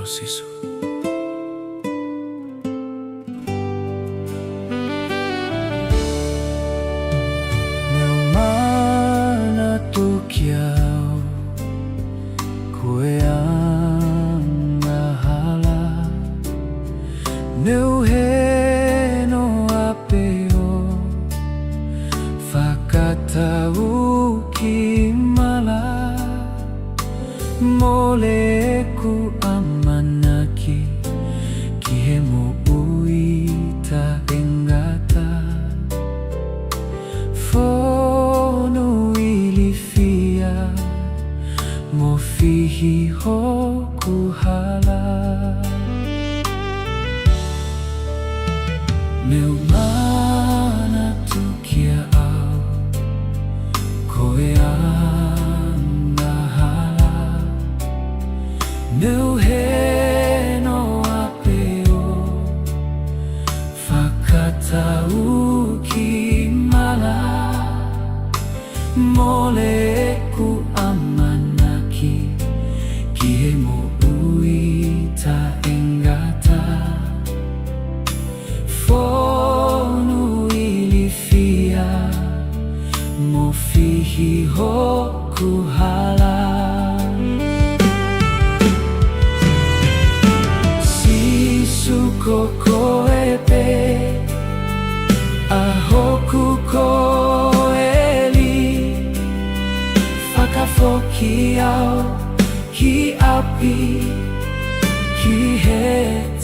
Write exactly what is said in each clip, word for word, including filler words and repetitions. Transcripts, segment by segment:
Sīsū. Neʻu manatu kiate au, ko e angahala. Neʻu hē noa pē ʻo fakatau ki mala. Mole ʻeku ʻamanaki ki he moʻui taʻengata. Fonu ilifia mo fihi hoku hala. Neʻu manatu kiate au, ko e angahala. Neʻu hē noa pē ʻo fakatau ki mala. Mole ʻeku ʻamanaki ki he moʻui taʻengata. Fonu ilifia mo fihi hoku hala. Sīsū, ko koe pē ʻa hoku koeli. Fakafoki au ki ʻapi ki he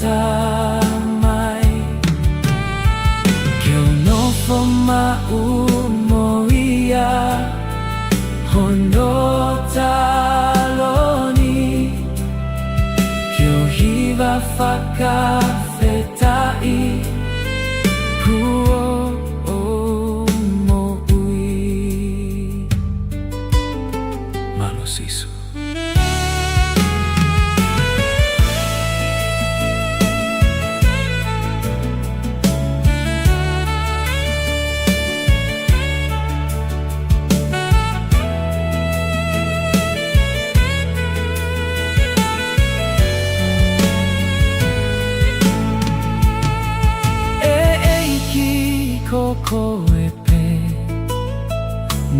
Tamai. Ke u nofo maʻu mo ia hono taloni. Ke u hiva fakafetaʻi kuo u moʻui. Mālō Sīsū. ʻE ʻEiki, ko koe pē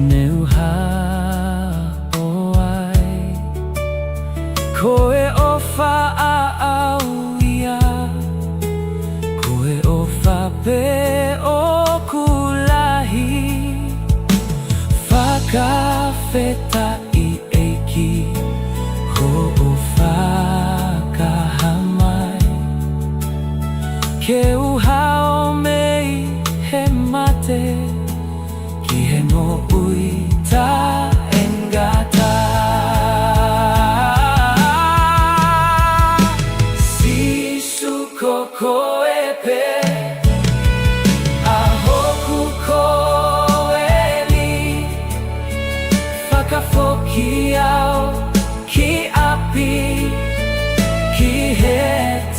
neʻu haʻo ai. Ko e ʻofa ʻaʻau ia, ko e ʻofa pē ʻoku lahi. Fakafetaʻi ʻEiki hoʻo fakahā mai. Ke u hao mei he mate ki he moʻui taʻengata. Sīsū, ko koe pē ʻa hoku koeli. Fakafoki au ki ʻapi ki he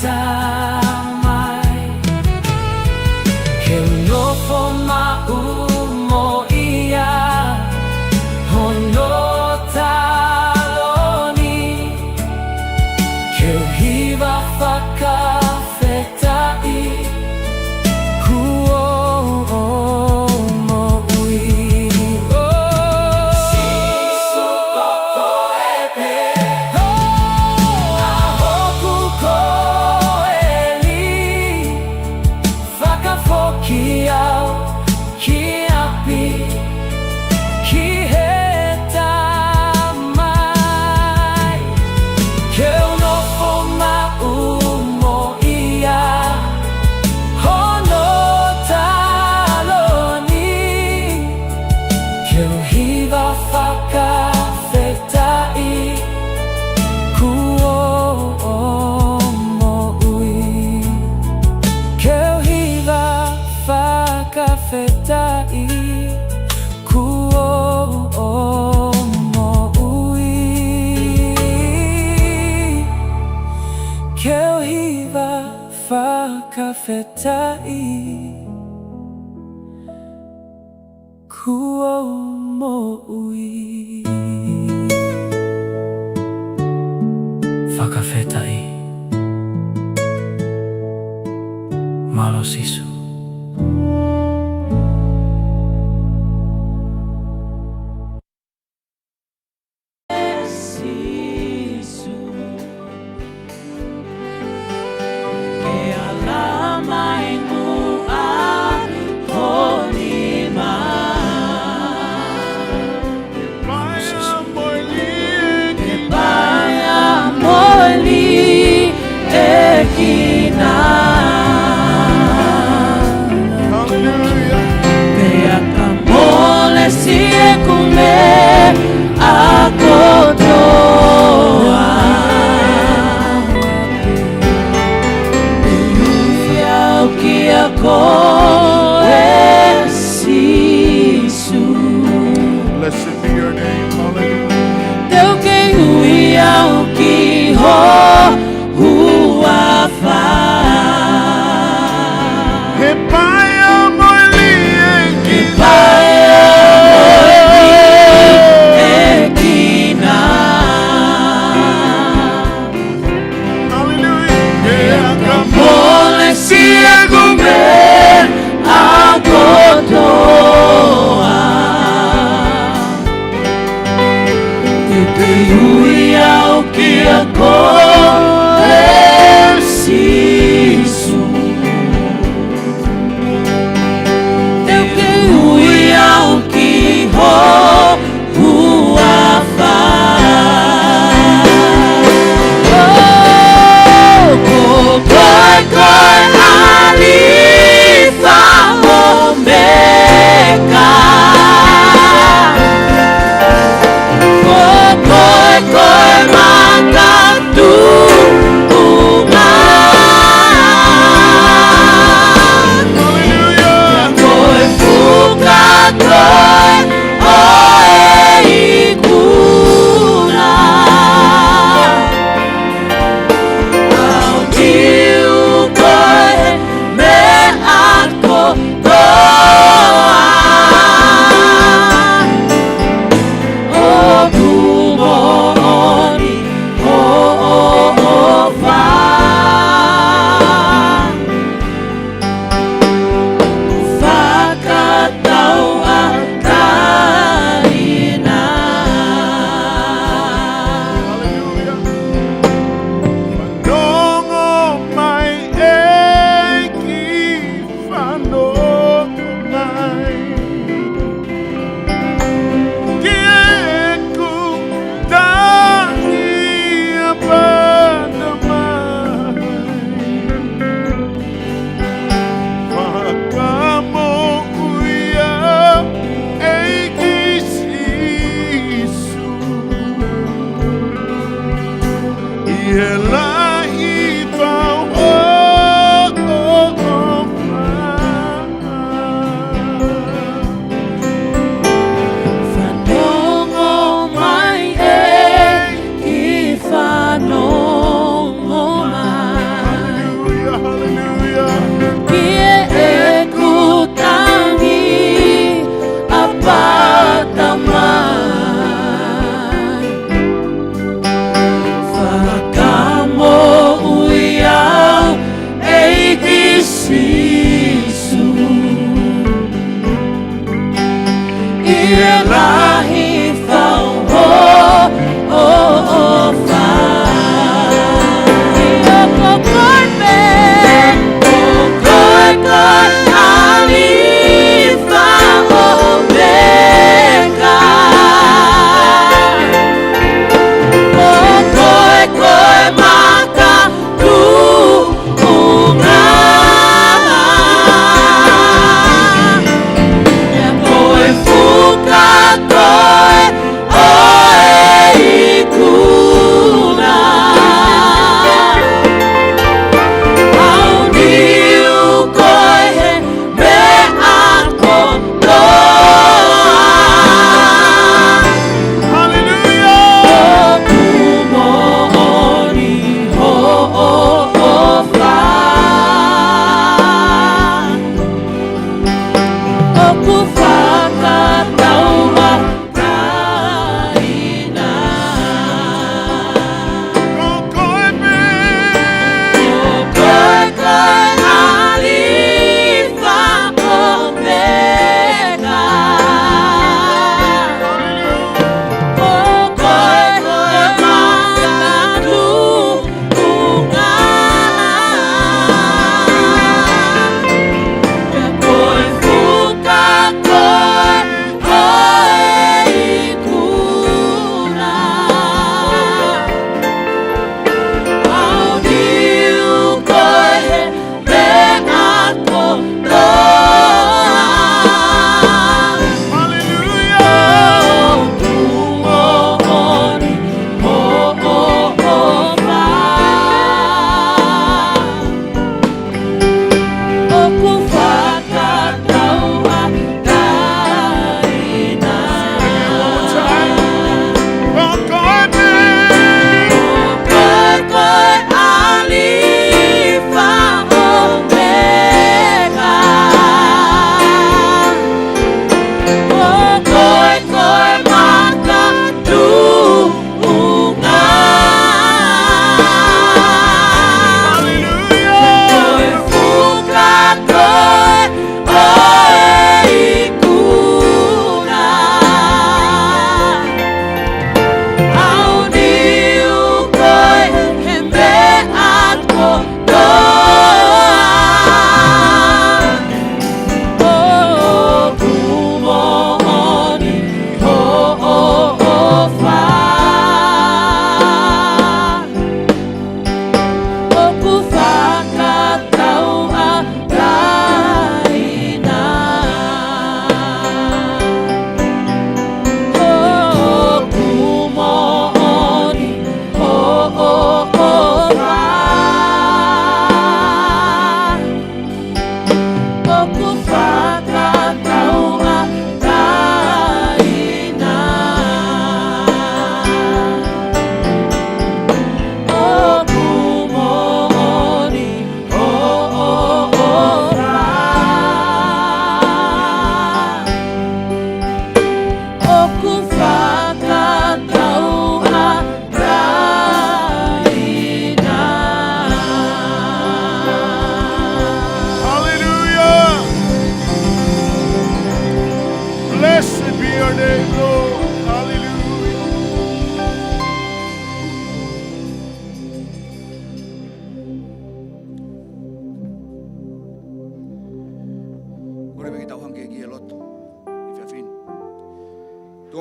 Tamai. Ke u nofo maʻu mo ia hono taloni. Ke u hiva fakafetaʻi kuo u moʻui. Sīsū, ko koe pē ʻa hoku koeli. Fakafoki au ki ʻapi ki he Tamai. Ke u nofo maʻu mo ia hono taloni. Ke u hiva fakafetaʻi kuo u moʻui. Ke u hiva fakafetaʻi kuo u moʻui. Ke u hiva fakafetaʻi kuo u moʻui. Fakafetaʻi. Sīsū. Sīsū, ke ala mai muʻa ho nima. Ke paea mo e liʻekina. Hallelujah. Pea ka mole siʻeku meʻa kotoa. Te u ui au kia koe Sīsū. Blessed be your name. Hallelujah. Te u kei ui au ki ho huafa. He paea mo e liʻekina. He paea mo e liʻekina. Hallelujah. Pea ka mole siʻeku meʻa kotoa. Te u kei ui au kia koe Sīsū. Te u kei ui au ki ho huafa. Ko koe ko e ʻAlifa mo ʻOmeka. Ko koe ko e makatuʻunga.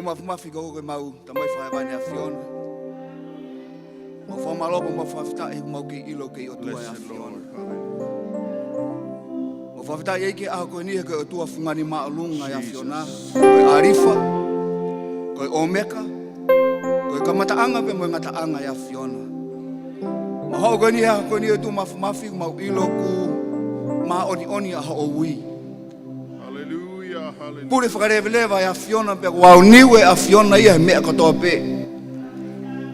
Mafimafi, ko koe ʻemau Tamai Fakahēvani ʻAfiona. Mau fakamālō pea mau fakafetaʻi he ʻoku mau kei ʻilo ʻoku ke ʻOtua ʻa e ʻAfiona. Mau fakafetaʻi ʻEiki he ʻaho ko eni he ko e ʻOtua fungani māʻolunga ʻa e ʻAfiona. Ko e ʻAlifa, ko e ʻOmeka, ko e kamataʻanga pea mo e ngataʻanga ʻa e ʻAfiona. Mau haʻu ko eni he ʻaho ko eni ʻOtua Mafimafi, mau ʻilo ʻoku māʻoniʻoni ʻa hoʻo ui. Haleluia, haleluia. Pule fakaleveleva ʻa e ʻAfiona pea ʻoku aoniu ʻa e ʻAfiona ia he meʻa kotoa pē.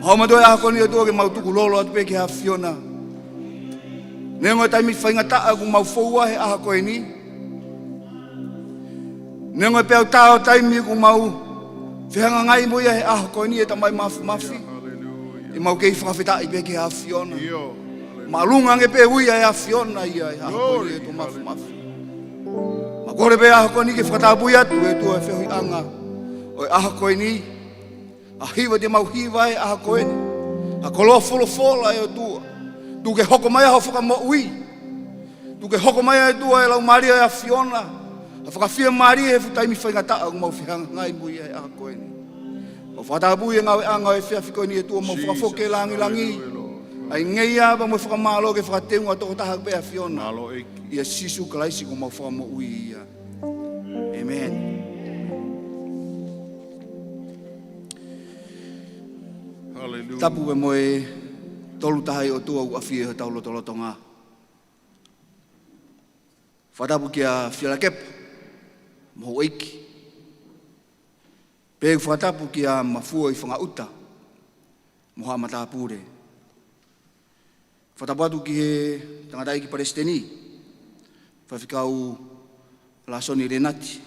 Mau haʻu mautolu he ʻaho ko eni ʻOtua ke mau tukulolo atu pē ki he ʻAfiona. Neongo e taimi faingataʻa ʻoku mau fou ai he ʻaho ko eni. Neongo e peau tā ʻo taimi ʻoku mau fehangahangai mo ia he ʻaho ko eni ʻe Tamai Mafimafi. ʻOku mau kei fakafetaʻi pē ki he ʻAfiona. Māʻolunga ange pē ui ʻa e ʻAfiona ia he ʻaho ko eni ʻOtua Mafimafi. Mau kole pē he ʻaho ko eni ke fakatapui atu ʻe ʻOtua e feohiʻanga ʻo e ʻaho ko eni. ʻA e hiva te mau hiva he ʻaho ko eni. ʻA e koloa folofola ʻe ʻOtua. Tuku ke hoko mai ʻa hoʻo fakamoʻui. Tuku ke hoko mai ʻe ʻOtua e Laumālie ʻo e ʻAfiona. ʻA e fakafiemālie he fuʻu taimi faingataʻa ʻoku mau fehangahangai mo ia he ʻaho ko eni. Mau fakatapui e ngāueʻanga ʻo e efiafi ko eni ʻOtua, mau fakafoki e langilangi. ʻA e ngeia pea mo e fakamālō ke fakateunga tokotaha pē ʻAfiona. ʻIa Sīsū Kalaisi ko homau Fakamoʻui ia. ʻĒmeni. Tapu pea mo e Tolu Tahaʻi ʻOtua ʻoku ʻafio ʻi hotau lotolotonga. Fakatapu kia Fielakepa mo houʻeiki. Pea ʻoku fakatapu kia Mafua ʻi Fangaʻuta mo haʻa matāpule. Fakatapu atu ki he tangataʻeiki palesiteni, Faifekau Lāsoni Lenati.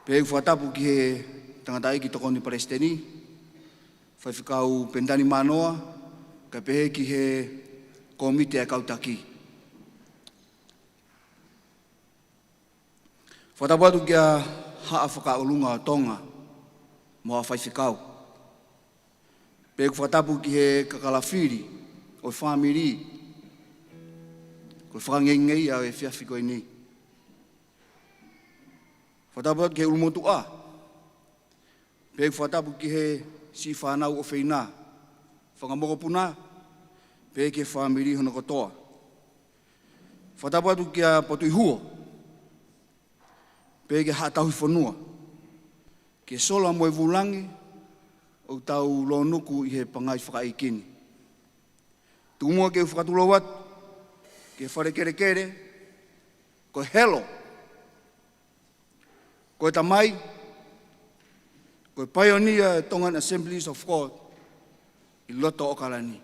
Pea ʻoku fakatapu ki he tangataʻeiki tokoni palesiteni, Faifekau Penitani Manoa, kae pehē ki he kōmiti ʻa e kau taki. Fakatapu atu kia Haʻa Fakaʻolunga ʻo Tonga mo haʻa faifekau. Pea ʻoku fakatapu ki he kakalafili ʻo e fāmili ko e fakangeingei ʻa e efiafi ko eni. Fakatapu atu ki he ʻulumotuʻa. Pea ʻoku fakatapu ki he siʻi fānau ʻofeina, fanga mokopuna, pea ki he fāmili hono kotoa. Fakatapu atu kia Potuʻihuo, pea ki he Haʻa Tauhi Fonua, ki he sola mo e vūlangi ʻoku tau lōnuku ʻi he pangai fakaʻeiki ni. Tuku muʻa ke u fakatulou atu ki he fale kelekele, ko e helo, ko e tamai, ko e paionia ʻo e Tongan Assemblies of God ʻi loto ʻAokalani.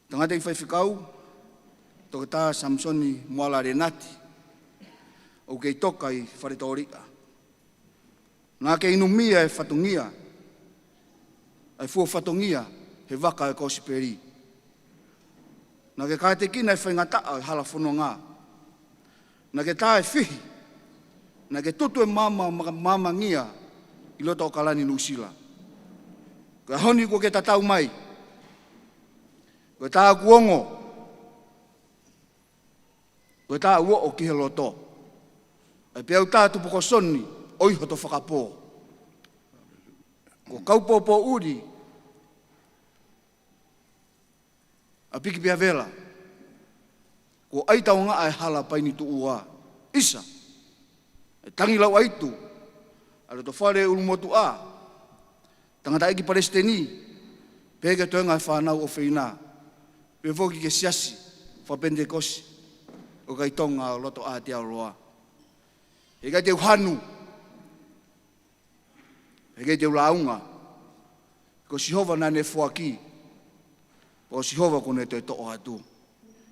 Tangataʻeiki faifekau, Toketā Samisoni Moala Lenati, ʻoku kei toka ʻi Faletōliʻa. Naʻa ke inumia e fatongia, ʻa e fua fatongia he vaka ʻo e kosipeli. Naʻa ke kātekina e faingataʻa ʻo e hala fononga. Naʻa ke tā e fihi. Naʻa ke tutu e maama, maama, maamangia ʻi loto ʻAokalani, Nuʻusila. Ko e ʻaho ni kuo ke tatau mai. Ko e tā ʻoku ongo. Ko e tā ʻoku oʻo ki he loto. ʻA e peau tā tupukoso ni ʻo ʻi hoto fakapō. Ko e kau pōpōʻuli ʻa Piki Piavela, kuo ʻai taungaʻa e hala paini tuʻua. ʻIsa, e tangi lauʻaitu ʻa e loto fale ʻulumotuʻa, tangataʻeiki palesiteni, pea ki he toenga e fānau ʻofeina, pea foki ki he siasi fakapenitekosi ʻo e kakai Tonga ʻo loto Aotearoa. He ʻikai te u hanu, he ʻikai te u lāunga. Ko Sihova naʻa ne foaki, ko Sihova kuo ne toe toʻo atu.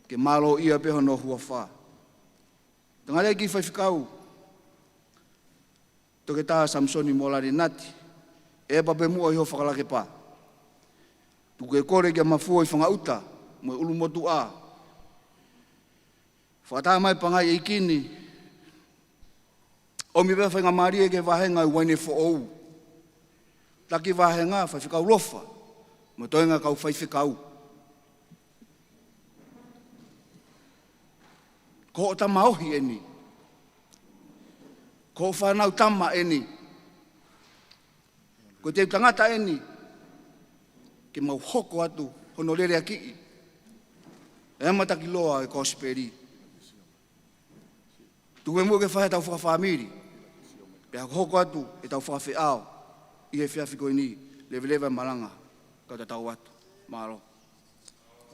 Ke mālōʻia pē hono huafa. Tangataʻeiki faifekau, Toketā Samisoni Moala Lenati, ʻe pea pē muʻa ʻi hoʻo fakalakepa. Tuku ke kole kia Mafua ʻi Fangaʻuta mo e ʻulumotuʻa. Fakatā mai pangai ʻeiki ni. ʻOmi pē faingamālie ki he vāhenga ʻo e uaine foʻou. Taki vāhenga, Faifekau Lofa mo e toenga kau faifekau. Ko hoʻo tamaohi eni. Ko hoʻo fānau tama eni. Ko e teu tangata eni. Ke mau hoko atu hono leleakiʻi e amatakiloa e kosipeli. Tuku e muʻa ke fai ʻetau fakafāmili. Pea hoko atu ʻetau fakafeʻao ʻi he efiafi ko eni, leveleva e malanga, kau tatau atu. Mālō.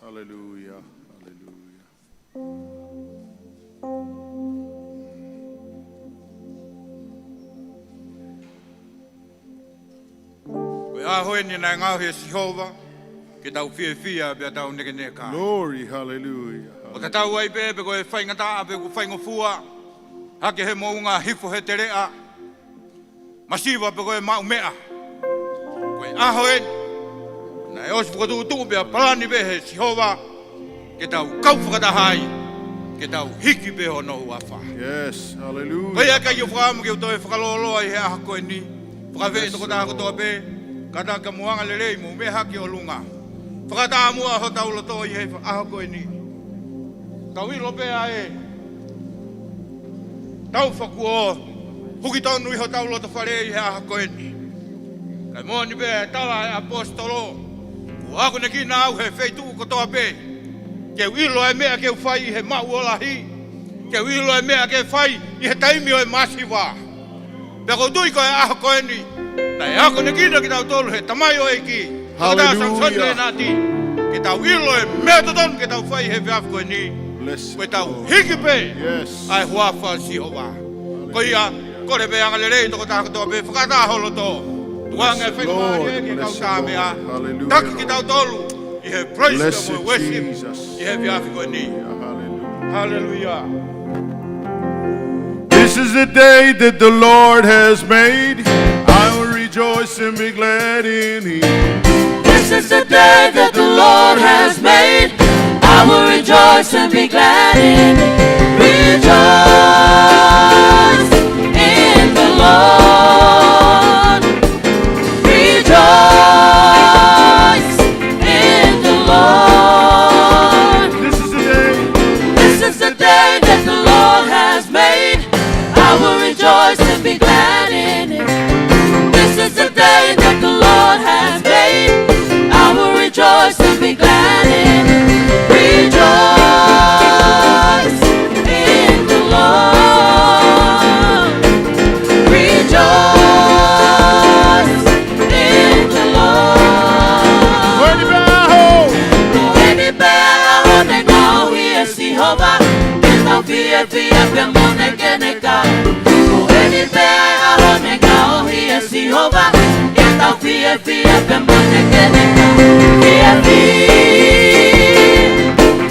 Haleluia, haleluia. Ko e ʻaho eni naʻe ngaohi ʻe Sihova ke tau fiefia pea tau nekeneka. Glory, hallelujah. ʻO tatau ai pē pe ko e faingataʻa pe ko e faingofua, hake he moʻunga, hifo he teleʻa, masiva pe ko e maʻumeʻa. Ko e ʻaho eni naʻe ʻosi fokotuʻutuʻu pea palani pē ʻe Sihova ke tau kau fakataha ai, ke tau hiki pē hono huafa. Yes, hallelujah. Ko ia ka ʻi hoʻo fakaʻamu ke u toe fakalōloa ʻi he ʻaho ko eni, fakaafeʻi e tokotaha kotoa pē, kātaki mo angalelei mo meʻa hake ʻolunga. Fakatāmuʻa hotau loto ʻi he ʻaho ko eni. Tau ʻilo pē ʻa e tau fakuo huki tonu ʻi hotau lotofale ʻi he ʻaho ko eni. Kae moʻoni pē e tala ʻa e ʻaposetolo, kuo akonekina au he feituʻu kotoa pē, ke u ʻilo e meʻa ke u fai ʻi he maʻu ʻo lahi, ke u ʻilo e meʻa ke fai ʻi he taimi ʻo e masiva. Pea ʻoku ou tui ko e ʻaho ko eni naʻe akonekina kitautolu he Tamai ʻo e ʻEiki, Toketā Hallelujah. Samisoni Lenati, ke tau ʻilo e meʻa totonu ke tau fai he efiafi ko eni. Bless you, Lord. Ko e tau hiki pē Yes. ʻa e huafa ʻo Sihova. Ko ia, kole pē angalelei tokotaha kotoa pē, fakataha ho loto. Tuanga e Bless you, Lord. Faingamālie ke kau Bless you, Lord. Tāmeʻa. Hallelujah, Taki Lord. Kitautolu ʻi he praise Bless and you, worship Jesus. ʻI he efiafi ko eni. Hallelujah. Hallelujah. This is the day that the Lord has made. I will rejoice and be glad in it. This is the day that the Lord has made. I will rejoice and be glad in it. Rejoice in the Lord. Rejoice in the Lord. This is the day. This is the day that the Lord has made. I will rejoice and be glad in it. This is the day that the Lord has made. I will rejoice and be glad in it. Rejoice in the Lord. Rejoice in the Lord. Ko eni pē ʻaho. Ko eni pē ʻaho ne ngaohi ʻe Sihova, ke tau fiefia pea mo nekeneka. Ko eni pē ʻaho ne ngaohi ʻe Sihova, ke tau fiefia pea mo nekeneka. Fiefia ʻi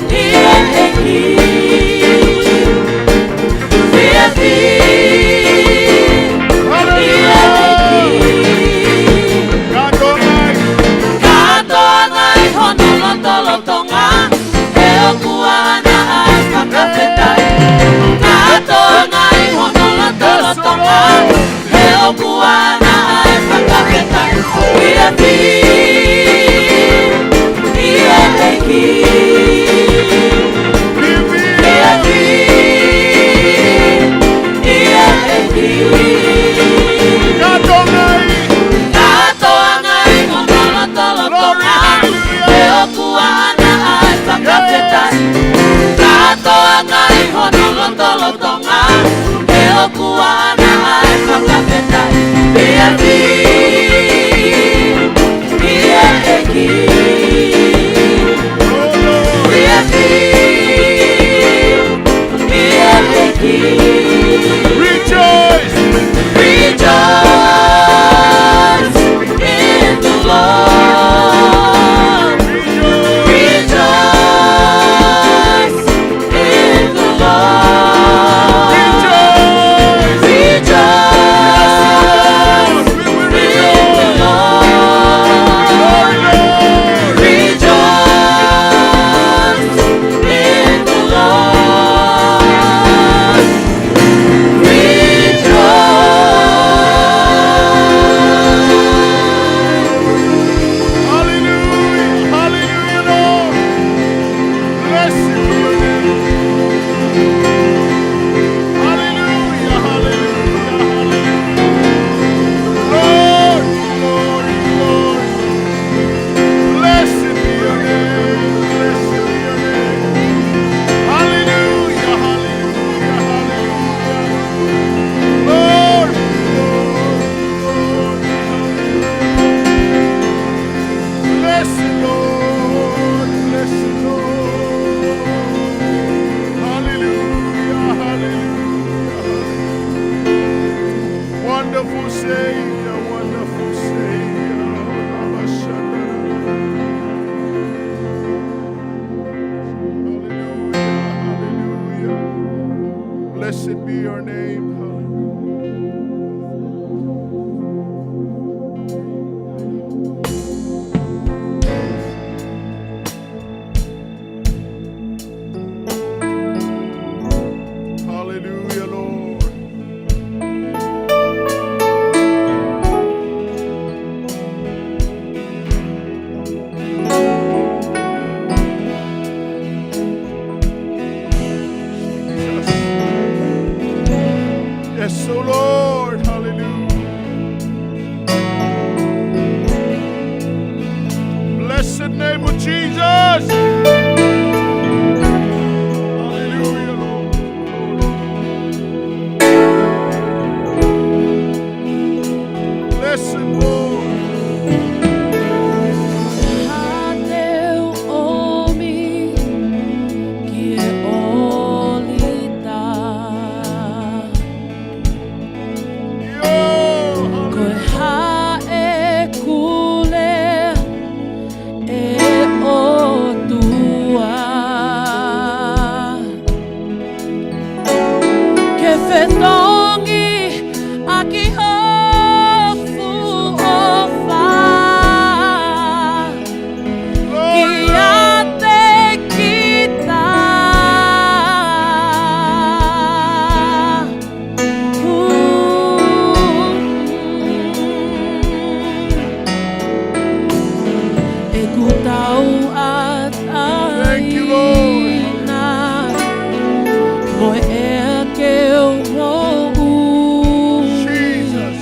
he ʻEiki. Fiefia ʻi he ʻEiki. Kātoa mai. Kātoa mai hono lotolotonga, he ʻoku ʻaʻana ʻa e fakafetaʻi. Kātoa mai hono lotolotonga, he ʻoku ʻaʻana ʻa e fakafetaʻi. Fiefia ʻi Yes, Lord. Haʻate u ʻomi ki he ʻōlita. Ko e hā ʻeku lea, ʻe ʻOtua, ke fetongi ʻaki ho fuʻu ʻofa kiate kita? ʻEku tauʻatāina, Thank you, Lord. Mo e ʻea ke u moʻui, Jesus.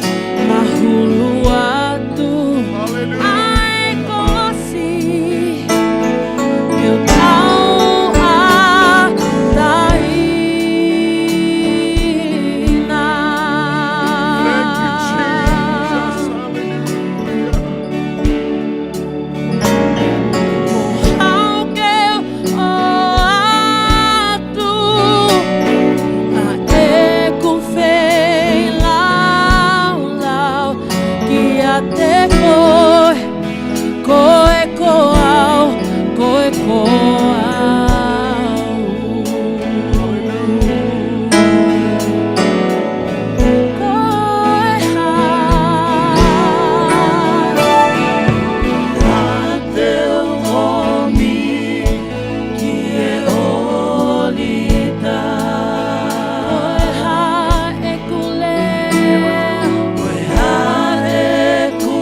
Mahulu atu, Hallelujah. ʻAi kolosi, ke u tauʻatāina. Thank you, Jesus. Hallelujah. Mo hau ke u ʻoatu ʻa ʻeku feilaulau kiate koe, koe ko au, koe ko au. Ko e hā haʻate u ʻomi ki he ʻōlita? Ko e hā ʻeku lea, ko e hā ʻeku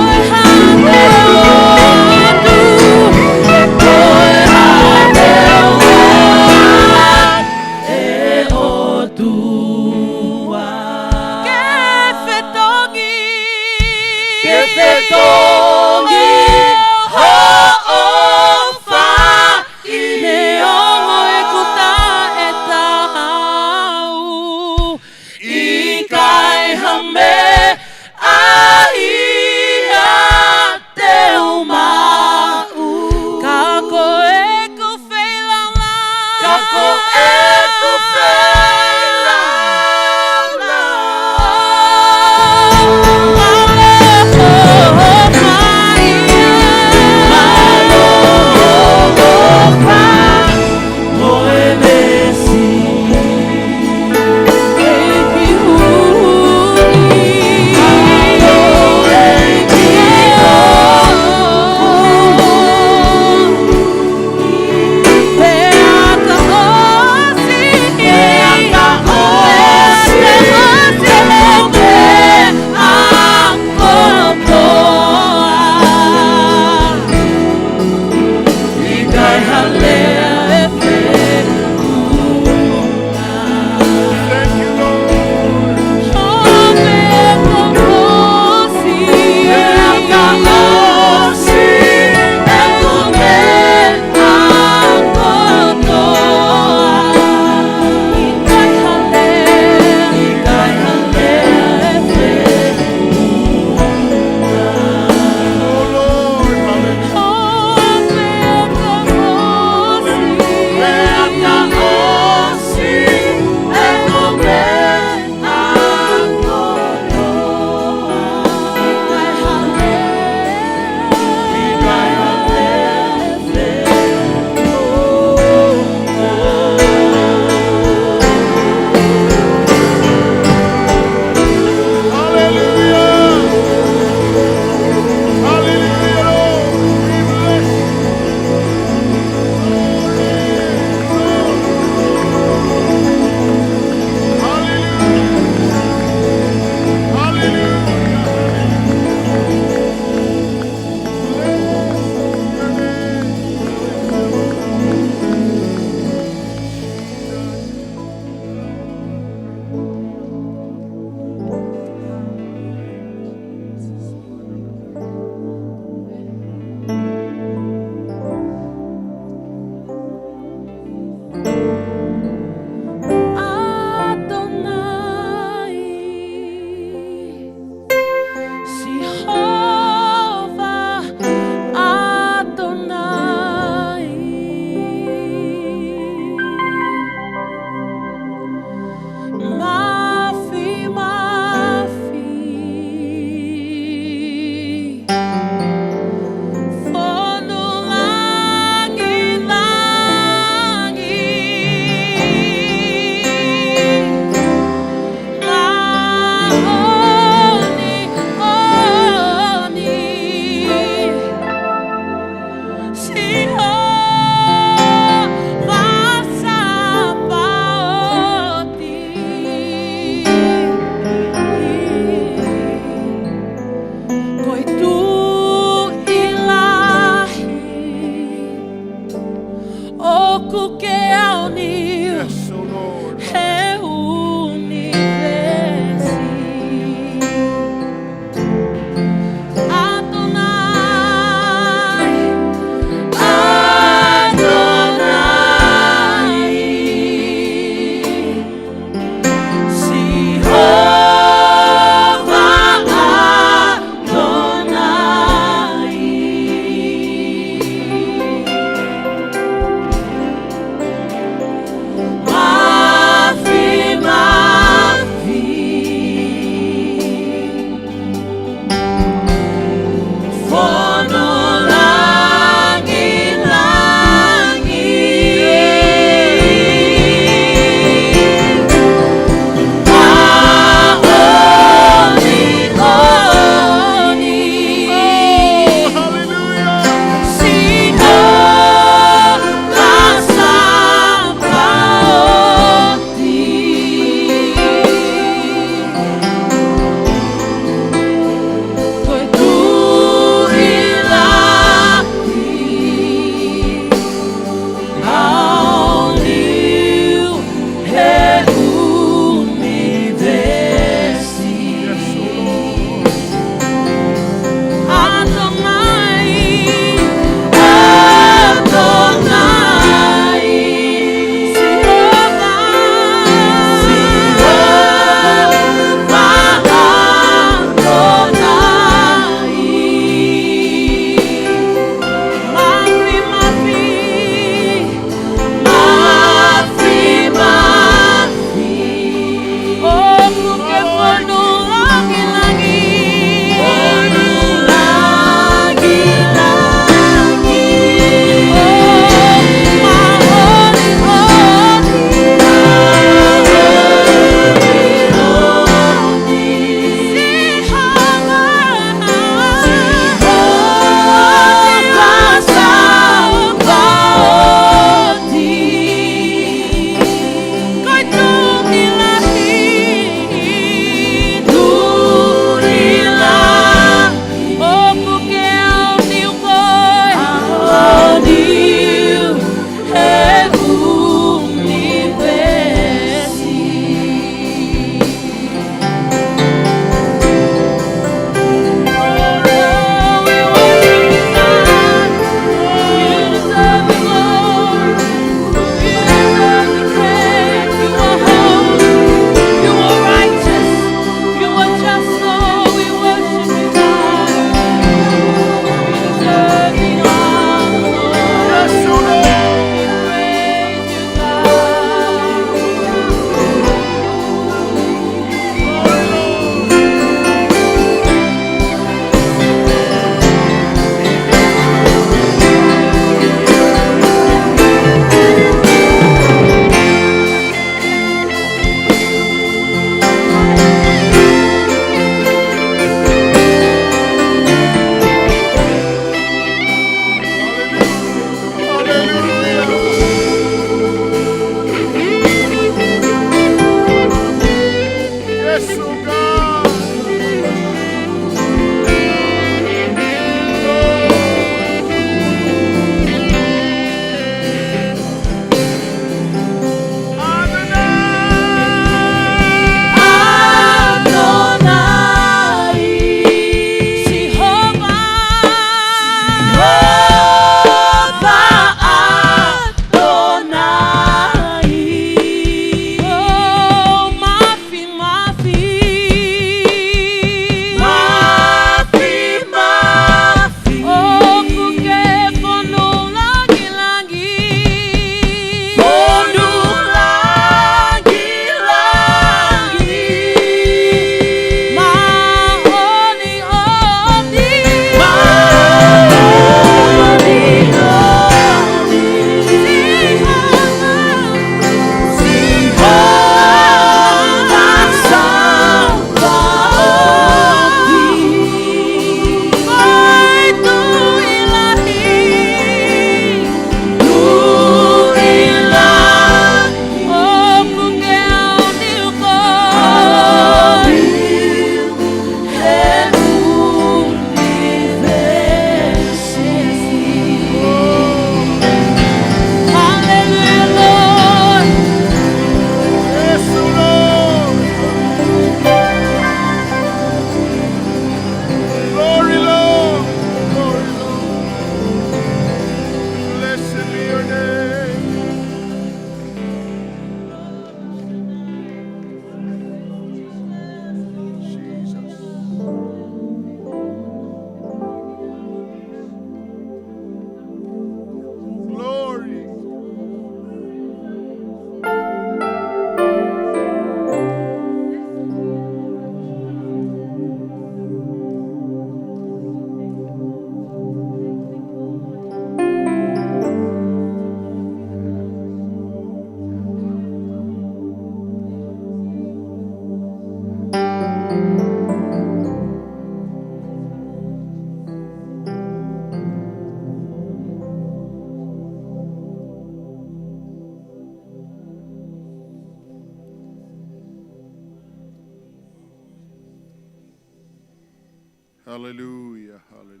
Hallelujah, hallelujah,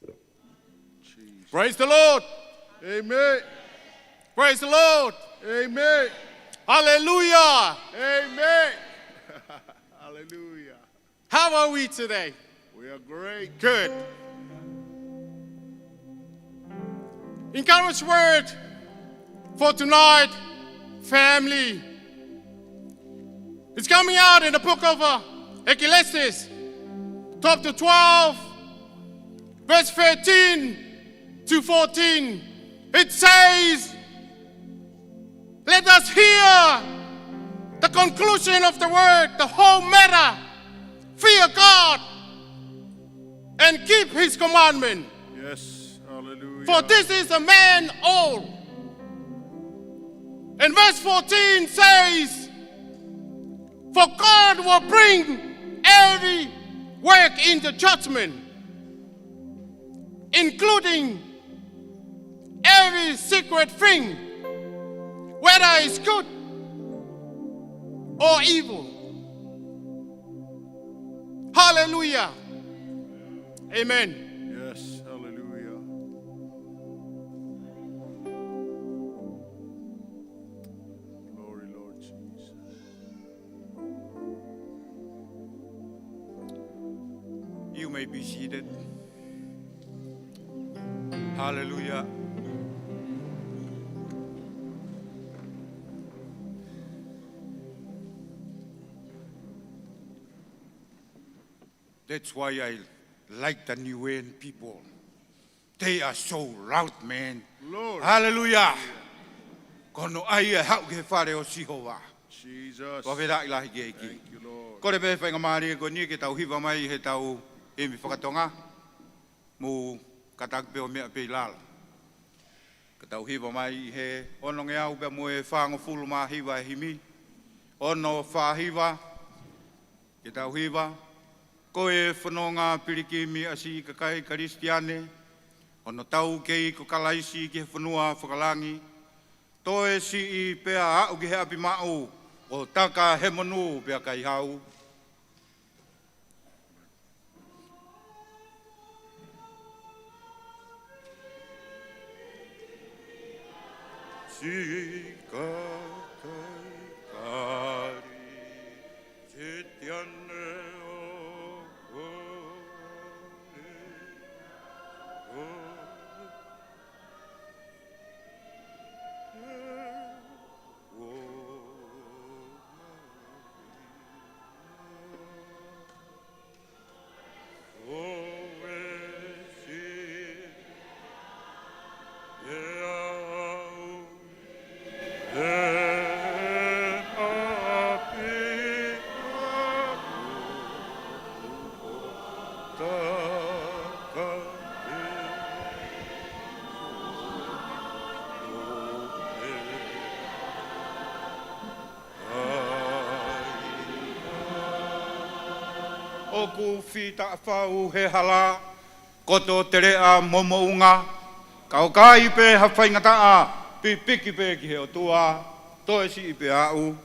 Lord. Jesus. Praise the Lord. Amen. Praise the Lord. Amen. Hallelujah. Amen. Hallelujah. How are we today? We are great. Good. Encourage word for tonight, family. It's coming out in the book of, uh, Ecclesiastes, chapter twelve, verse thirteen to fourteen. It says, let us hear the conclusion of the word, the whole matter. Fear God and keep his commandment. Yes, hallelujah. For this is a man all. And verse fourteen says, for God will bring every work into judgment, including every secret thing, whether it's good or evil. Hallelujah. Amen. Yes, hallelujah. Glory, Lord Jesus. You may be seated. Hallelujah. That's why I like the Niuean people. They are so loud, man. Glory. Hallelujah. Ko hono ʻai ʻe haʻu ki he fale ʻo Sihova. Jesus. Fakafetaʻi lahi ki he ʻEiki. Thank you, Lord. Kole pē faingamālie ko eni ke tau hiva mai heʻetau himi fakatonga. Mou kātaki pē ʻo meʻa pē ʻi lalo. Ka tau hiva mai ʻi he onongeau pea mo e fāngofulu mā hiva e himi. Ono fā hiva. Ke tau hiva. Ko e fononga pilikimi ʻa e siʻi kakai Kalisitiane, hono taukei ko Kalaisi ki he fonua fakalangi, toe siʻi pea aʻu ki he ʻapi maʻu, ʻo taka he monū pea kaihau. Siʻi kakai Kali- Sitiane ʻo kole, kole, ʻo ʻOku fita fau he hala, koto teleʻa mo moʻunga, ka ʻoku ʻi ai pē ha faingataʻa, pipiki pē ki he ʻOtua, toe siʻi pea aʻu.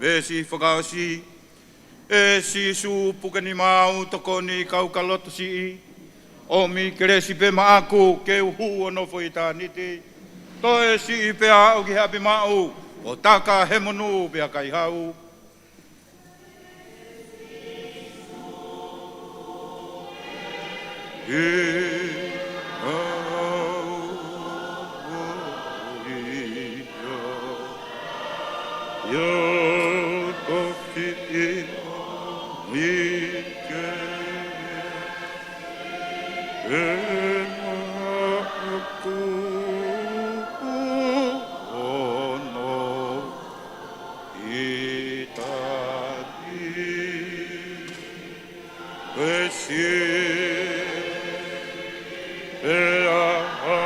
Veesi fakaʻosi. ʻE Sīsū, puke nima au, tokoni kau ka loto siʻi. ʻOmi kelesi pē maʻaku ke u hū ʻo nofo ʻitāniti. Toe siʻi pea aʻu ki he ʻapi maʻu, ʻo taka he monū pea ʻikai hau. ʻI au ia, ia toki ʻi ai ke e maʻa tupu ono i tani. Pesi e aha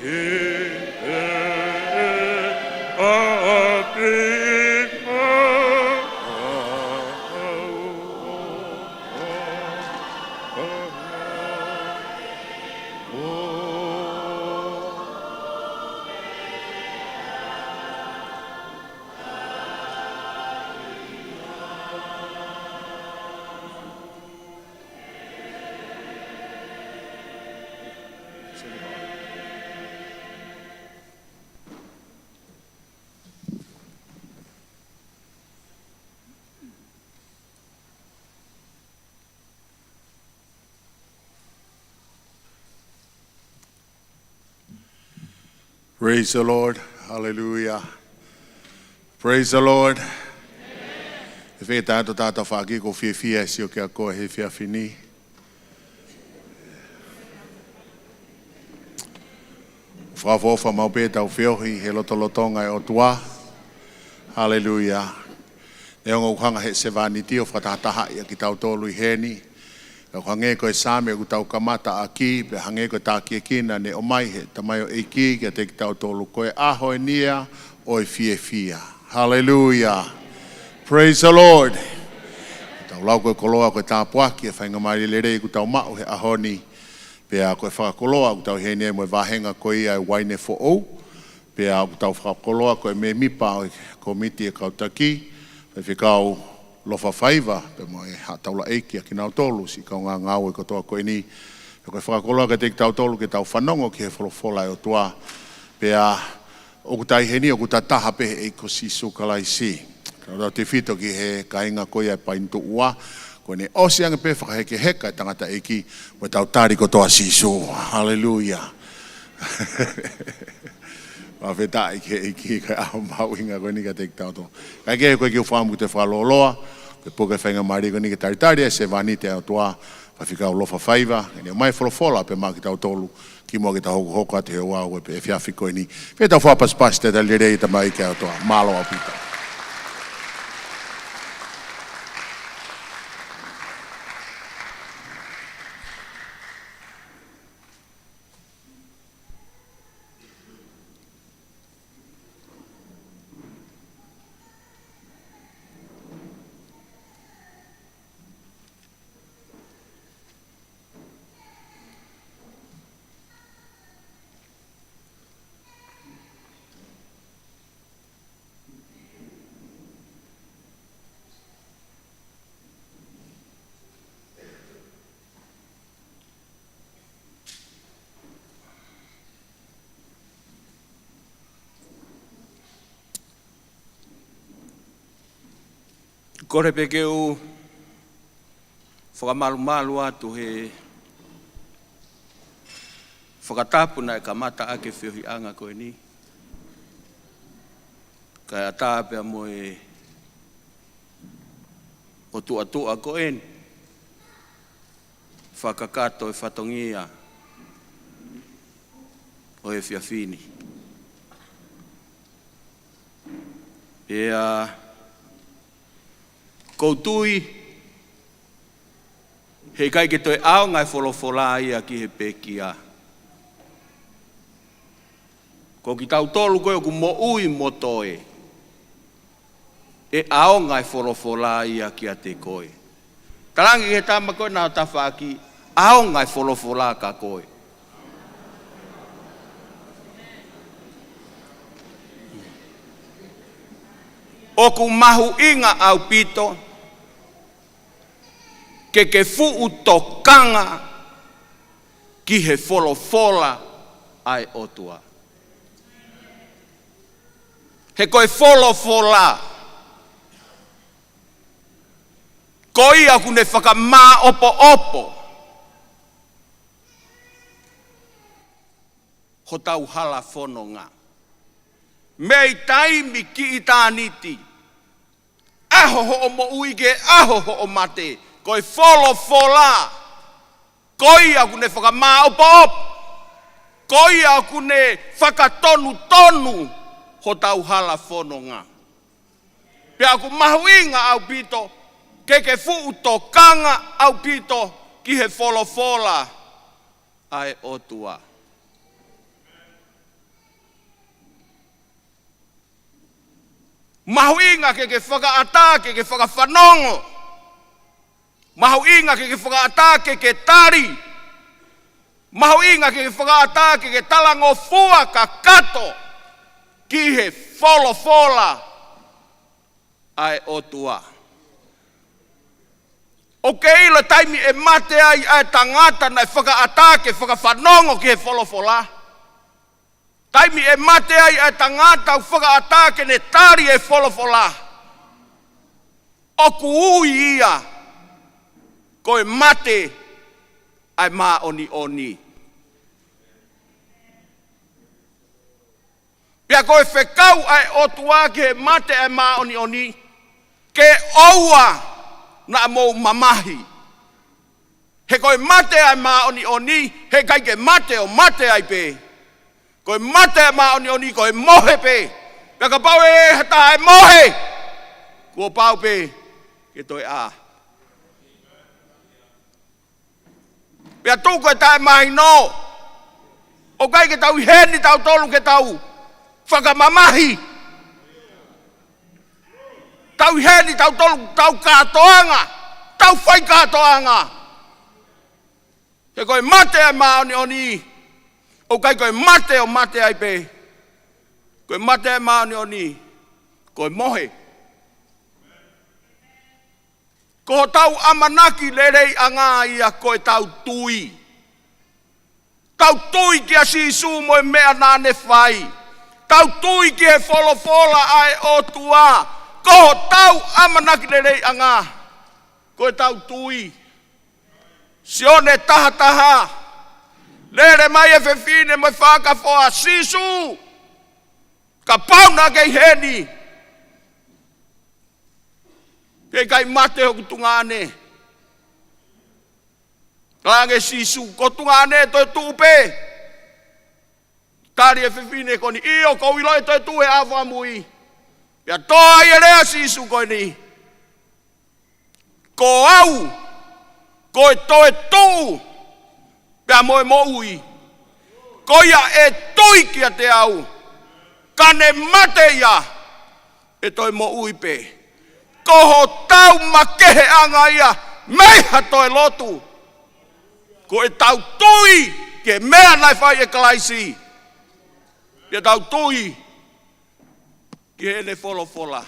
i e ʻapi Praise the Lord. Hallelujah. Praise the Lord. ʻE fēfē ʻetau tafaʻaki? ʻOku ou fiefia he sio kiate koe he efiafi ni. Fakaʻofoʻofa maʻu pē ʻetau feohi he lotolotonga ʻo e ʻOtua. Haleluia. Neongo ʻoku hanga he sevāniti ʻo fakatahatahaʻi ʻa kitautolu ʻi heni, ka ʻoku hangē ko e Saame ʻoku tau kamata ʻaki, pea hangē ko e tākiekina ne ʻomai he tamaioʻeiki kiate kitautolu, ko e ʻaho eni ia ʻo e fiefia. Haleluia. Praise the Lord. Tau lau ko e koloa, ko e tāpuaki, e faingamālie lelei ʻoku tau maʻu he ʻaho ni. Pea ko e fakakoloa ʻoku tau ʻi heni ai mo e vāhenga ko ia e uaine foʻou. Pea ʻoku tau fakakoloa ko e mēmipa ʻo e kōmiti e kau taki, Faifekau Lofafaiva, pea mo e haʻa taulaʻeiki ʻa kinautolu, siʻi kaungā ngāue kotoa ko eni. Pea ko e fakakoloa kiate kitautolu ke tau fanongo ki he folofola ʻa e ʻOtua. Pea ʻoku tau ʻi heni ʻoku tataha pē he ʻEiki ko Sīsū Kalaisi. Ka tau tefito ki he kāinga ko ia e painituʻua, kuo ne ʻosi ange pē fakahekeheka e tangataʻeiki, mo ʻetau tali kotoa Sīsū. Haleluia. Fakafetaʻi ki he ʻEiki, ko e ʻaho mahuʻinga ko eni kiate kitautolu. Kae kehe, ko e kiʻi ʻuhinga ʻoku te fakalōloa, ko e puke faingamālie ko eni ke talitali e sevāniti ʻa e ʻOtua, Faifekau Lofafaiva, ke ne ʻomai folofola pē maʻa kitautolu, kimuʻa ke tau hokohoko atu he ouau ʻo e efiafi ko eni. Pea tau fakapasipasi e talitali lelei ʻi he tamaioʻeiki ʻa e ʻOtua. Mālō ʻaupito. Kole pē ke u fakamalumalu atu he fakatapu naʻe kamata ʻaki e feohiʻanga ko eni, kae ʻatā pea mo e ʻotuʻatuʻa ko eni, fakakakato e fatongia ʻo e efiafi ni. Pea ʻoku ou tui, heʻikai ke toe ʻaonga e folofola ia ki he pekia. Ko kitautolu ko ē ʻoku moʻui mo toe, ʻe ʻaonga e folofola ia kiate koe. Talaange ki he tama ko ē ʻoku tafaʻaki, ʻaonga e folofola kia koe. ʻOku mahuʻinga ʻaupito ke ke fuʻu tokanga ki he folofola ʻa e ʻOtua. He ko e folofola, ko ia ʻoku ne fakamāʻopoʻopo hotau hala fononga. Mei taimi ki ʻitāniti, ʻaho hoʻo moʻui ki he ʻaho hoʻo mate, ko e folofola, ko ia ʻoku ne fakamāʻopoʻopo, ko ia ʻoku ne fakatonutonu hotau hala fononga. Pea ʻoku mahuʻinga ʻaupito ke ke fuʻu tokanga ʻaupito ki he folofola ʻa e ʻOtua. Mahuʻinga ke ke fakaʻatā, ke ke fakafanongo. Mahuʻinga ke ke fakaʻatā, ke ke tali. Mahuʻinga ke ke fakaʻatā, ke ke talangofua kakato ki he folofola ʻa e ʻOtua. ʻOku ke ʻilo e taimi ʻe mate ai ʻa e tangata naʻe fakaʻatā ke fakafanongo ki he folofola? Taimi ʻe mate ai ʻa e tangata ʻoku fakaʻatā ke ne tali e folofola, ʻoku ui ia ko e mate ʻa e māʻoniʻoni. Pea ko e fekau ʻa e ʻOtua ki he mate ʻa e māʻoniʻoni, ke ʻoua naʻa mou mamahi. He ko e mate ʻa e māʻoniʻoni, he ʻikai ke mate ʻo mate ai pē. Ko e mate ʻa e māʻoniʻoni, ko e mohe pē. Pea kapau ʻe ʻi ai ha taha ʻe mohe, kuo pau pē ke toe ʻā. Pea tuku e taʻemahino, ʻoku ʻikai ke tau ʻi heni tautolu ke tau fakamamahi. Tau ʻi heni tautolu, tau kātoanga, tau fai kātoanga. He ko e mate ʻa e māʻoniʻoni, ʻoku ʻikai ko e mate ʻo mate ai pē. Ko e mate ʻa e māʻoniʻoni, ko e mohe. Ko hotau ʻamanaki leleiʻanga ia ko ʻetau tui. Tau tui kia Sīsū mo e meʻa naʻa ne fai. Tau tui ki he folofola ʻa e ʻOtua. Ko hotau ʻamanaki leleiʻanga ko ʻetau tui. Sione taha taha. Lele mai e fefine mo e fakafoa, Sīsū, kapau naʻa ke ʻi heni, he ʻikai mate hoku tuongaʻane. Talaange Sīsū, ko e tuongaʻane ʻe toe tuʻu pē. Tali e fefine ko eni, ʻio, ʻoku ou ʻilo ʻe toe tuʻu he ʻaho fakamui. Pea toʻo ai e lea ʻa Sīsū ko eni, ko au ko e toetuʻu pea mo e moʻui. Ko ia ʻe tui kiate au, ka ne mate ia, ʻe toe moʻui pē. Ko hotau makeheʻanga ia mei ha toe lotu, ko ʻetau tui ki he meʻa naʻe fai ʻe Kalaisi. Pea tau tui ki heʻene folofola.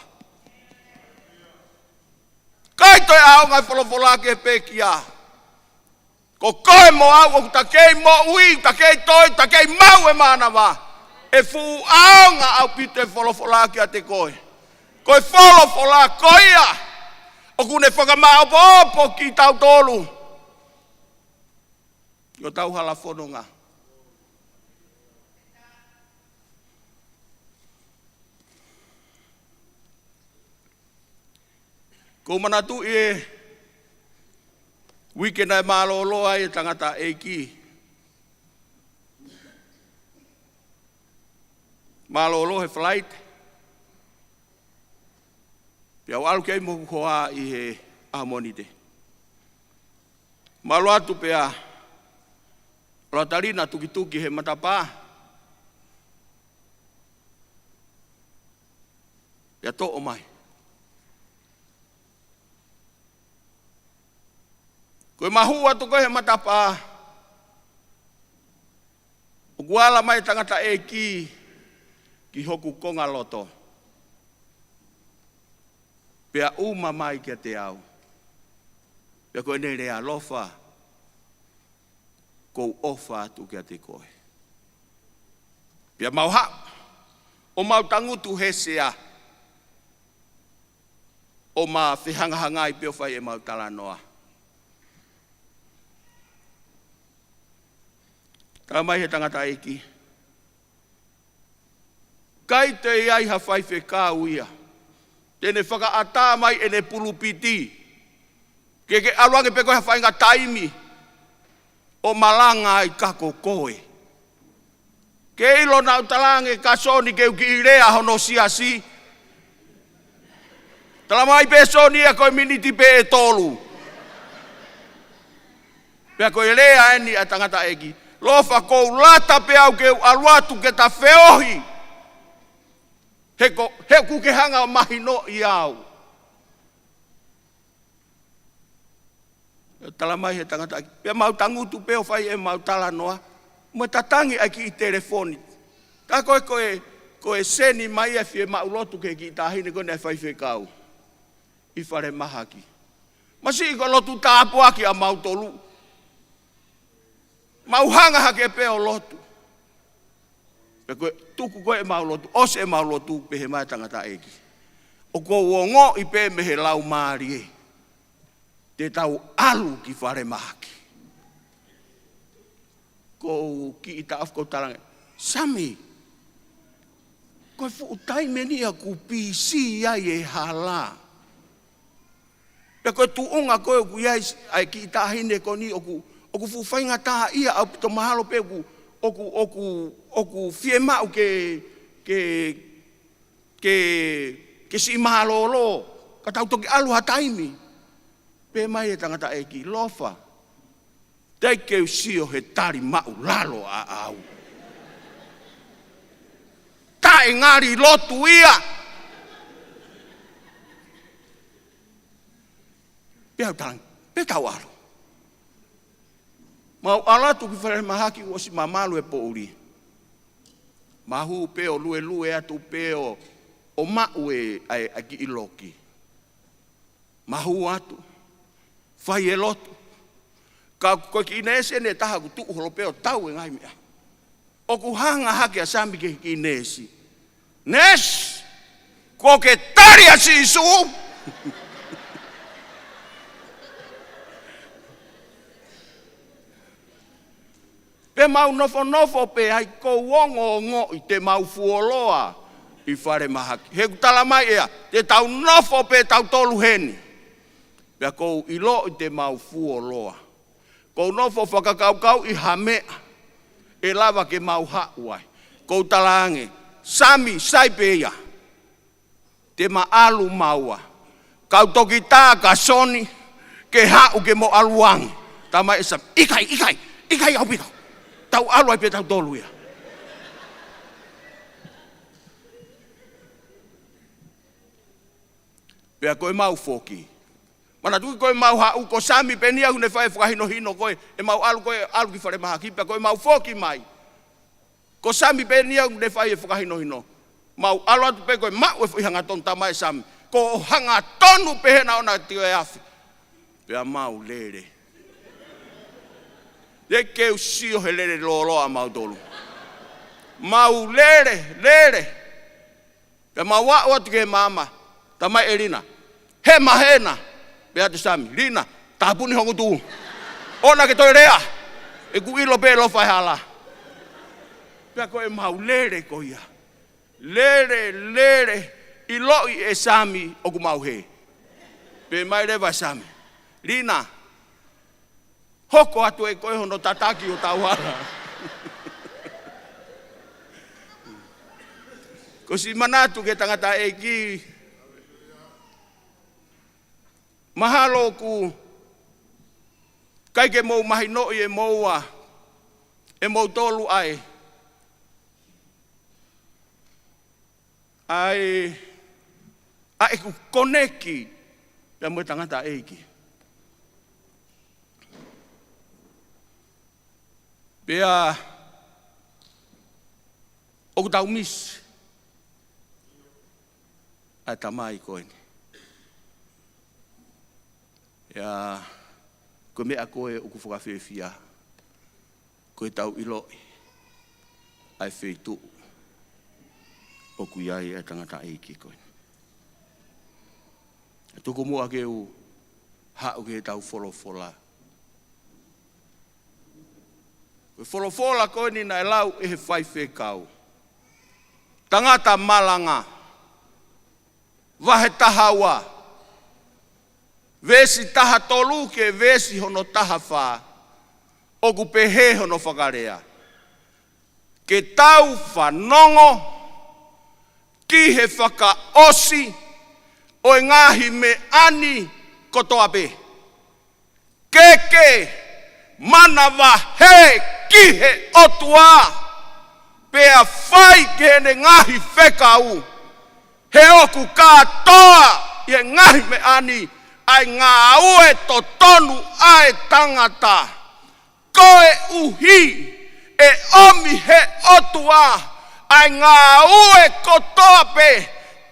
ʻIkai toe ʻaonga e folofola ki he pekia. Ko koe mo au ʻoku ta kei moʻui, ta kei toi, ta kei maʻu e mānava, ʻe fuʻu ʻaonga ʻaupito e folofola kiate koe. Ko e folofola ko ia ʻoku ne fakamāʻopoʻopo kitautolu ʻi hotau hala fononga. ʻOku ou manatuʻi e uike naʻe mālōlō ai e tangataʻeiki. Mālōlō he flight. Pea u ʻalu ki ai mo hoku hoa ʻi he ʻaho Mōnite. Mālōlō atu pea ʻalu ʻa Talina tukituki he matapā. Pea toʻo mai. Ko e mahuʻi atu ko ē he matapā, ʻoku ala mai e tangataʻeiki ki hoku konga loto. Pea ʻuma mai kiate au. Pea ko ʻene lea, ʻAlofa, ʻoku ou ʻofa atu kiate koe. Pea mau haʻu ʻo mau tangutu he sea, ʻo ma fehangahangai pē ʻo fai ʻemau talanoa. Talamai he tangataʻeiki, ʻikai toe ʻi ai ha faifekau ia te ne fakaʻatā mai ʻene pulupiti ke ke ʻalu ange pē ko e ha faʻahinga taimi ʻo malanga ai ka ko koe. Ke ʻilo naʻa ku talaange kia Soni ke u kiʻi lea hono siasi. Talamai pē Soni ia ko e miniti pē ʻe tolu. Pea ko e lea eni ʻa e tangataʻeiki. Lofa, ʻoku ou lata pē au ke u ʻalu atu ke ta feohi. He ko, he ʻoku ke hanga ʻo mahinoʻi au. Talamai he tangataʻeiki, pea mau tangutu pē ʻo fai ʻemau talanoa, mo e tatangi ʻa e kiʻi telefoni. Ka ko e, ko e, ko e seni mai ʻa e fiemaʻu lotu ki he kiʻi taʻahine ko eni ʻa e faifekau ʻi falemahaki. Masiʻi ko e lotu tāpuaki ʻa mautolu. Mau hanga hake pē ʻo lotu. Pea ko e tuku ko ē ʻemau lotu, ʻosi ʻemau lotu, pehē mai e tangataʻeiki, ʻoku ou ongoʻi pē mei he laumālie te tau ʻalu ki falemahaki. Ko u kiʻi taʻofi ko u talaange, Sami, ko e fuʻu taimi eni ʻoku pisi ai e hala. Pea ko e tuʻunga ko ē ʻoku ʻi ai ʻa e kiʻi taʻahine ko eni ʻoku, ʻoku fuʻu faingataʻaʻia ʻaupito, mahalo pē ʻoku, ʻoku, ʻoku, ʻoku fiemaʻu ke, ke, ke, ke siʻi mālōlō, ka tau toki ʻalu ha taimi. Pehē mai e tangataʻeiki, Lofa, teʻeki ke u sio he tali maʻulalo ʻaʻau. Taʻe ngali lotu ia. Pea u talaange, pea tau ʻalu. Mau ʻalu atu ki falemahaki, kuo ʻosi mamalu e poʻuli. Mau hū pē ʻo luelue atu pē ʻo, ʻo maʻu e, ʻa e, ʻa e kiʻi loki. Mau hū atu, fai e lotu. Ka ko e kiʻi neesi eni ʻe taha ʻoku tuʻu holo pē ʻo tau e ngaahi meʻa. ʻOku hanga hake ʻa Sami ki he kiʻi neesi. Neesi, kuo ke tali ʻa Sīsū? Pea mau nofonofo pē ai, ʻoku ou ongoʻi te mau fuoloa ʻi falemahaki. He ʻoku talamai ʻe ia, te tau nofo pē tautolu heni. Pea ʻoku ou ʻiloʻi te mau fuoloa. ʻOku ou nofo fakakaukauʻi ha meʻa ʻe lava ke mau haʻu ai. ʻOku ou talaange, Sami, sai pē ia. Te ma ʻalu maua. Kau toki tā kia Soni ke haʻu ke mo ʻalu ange. Talamai ʻe Sami, ʻikai, ʻikai, ʻikai ʻaupito. Tau ʻalu ai pē tautolu ia. Pea ko ʻemau foki. Manatuʻi ko ʻemau haʻu, ko Sami pē eni ia ʻoku ne fai e fakahinohino ko ē, ʻemau ʻalu ko ē, ʻalu ki falemahaki, pea ko ʻemau foki mai, ko Sami pē eni ia ʻoku ne fai e fakahinohino. Mau ʻalu atu pē ko e maʻu e foʻi hangatonu, talamai ʻe Sami, ko e hangatonu pē ena ʻoku na tio e afi. Pea mau lele. Teʻeki ke u sio he lele lōloa ʻa mautolu. Mau lele, lele. Pea mau aʻu atu ki he maama, talamai ʻe Lina, hema hena. Pehē atu ʻe Sami, Lina, tāpuni ho ngutu. ʻOua naʻa ke toe lea. ʻOku ʻilo pē ʻe Lofa e hala. Pea ko ʻemau lele ko ia. Lele, lele, ʻiloʻi ʻe Sami ʻoku mau hē. Pehē mai leva ʻe Sami, Lina, hoko atu ʻe koe hono tataki ʻo tau hala. Ko e siʻi manatu ki he tangataʻeiki, mahalo ʻoku ʻikai ke mou mahinoʻi ʻe moua, ʻe moutolu ʻa e, ʻa e, ʻa ʻeku koneki pea mo e tangataʻeiki. Pea ʻoku tau misi ʻa e tamai ko eni. Pea ko e meʻa ko ē ʻoku fakafiefia, ko ʻetau ʻiloʻi ʻa e feituʻu ʻoku ʻi ai e tangataʻeiki ko eni. Tuku muʻa ke u haʻu ki heʻetau folofola. Ko e folofola ko eni naʻe lau ʻe he faifekau. Tangata Malanga, vahe taha ua, veesi taha tolu ki he veesi hono taha fā, ʻoku pehē hono fakalea: Ke tau fanongo ki he fakaʻosi ʻo e ngaahi meʻa ni kotoa pē. Ke ke manavahē ki he ʻOtua, pea fai ki heʻene ngaahi fekau, he ʻoku kātoa ʻi he ngaahi meʻa ni ʻa e ngāue totonu ʻa e tangata. Koeʻuhi ʻe ʻomi he ʻOtua ʻa e ngāue kotoa pē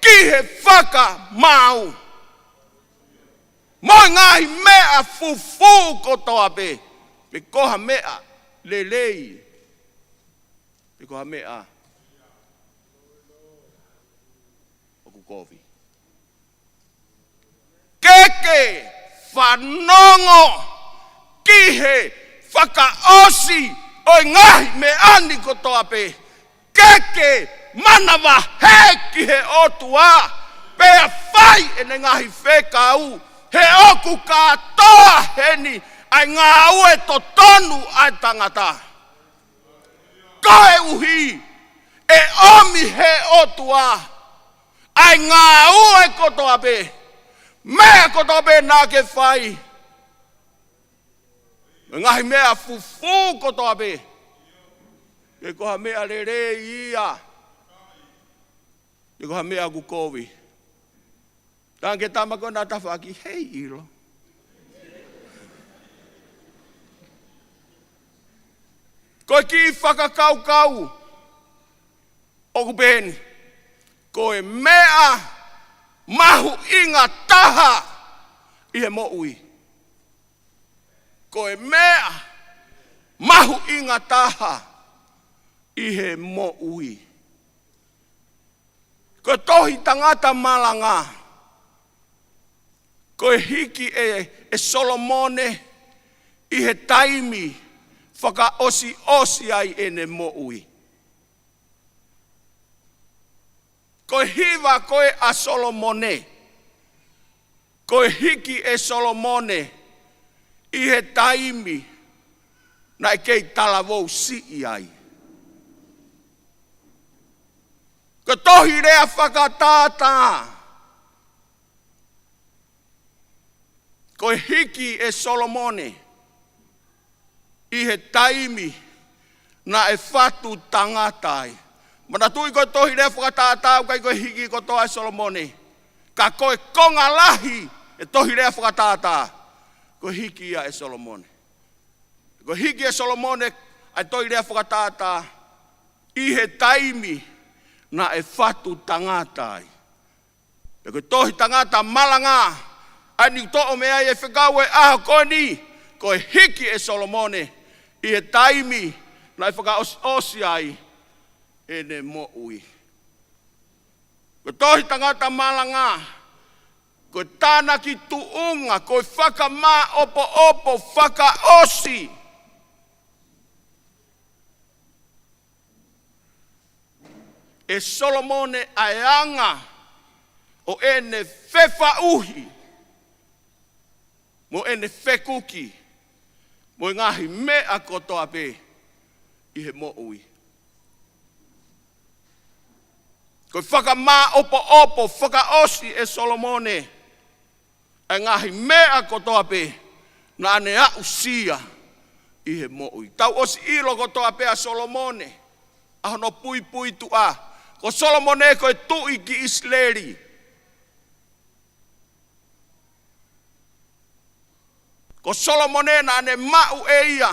ki he fakamaau, mo e ngaahi meʻa fufū kotoa pē, pe ko ha meʻa lelei, pe ko ha meʻa ʻoku kovi. Ke ke fanongo ki he fakaʻosi ʻo e ngaahi meʻa ni kotoa pē. Ke ke manavahē ki he ʻOtua, pea fai ʻene ngaahi fekau, he ʻoku kātoa heni ʻa e ngāue totonu ʻa e tangata. Koeʻuhi ʻe ʻomi he ʻOtua ʻa e ngāue kotoa pē, meʻa kotoa pē naʻa ke fai, mo e ngaahi meʻa fufū kotoa pē, pe ko ha meʻa lelei ia, pe ko ha meʻa ʻoku kovi. Talaange ki he tama ko ē naʻa tafaʻaki, heʻikai ʻilo. Ko e kiʻi fakakaukau ʻoku pehē ni: Ko e meʻa mahuʻinga taha ʻi he moʻui. Ko e meʻa mahuʻinga taha ʻi he moʻui. Ko e tohi Tangata Malanga, ko e hiki ʻe, ʻe Solomone ʻi he taimi fakaʻosiʻosi ai ʻene moʻui. Ko e hiva ko ē ʻa Solomone, ko e hiki ʻe Solomone ʻi he taimi naʻe kei talavou siʻi ai. Ko e tohi Lea Fakatātā, ko e hiki ʻe Solomone ʻi he taimi naʻe fatu tangata ai. Manatuʻi ko e tohi Lea Fakatātā ʻoku ʻikai ko e hiki kotoa ʻe Solomone, ka ko e konga lahi e tohi Lea Fakatātā, ko e hiki ia ʻe Solomone. Ko e hiki ʻe Solomone ʻa e tohi Lea Fakatātā ʻi he taimi naʻe fatu tangata ai. Pea ko e tohi Tangata Malanga ʻa eni ʻoku toʻo mei ai e fekau e ʻaho ko eni, ko e hiki ʻe Solomone ʻi he taimi naʻe fakaʻosiʻosi ai ʻene moʻui. Ko e tohi Tangata Malanga, ko e tānaki tuʻunga, ko e fakamāʻopoʻopo fakaʻosi ʻe Solomone ʻa e anga ʻo ʻene fefaʻuhi, mo ʻene fekuki, mo e ngaahi meʻa kotoa pē ʻi he moʻui. Ko e fakamāʻopoʻopo fakaʻosi ʻe Solomone ʻa e ngaahi meʻa kotoa pē naʻa ne aʻusia ʻi he moʻui. Tau ʻosi ʻilo kotoa pē ʻa Solomone, ʻa hono puipuituʻa. Ko Solomone ko e tuʻi ki ʻIsileli. Ko Solomone naʻa ne maʻu ʻe ia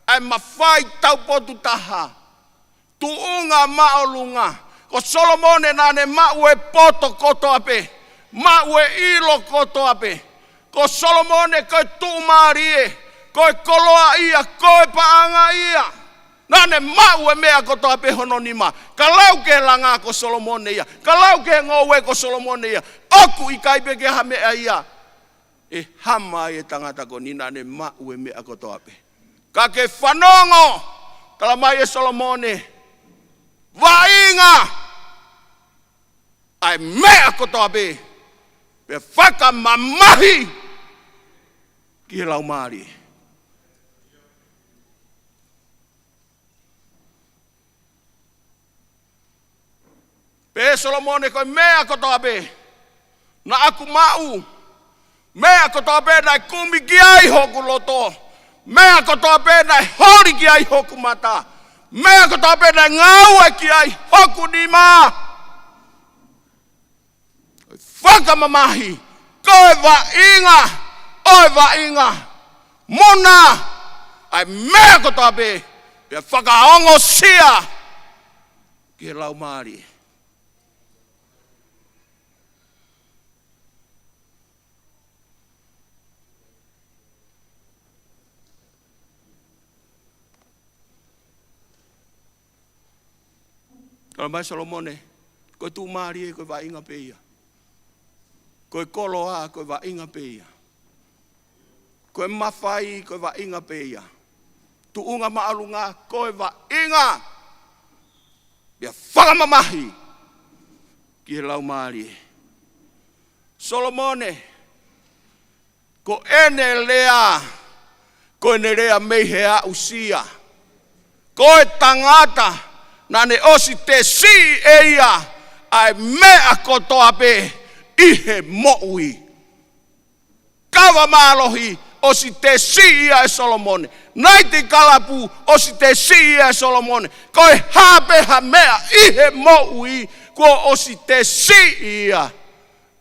ʻa e mafai taupotu taha, tuʻunga māʻolunga. Ko Solomone naʻa ne maʻu e poto kotoa pē, maʻu e ʻilo kotoa pē. Ko Solomone ko e tuʻumālie, ko e koloaʻia, ko e paʻangaʻia. Naʻa ne maʻu e meʻa kotoa pē hono nima. Ka lau ki he langa ko Solomone ia. Ka lau ki he ngoue ko Solomone ia. ʻOku ʻikai pē ke ha meʻa ia ʻe hama ai e tangata ko eni, naʻa ne maʻu e meʻa kotoa pē. Ka ke fanongo, tala mai ʻe Solomone, vaʻinga ʻa e meʻa kotoa pē, pea fakamamahi ki he laumālie. Pehē ʻe Solomone, ko e meʻa kotoa pē naʻa ku maʻu, meʻa kotoa pē naʻe kumi ki ai hoku loto, meʻa kotoa pē naʻe holi ki ai hoku mata, meʻa kotoa pē naʻe ngāue ki ai hoku nima, fakamamahi, ko e vaʻinga ʻo e vaʻinga, muna ʻa e meʻa kotoa pē, pea fakaongosia ki he laumālie. Tala mai Solomone, ko e tuʻumālie ko e vaʻinga pē ia. Ko e koloa ko e vaʻinga pē ia. Ko e mafai ko e vaʻinga pē ia. Tuʻunga māʻolunga ko e vaʻinga. Pea fakamamahi ki he laumālie. Solomone, ko ʻene lea, ko ʻene lea mei he aʻusia. Ko e tangata naʻa ne ʻosi tesi ʻe ia ʻa e meʻa kotoa pē ʻi he moʻui. Kava mālohi ʻosi tesi ia ʻe Solomone. Naiti kalapu ʻosi tesi ia ʻe Solomone. Ko e hā pē ha meʻa ʻi he moʻui kuo ʻosi tesi ia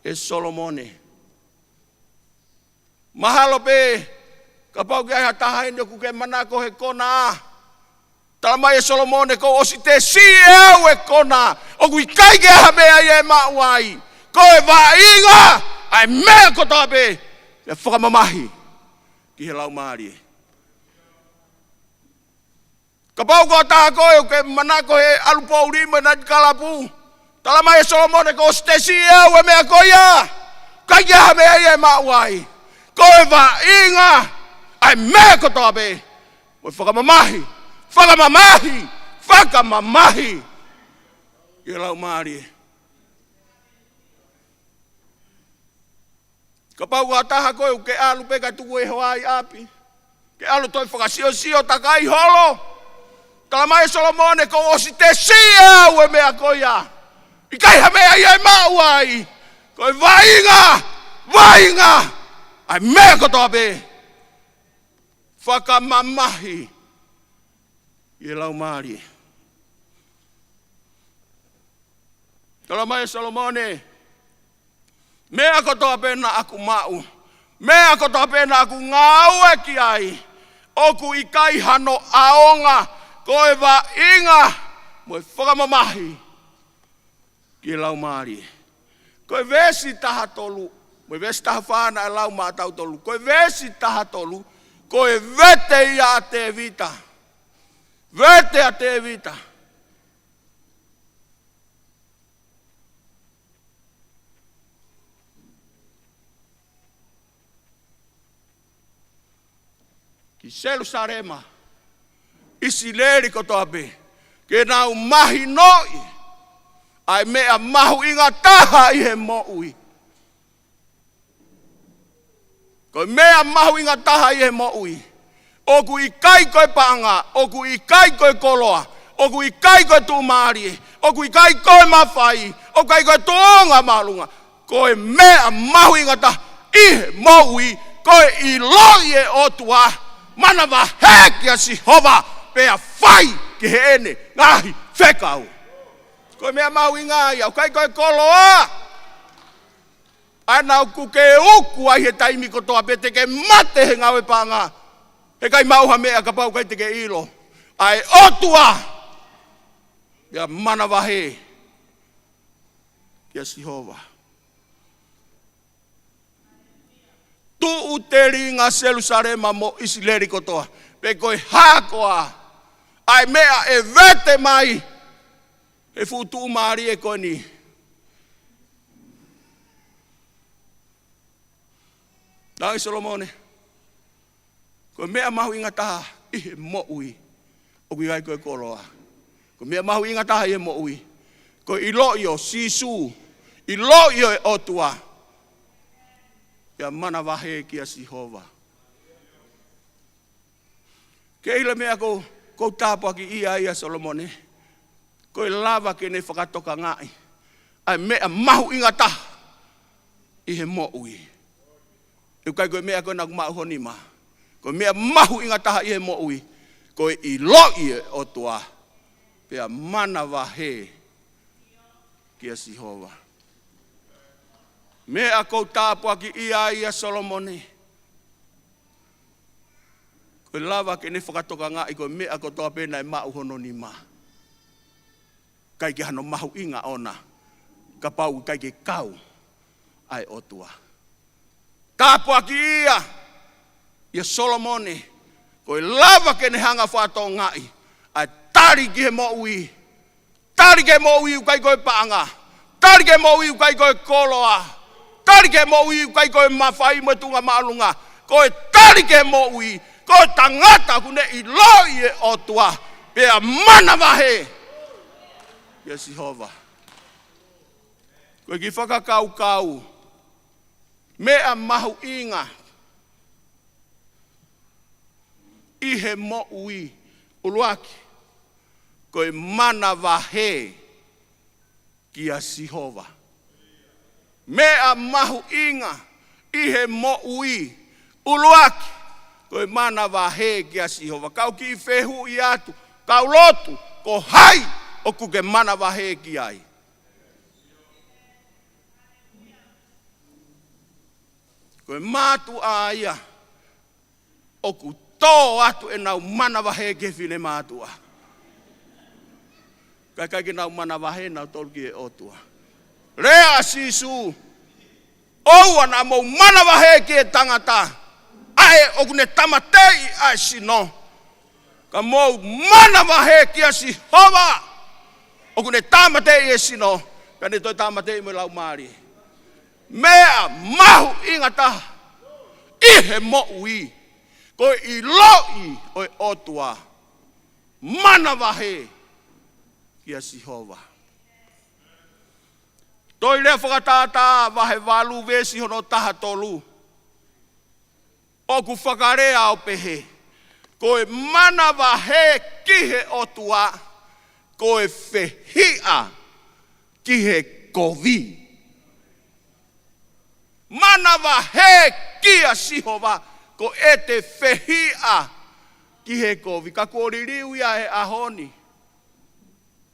ʻe Solomone. Mahalo pē kapau ʻoku ʻi ai ha taha heni ʻoku ke manako he kona. Tala mai ʻe Solomone, kuo ʻosi tesi ʻe au e kona. ʻOku ʻikai ke ha meʻa ia ʻe maʻu ai. Ko e vaʻinga ʻa e meʻa kotoa pē, pea fakamamahi ki he laumālie. Kapau ko ha taha koe ʻoku ke manako he ʻalu poʻuli mo e naiti kalapu, tala mai ʻe Solomone, kuo ʻosi tesi ʻe au e meʻa ko ia. ʻIkai ke ha meʻa ia ʻe maʻu ai. Ko e vaʻinga ʻa e meʻa kotoa pē, mo e fakamamahi, fakamamahi, fakamamahi ki he laumālie. Kapau ko ha taha koe ʻoku ke ʻalu pē kae tuku e hoa ʻi ʻapi, ke ʻalu toe fakasiosio takai holo, tala mai ʻe Solomone, kuo ʻosi tesi ʻe au e meʻa ko ia. ʻIkai ha meʻa ia ʻe maʻu ai. Ko e vaʻinga, vaʻinga ʻa e meʻa kotoa pē, fakamamahi ki he laumālie. Tala mai ʻe Solomone, meʻa kotoa pē naʻa ku maʻu, meʻa kotoa pē naʻa ku ngāue ki ai, ʻoku ʻikai hano ʻaonga ko e vaʻinga mo e fakamamahi ki he laumālie. Ko e veesi taha tolu mo e veesi taha fā naʻe lau maʻa tautolu. Ko e veesi taha tolu, ko e vete ia ʻa Tēvita. Vete ʻa Tēvita. Ki Selusalema, ʻIsileli kotoa pē, ke nau mahinoʻi ʻa e meʻa mahuʻinga taha ʻi he moʻui. Ko e meʻa mahuʻinga taha ʻi he moʻui, ʻoku ʻikai ko e paʻanga, ʻoku ʻikai ko e koloa, ʻoku ʻikai ko e tuʻumālie, ʻoku ʻikai ko e mafai, ʻoku ʻikai ko e tuʻunga māʻolunga. Ko e meʻa mahuʻinga taha ʻi he moʻui, ko e ʻiloʻi e ʻOtua, manavahē kia Sihova, pea fai ki heʻene ngaahi fekau. Ko e meʻa mahuʻinga ia, ʻoku ʻikai ko e koloa. ʻA ia naʻa ku ke uku ai he taimi kotoa pē te ke mate he ngāue paʻanga, heʻikai maʻu ha meʻa kapau ʻikai te ke ʻilo ʻa e ʻOtua, pea manavahē kia Sihova. Tuʻu telinga Selusalema mo ʻIsileli kotoa, pe ko e hā koā ʻa e meʻa ʻe vete mai he fuʻu tuʻumālie ko eni. Talaange Solomone, ko e meʻa mahuʻinga taha ʻi he moʻui, ʻoku ʻikai ko e koloa. Ko e meʻa mahuʻinga taha ʻi he moʻui, ko e ʻiloʻi ʻo Sīsū, ʻiloʻi ʻo e ʻOtua, pea manavahē kia Sihova. Ko e ʻilo meʻa ʻoku, ʻoku tāpuakiʻia ai ʻa Solomone, ko e lava ke ne fakatokangaʻi ʻa e meʻa mahuʻinga taha ʻi he moʻui. ʻOku ʻikai ko e meʻa ko ena ʻoku maʻu ho nima. Ko e meʻa mahuʻinga taha ʻi he moʻui, ko e ʻiloʻi ʻo e ʻOtua, pea manavahē kia Sihova. Meʻa ʻoku tāpuakiʻia ai ʻa Solomone, ko e lava ke ne fakatokangaʻi ko e meʻa kotoa pē naʻe maʻu hono nima, ʻikai ke hano mahuʻinga ʻona kapau ʻikai ke kau ʻa e ʻOtua. Tāpuakiʻia ʻia Solomone, ko e lava ke ne hanga fakatokangaʻi ʻa e tali ki he moʻui. Tali ki he moʻui ʻoku ʻikai ko e paʻanga. Tali ki he moʻui ʻoku ʻikai ko e koloa. Tali ki he moʻui ʻoku ʻikai ko e mafai mo e tuʻunga māʻolunga. Ko e tali ki he moʻui, ko e tangata ʻoku ne ʻiloʻi ʻa e ʻOtua, pea manavahē kia Sihova. Ko e kiʻi fakakaukau, meʻa mahuʻinga ʻi he moʻui, ʻuluaki, ko e manavahē kia Sihova. Meʻa mahuʻinga ʻi he moʻui, ʻuluaki, ko e manavahē kia Sihova. Kau kiʻi fehuʻi atu, kau lotu, ko hai ʻoku ke manavahē ki ai? Ko e mātuʻa ia ʻoku tō atu ʻenau manavahē ki he finemātuʻa, kae ʻikai ke nau manavahē nautolu ki he ʻOtua. Lea ʻa Sīsū, ʻoua naʻa mou manavahē ki he tangata, ʻa ē ʻoku ne tāmateʻi ʻa e sino. Ka mou manavahē kia Sihova, ʻoku ne tāmateʻi e sino, pea ne toe tāmateʻi mo e laumālie. Meʻa mahuʻinga taha ʻi he moʻui, ko e ʻiloʻi ʻo e ʻOtua, manavahē kia Sihova. Tohi Lea Fakatātā vahe valu veesi hono taha tolu, ʻoku fakalea ʻo pehē, ko e manavahē ki he ʻOtua, ko e fehiʻa ki he kovi. Manavahē kia Sihova, ko ʻete fehiʻa ki he kovi. Ka kuo liliu ia he ʻaho ni.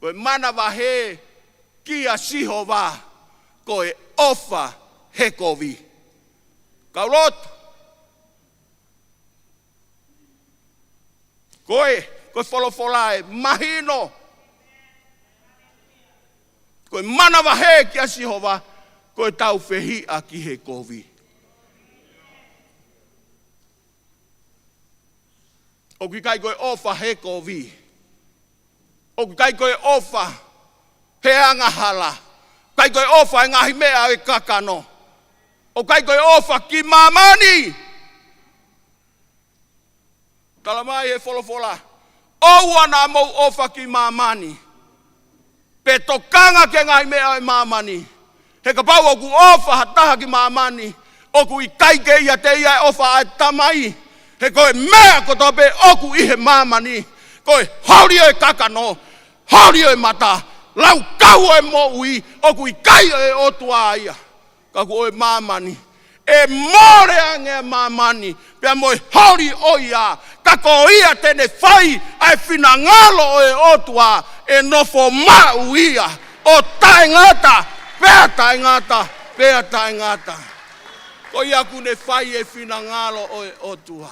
Ko e manavahē kia Sihova, ko e ʻofa he kovi. Kau lotu. Ko e, ko e folofola ʻe mahino. Ko e manavahē kia Sihova, ko ʻetau fehiʻa ki he kovi. ʻOku ʻikai ko e ʻofa he kovi. ʻOku ʻikai ko e ʻofa he angahala. ʻIkai ko e ʻofa he ngaahi meʻa ʻo e kakano. ʻOku ʻikai ko e ʻofa ki māmani. Tala mai he folofola, ʻoua naʻa mou ʻofa ki māmani, pe tokanga ki he ngaahi meʻa ʻo e māmani. He kapau ʻoku ʻofa ha taha ki māmani, ʻoku ʻikai ke ʻiate ia e ʻofa ʻa e Tamai. He ko e meʻa kotoa pē ʻoku ʻi he māmani, ko e holi ʻo e kakano, holi ʻo e mata, laukau ʻo e moʻui, ʻoku ʻikai ʻo e ʻOtua ia. Ka ko e māmani, ʻe mole ange ʻa māmani pea mo e holi ʻo ia, ka ko ia te ne fai ʻa e finangalo ʻo e ʻOtua, ʻe nofo maʻu ia ʻo taʻengata, pea taʻengata, pea taʻengata. Ko ia ʻoku ne fai e finangalo ʻo e ʻOtua.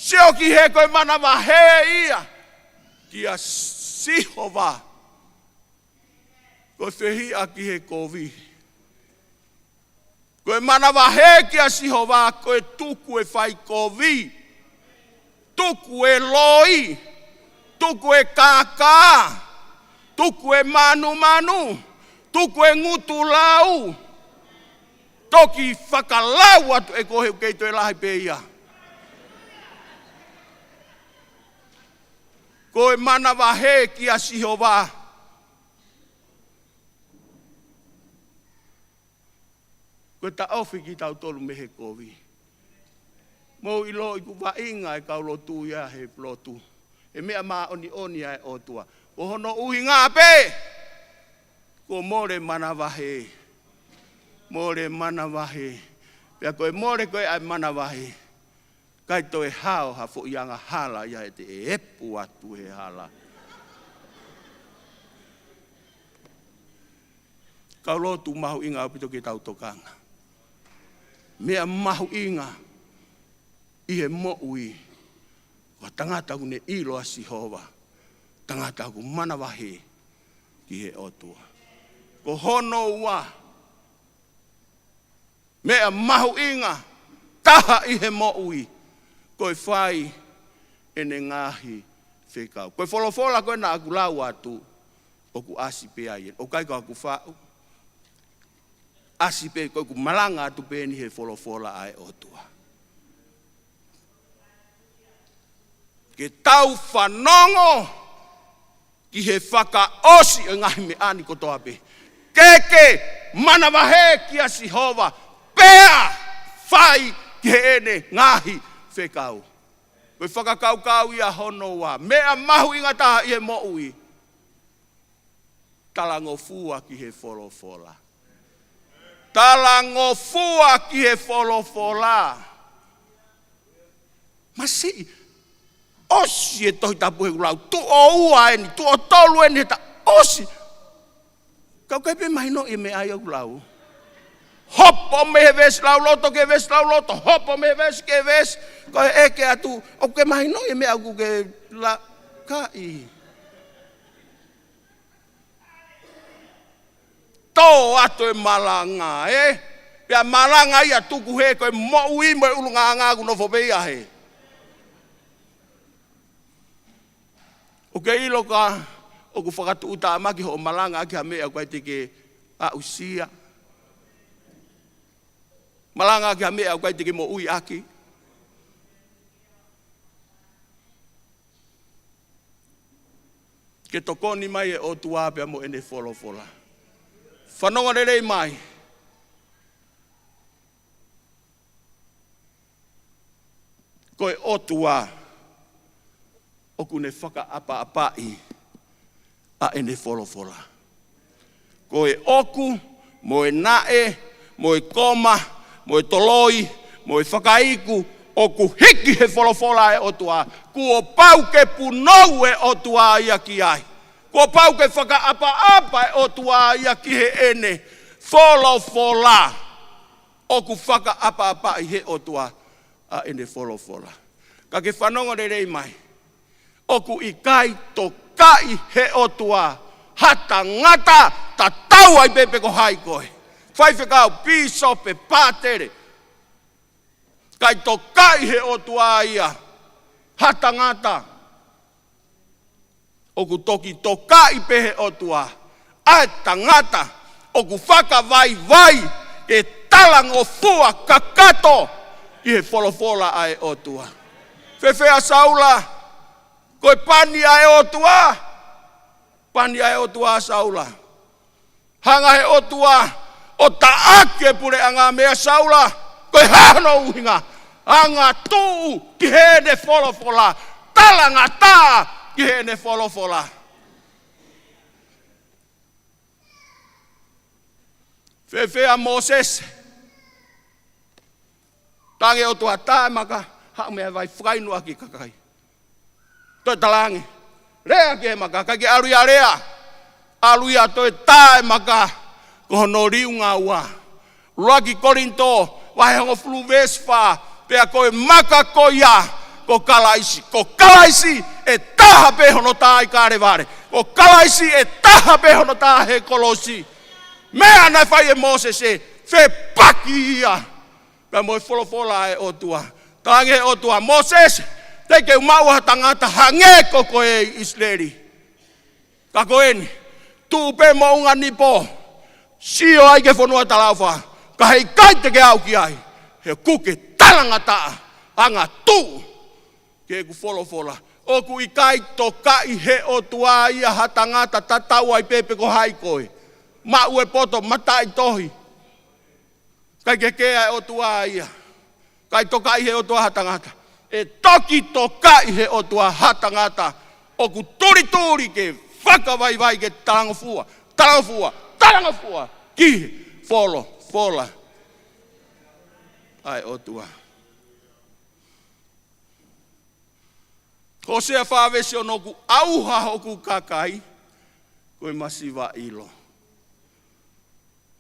Sio ki he ko e manavahē ia kia Sihova, ko e fehiʻa ki he kovi. Ko e manavahē kia Sihova, ko e tuku e fai kovi, tuku e loi, Tuku e kākā, tuku e mānumanu, tuku e ngutu lau. Toki fakalau atu ʻe koe he ʻoku kei toe lahi pē ia. Ko e manavahē kia Sihova. Ko e taʻofi kitautolu mei he kovi. Mou ʻiloʻi ʻoku vaʻinga e kau lotu ia he lotu. He meʻa māʻoniʻoni ʻa e ʻOtua. Ko hono ʻuhinga pē. Ko mole manavahē. Mole manavahē. Pea ko e mole ko ē ʻa e manavahē. ʻIkai toe hao ha foʻi angahala ia ʻe te ʻe epu atu he hala. Kau lotu mahuʻinga ʻaupito ke tau tokanga. Meʻa mahuʻinga ʻi he moʻui. Ko e tangata ʻoku ne ʻilo ʻa Sihova. Tangata ʻoku manavahē ki he ʻOtua. Ko hono ua. Meʻa mahuʻinga taha ʻi he moʻui. Ko e fai ʻene ngaahi fekau. Ko e folofola ko ē naʻa ku lau atu. ʻOku ʻasi pē ai. ʻOku ʻikai ko ʻeku faʻu. ʻAsi pē ko ʻeku malanga atu pē eni he folofola ʻa e ʻOtua. Ke tau fanongo ki he fakaʻosi ʻo e ngaahi meʻa ni kotoa pē. Ke ke manavahē kia Sihova, pea fai ki heʻene ngaahi fekau. Ko e fakakaukau ia hono ua. Meʻa mahuʻinga taha ʻi he moʻui. Talangofua ki he folofola. Talangofua ki he folofola. Masiʻi. ʻOsi e Tohi Tapu he lau. Tuʻo ua eni, tuʻo tolu eni he ta ʻosi. Kau ʻikai pē mahinoʻi e meʻa ia ʻoku lau. Hopo mei he veesi lauloto ki he veesi lauloto. Hopo mei he veesi ki he veesi. Ko e ʻeke atu. ʻOku ke mahinoʻi e meʻa ʻoku ke la kaʻi. Tō atu e malanga, ē? Pea malanga ia tuku hē ko e moʻui mo e ʻulungaanga ʻoku nofo pē ia hē. ʻOku ke ʻilo ka ʻoku fakatuʻutāmaki hoʻo malanga ʻaki ha meʻa ʻoku ʻikai te ke aʻusia. Malanga ʻaki ha meʻa ʻoku ʻikai te ke moʻui ʻaki. Ke tokoni mai e ʻOtua pea mo ʻene folofola. Fanongo lelei mai. Ko e ʻOtua ʻoku ne fakaʻapaʻapaʻi ʻa ʻene folofola. Ko e ʻoku, mo e naʻe, mo e koma, mo e toloi, mo e fakaiku, ʻoku hiki he folofola ʻa e ʻOtua. Kuo pau ke punou e ʻOtua ia ki ai. Kuo pau ke fakaʻapaʻapa e ʻOtua ia ki heʻene folofola. ʻOku fakaʻapaʻapaʻi he ʻOtua ʻa ʻene folofola. Ka ke fanongo lelei mai. ʻOku ʻikai tokaʻi he ʻOtua ha tangata tatau ai pē pe ko hai koe. Faifekau, pīsope, pātele. ʻIkai tokaʻi he ʻOtua ia ha tangata. ʻOku toki tokaʻi pē he ʻOtua ʻa e tangata ʻoku fakavaivai ke talangofua kakato ki he folofola ʻa e ʻOtua. Fēfē ʻa Saula, ko e pani ʻa e ʻOtua, pani ʻa e ʻOtua ʻa Saula. Hanga he ʻOtua ʻo taʻaki e puleʻanga mei a Saula, ko e hā hono ʻuhinga? Angatuʻu ki heʻene folofola, talangataʻa ki heʻene folofola. Fēfē ʻa Mōsese? Tangi ʻOtua tā e maka, haʻu mei he vai fakainu ʻaki kakai. Toe talaange. Lea ki he maka, ʻikai ke ʻalu ia lea. ʻAlu ia toe tā e maka, ko hono liunga ua. ʻUluaki Kolinitō, vahe hongofulu veesi fā, pea ko e maka ko ia, ko Kalaisi. Ko Kalaisi ʻe taha pē hono tā ʻi Kalevale. Ko Kalaisi ʻe taha pē hono tā he kolosi. Meʻa naʻe fai ʻe Mōsese, fepaki ia. Pea mo e folofola ʻa e ʻOtua. Tangi he ʻOtua, Mōsese, Te ke maʻu ha tangata hangē ko koe ʻi ʻIsileli. Ka ko eni, tuʻu pē moʻunga nipo, sio ai ki he fonua talaʻofa, ka heʻikai te ke aʻu ki ai, he ʻoku ke talangataʻa, angatuʻu ki heʻeku folofola. ʻOku ʻikai tokaʻi he ʻOtua ia ha tangata, tatau ai pē pe ko hai koe. Maʻu e poto, mataʻitohi. ʻIkai ke kea e ʻOtua ia. ʻIkai tokaʻi he ʻOtua ha tangata. ʻE toki tokaʻi he ʻOtua ha tangata ʻoku tulituli ke fakavaivai ke talangofua, talangofua, talangofua ki he folofola ʻa e ʻOtua. Hōsea fā veesi ono, ʻoku ʻauha hoku kakai ko e masiva ʻilo.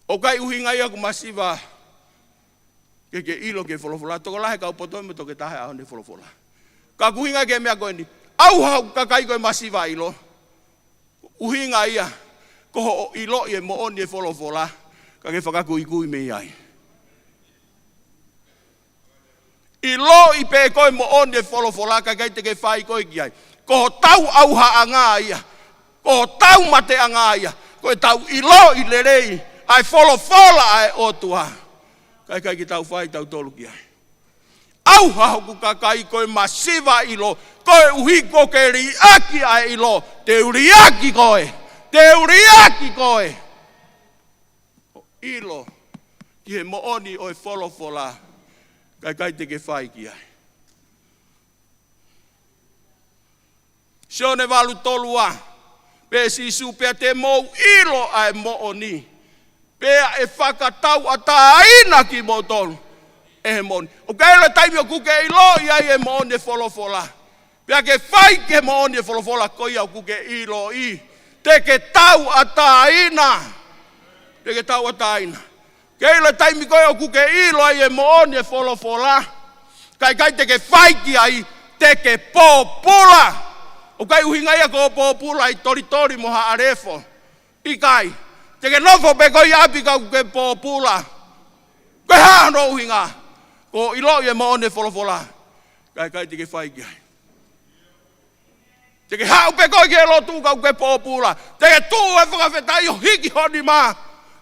ʻOku ʻikai ʻuhinga ia ʻoku masiva ke ke ʻilo ki he folofola. Tokolahi e kau poto mo toketā he ʻaho ni e folofola. Ka ʻoku ʻuhinga ki he meʻa ko eni. ʻAuha hoku kakai ko e masiva ʻilo. ʻUhinga ia, ko hoʻo ʻiloʻi e moʻoni e folofola, ka ke fakakuikui mei ai. ʻIloʻi pē ko e moʻoni e folofola, ka ʻikai te ke fai koe ki ai. Ko hotau ʻauhaʻanga ia. Ko hotau mateʻanga ia. Ko ʻetau ʻiloʻi lelei ʻa e folofola ʻa e ʻOtua, ka ʻikai ke tau fai tautolu ki ai. ʻAuha hoku kakai ko e masiva ʻilo, koeʻuhi ko e liʻaki ʻa e ʻilo, te u liʻaki koe, te u liʻaki koe. ʻIlo ki he moʻoni ʻo e folofola, ka ʻikai te ke fai ki ai. Sione valu tolu ua, pehē ʻe Sīsū, pea te mou ʻilo ʻa e moʻoni, pea ʻe fakatauʻatāina kimoutolu ʻe he moʻoni. ʻOku ʻi ai e taimi ʻoku ke ʻiloʻi ai e moʻoni e folofola, pea ke fai ki he moʻoni e folofola, ko ia ʻoku ke ʻiloʻi, te ke tauʻatāina. Te ke tauʻatāina. Ke ʻilo e taimi ko ē ʻoku ke ʻilo ai e moʻoni e folofola, ka ʻikai te ke fai ki ai, te ke pōpula. ʻOku ʻikai ʻuhinga ia ko e pōpula ʻi Tolitoli mo Haʻalefo. ʻIkai. Te ke nofo pē koe ʻi ʻapi ka ʻoku ke pōpula. Ko e hā hono ʻuhinga? Ko hoʻo ʻiloʻi e moʻoni e folofola, ka ʻikai te ke fai ki ai. Te ke haʻu pē koe ki he lotu ka ʻoku ke pōpula. Te ke tuʻu he fakafetaʻi ʻo hiki ho nima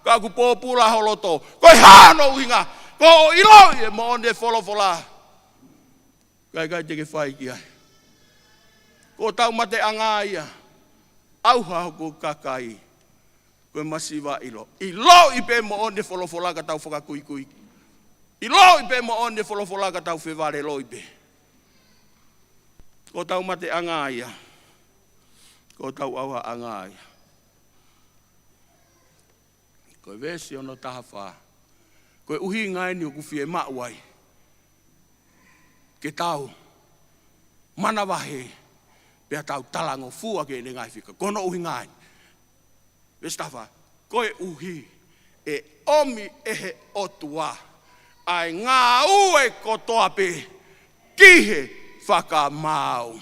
ka ʻoku pōpula ho loto. Ko e hā hono ʻuhinga? Ko hoʻo ʻiloʻi e moʻoni e folofola, ka ʻikai te ke fai ki ai. Ko hotau mateʻanga ia. ʻAuha hoku kakai ko e masiva ʻilo. ʻIloʻi pē moʻoni e folofola ka tau fakakuikui. ʻIloʻi pē moʻoni e folofola ka tau fevaleloi pē. Ko hotau mateʻanga ia. Ko hotau ʻauhaʻanga ia. Ko e veesi ono taha fā. Ko e ʻuhinga eni ʻoku fiemaʻu ai ke tau manavahē, pea tau talangofua ki heʻene ngaahi fika. Ko hono ʻuhinga eni. Veesi taha fā, koeʻuhi ʻe ʻomi ʻe he ʻOtua ʻa e ngāue kotoa pē ki he fakamaau.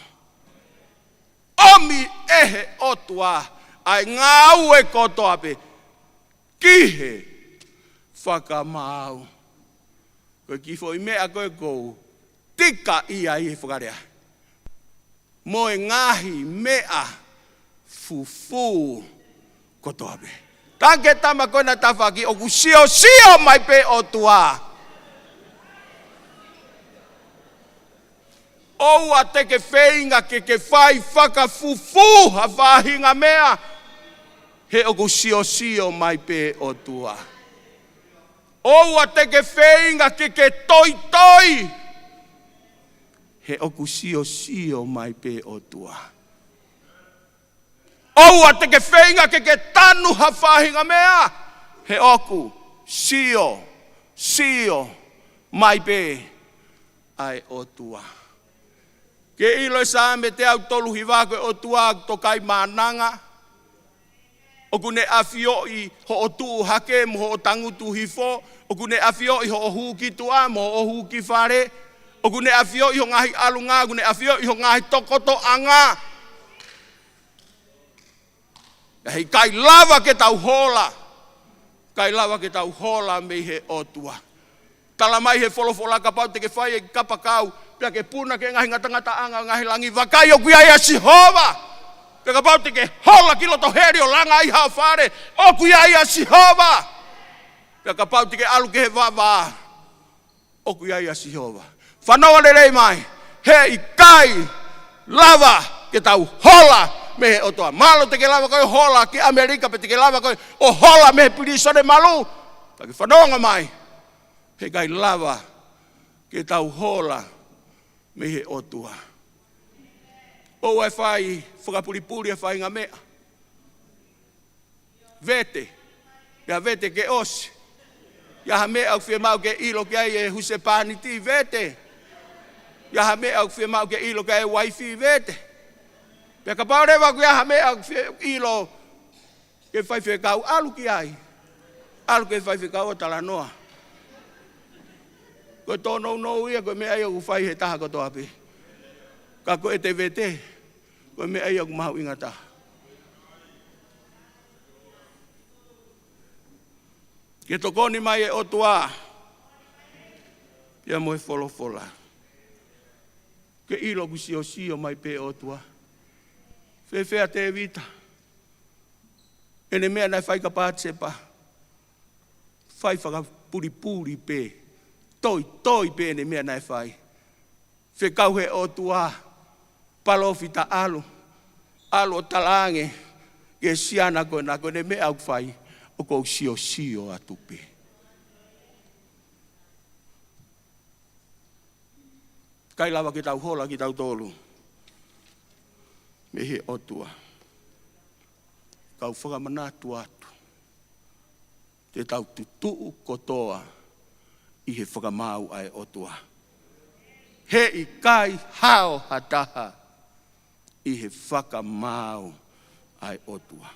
ʻOmi ʻe he ʻOtua ʻa e ngāue kotoa pē ki he fakamaau. Ko e kiʻi foʻi meʻa ko ē ʻoku ou tikaʻi ai he fakalea. Mo e ngaahi meʻa fufū kotoa pē. Tangi ki he tama ko ē naʻa tafaki, ʻoku siosio mai pē ʻOtua. ʻOua te ke feinga ke ke fai fakafufū ha faʻahinga meʻa, he ʻoku siosio mai pē ʻOtua. ʻOua te ke feinga ke ke toitoi, he ʻoku siosio mai pē ʻOtua. ʻOua te ke feinga ke ke tanu ha faʻahinga meʻa, he ʻoku siosio mai pē ʻa e ʻOtua. Ke ʻilo e Saame teau tolu hiva, ko e ʻOtua ʻoku tokaimaʻananga. ʻOku ne ʻafioʻi hoʻo tuʻu hake mo hoʻo tangutu hifo. ʻOku ne ʻafioʻi hoʻo hū ki tuʻa mo hoʻo hū ki fale. ʻOku ne ʻafioʻi ho ngaahi ʻalunga, ʻoku ne ʻafioʻi ho ngaahi tokotoʻanga. Ka heʻikai lava ke tau hola. ʻIkai lava ke tau hola mei he ʻOtua. Tala mai he folofola kapau te ke fai e kapakau, Pea ke puna ki he ngaahi ngatangataʻanga ʻo e ngaahi langi, vakai ʻoku ʻi ai ʻa Sihova. Pea kapau te ke hola ki loto heli ʻo langa ai haʻo fale, ʻoku ʻi ai ʻa Sihova. Pea kapau te ke ʻalu ki he vavā, ʻoku ʻi ai ʻa Sihova. Fanongo lelei mai, heʻikai lava ke tau hola mei he ʻOtua. Mālō te ke lava koe ʻo hola ki ʻAmelika, pe te ke lava koe ʻo hola mei he pilīsone malu. Ka ke fanongo mai, heʻikai lava ke tau hola mei he ʻOtua. ʻOua ʻe fai fakapulipuli ʻa e faʻahinga meʻa. Vete. Pea vete ke ʻosi. ʻI ai ha meʻa ʻoku fiemaʻu ke ʻilo ki ai e husepāniti, vete. ʻI ai ha meʻa ʻoku fiemaʻu ke ʻilo ki ai e uaifi, vete. Pea kapau leva ʻoku ʻi ai ha meʻa ʻoku fie ʻilo ke faifekau, ʻalu ki ai. ʻAlu ki he faifekau ʻo talanoa. Ko e tōnounou ia, ko e meʻa ia ʻoku fai he taha kotoa pē. Ka ko ʻete vete, ko e meʻa ia ʻoku mahuʻinga taha. Ke tokoni mai e ʻOtua ia mo e folofola. Ke ʻilo ʻoku siosio mai pē ʻOtua. Fēfē ʻa Tēvita? ʻEne meʻa naʻe fai kia Patisepa, fai fakapulipuli pē, toitoi pē ʻene meʻa naʻe fai. Fekau he ʻOtua, palōfita ʻalu, ʻalu ʻo talaange ki he siana ko ena ko ʻene meʻa ʻoku fai, ʻoku ou siosio atu pē. ʻIkai lava ke tau hola kitautolu mei he ʻOtua. Kau fakamanatu atu, te tau tutuʻu kotoa ʻi he fakamaau ʻa e ʻOtua. Heʻikai hao ha taha ʻi he fakamaau ʻa e ʻOtua.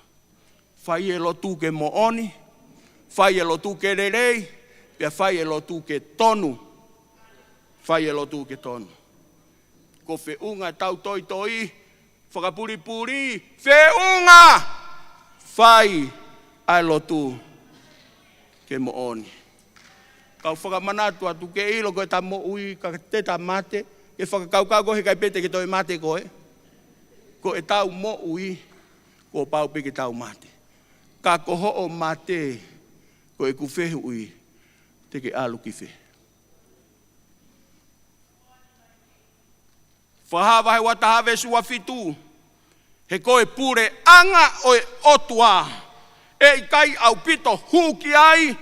Fai e lotu ke moʻoni, fai e lotu ke lelei, pea fai e lotu ke tonu. Fai e lotu ke tonu. Ko e feʻunga ʻetau toitoi, fakapulipuli, feʻunga fai ʻa e lotu ke moʻoni. Kau fakamanatu atu, ke ʻilo ko ʻeta moʻui ka te ta mate, ke fakakaukau koe heʻikai pē te ke toe mate koe. Ko ʻetau moʻui, kuo pau pē ke tau mate. Ka ko hoʻo mate, ko ʻeku fehuʻi, te ke ʻalu ki fē? Fakahā vahe ua taha veesi ua fitu. He ko e puleʻanga ʻo e ʻOtua, ʻe ʻikai ʻaupito hū ki ai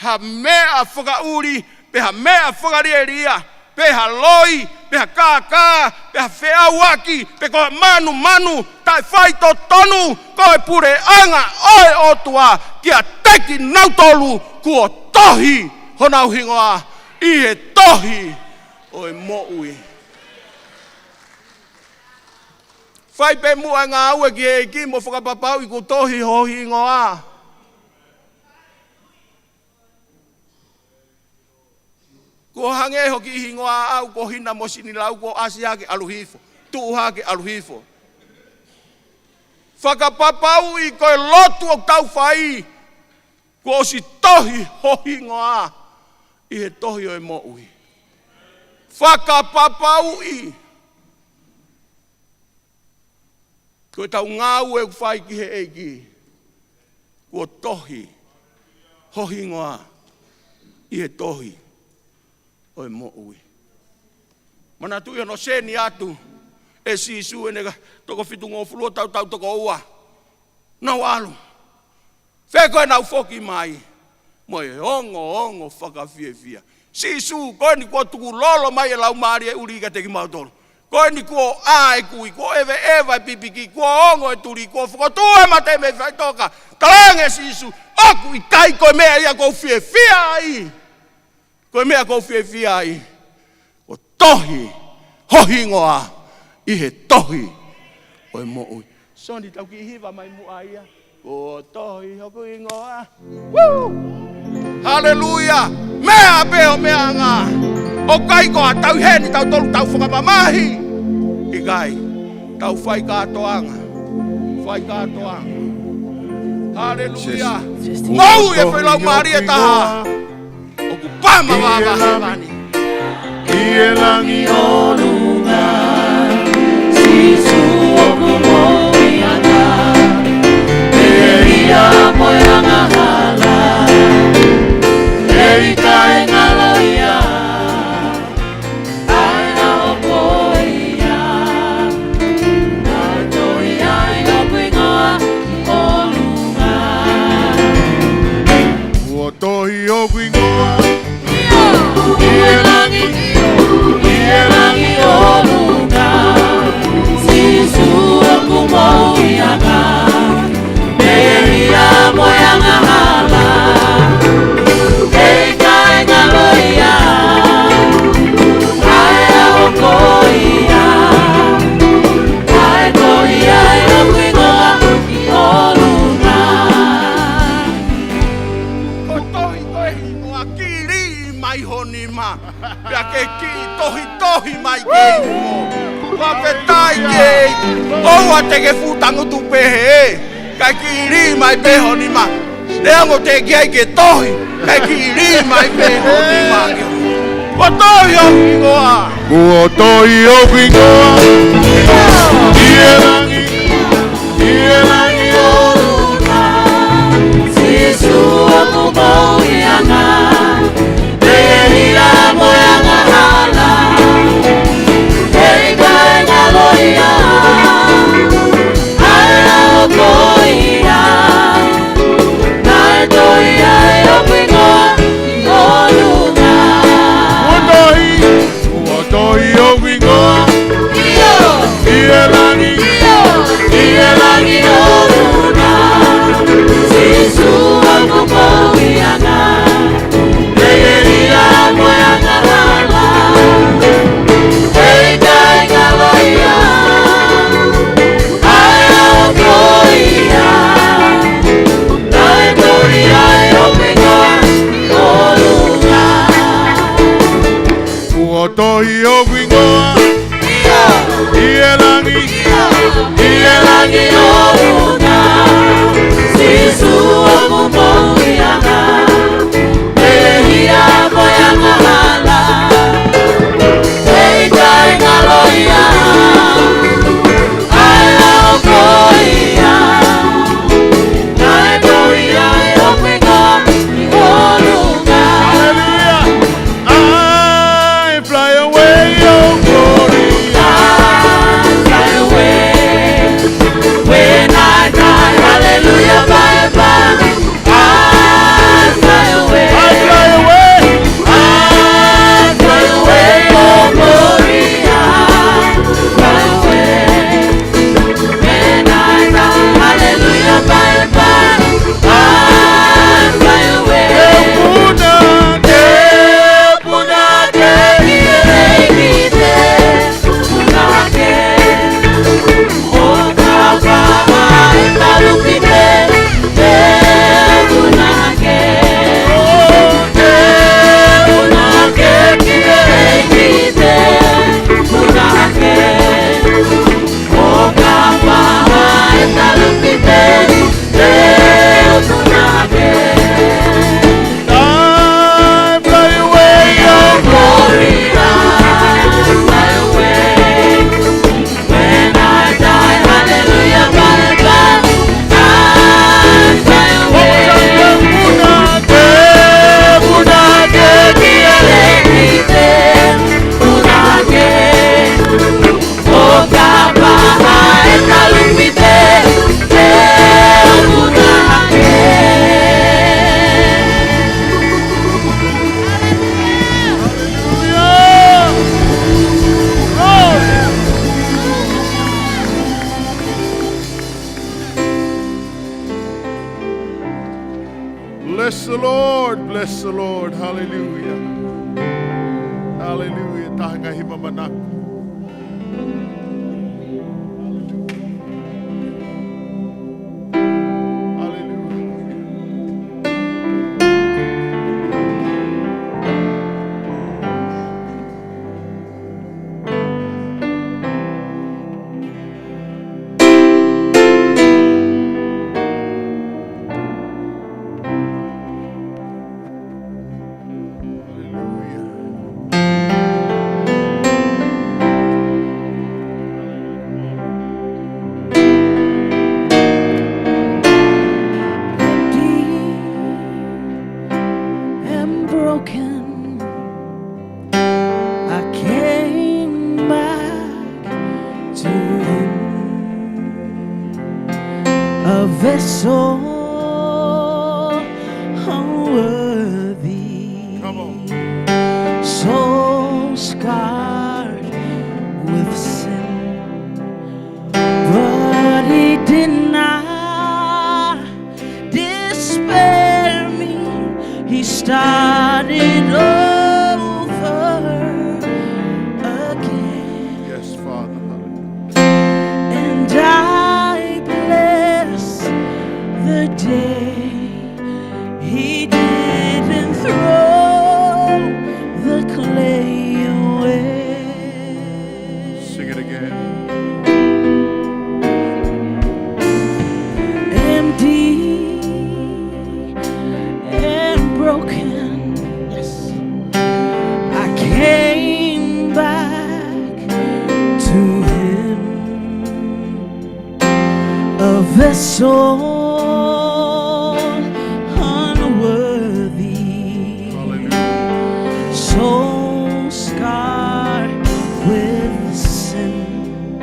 ha meʻa fakaʻuli, pe ha meʻa fakalielia, pe ha loi, pe ha kākā, pe ha feʻauaki, pe ko ha manumanu taʻefaitotonu. Ko e puleʻanga ʻo e ʻOtua kiate kinautolu kuo tohi honau hingoa ʻi he tohi ʻo e moʻui. Fai pē muʻa e ngāue ki he ʻEiki mo fakapapauʻi kuo tohi ho hingoa. Kuo hangē hoʻo kiʻi hingoa ʻaʻau ko Hina mo Sinilau, kuo ʻasi hake ʻalu hifo, tuʻu hake ʻalu hifo. Fakapapauʻi ko e lotu ʻoku tau fai, kuo ʻosi tohi ho hingoa ʻi he tohi ʻo e moʻui. Fakapapauʻi ko ʻetau ngāue ʻoku fai ki he ʻEiki, kuo tohi ho hingoa ʻi he tohi ʻo e moʻui. Manatuʻi hono seni atu ʻe Sīsū ʻene kau toko fitungofulu ʻo tautau toko ua. Nau ʻalu. Fē ko ē ʻenau foki mai mo e ongoongo fakafiefia? Sīsū, ko eni kuo tukulolo mai e Laumālie ʻuli kiate kimautolu. Ko eni kuo ʻā e kui, kuo ʻeveʻeva e pipiki, kuo ongo e tuli, kuo fokotuʻu e mate mei faʻitoka. Talaange Sīsū, ʻoku ʻikai ko e meʻa ia ʻoku ou fiefia ai. Ko e meʻa ʻoku ou fiefia ai, ʻo tohi ho hingoa ʻi he tohi ʻo e moʻui. Soni, tau kiʻi hiva mai muʻa ia. Kuo tohi hoku hingoa. Woo! Haleluia! Meʻa pē ʻo meʻa anga. ʻOku ʻikai ko ha tau heni tautolu tau fakamamahi. ʻIkai. Tau fai kātoanga. Fai kātoanga. Haleluia. Moʻui e foʻi laumālie ʻe taha ʻoku pama vava hēvani. ʻI he langi ʻolunga, Sīsū ʻoku moʻui ange, pehē ia mo e angahala, ʻe ʻikai ngalo ia, ʻa e ʻaho ko ia, naʻe tohi ai hoku hingoa ʻi ʻolunga. Kuo tohi hoku hingoa ʻi he langi, ʻi he langi ʻolunga. Sīsū ʻoku moʻui ange, pehē ia mo e angahala, ʻe ʻikai ngalo ia, ʻa e ʻaho ko ia, naʻe tohi ai hoku hingoa ʻi ʻolunga. Ko e tohi ko ē hingoa, kiʻi lī mai ho nima. Pea ke kiʻi tohitohi mai ke imo. Fakafetaʻi ki he ʻEiki. ʻOua te ke fuʻu tangutu pehē. Kae kiʻi lī mai pē ho nima. Neongo teʻeki ai ke tohi, kae kiʻi lī mai pē ho nima. Kuo tohi hoku hingoa. Kuo tohi hoku hingoa ʻi he langi, ʻi he langi ʻolunga. Sīsū ʻoku moʻui ange, pehē ia mo e angahala, ʻe ʻikai ngalo ia, ʻa e ʻaho ko ia, naʻe tohi ai hoku hingoa ʻi ʻolunga. Kuo tohi, kuo tohi hoku hingoa ʻi he langi, ʻi he langi ʻolunga. Sīsū ʻoku moʻui ange, pehē ia mo e angahala, ʻe ʻikai ngalo ia, ʻa e ʻaho ko ia, naʻe tohi ai hoku hingoa ʻi ʻolunga. Kuo tohi hoku hingoa ʻi he langi, ʻi he langi ʻolunga. Sīsū ʻoku moʻui ange, pehē ia mo e angahala, ʻe ʻikai ngalo ia, ʻa e ʻaho ko ia, naʻe tohi ai hoku hingoa ʻi ʻolunga. Hallelujah. I fly away, oh glory. I fly away. When I die, hallelujah, bye bye. I fly away. I fly away. I fly away, oh glory. I fly away. When I die, hallelujah, bye bye. I fly away. Te u puna, te u puna hake, ʻi he ʻEiki te u puna hake. ʻO kapau ʻe talu pē, te u puna hake. Te u puna hake ki he ʻEiki te u puna hake. ʻO kapau ʻe talu pē, te u puna hake. I fly away, oh glory, I fly away. When I die, hallelujah, bye bye, I fly away. Te u puna hake, te u puna hake ki he ʻEiki te u puna hake. ʻO kapau ʻe talu pē, te u puna hake. Bless the Lord, bless the Lord. Hallelujah. Hallelujah. Taha ngaahi hiva manako. Hallelujah. Hallelujah. So unworthy, Come on. So scarred with sin, but he did not despair me. He started over again. Yes, Father. Hallelujah. And I bless the day he didn't throw the clay away. Sing it again. Empty and broken, yes, I came back to him, a vessel unworthy, Hallelujah. So scarred with sin,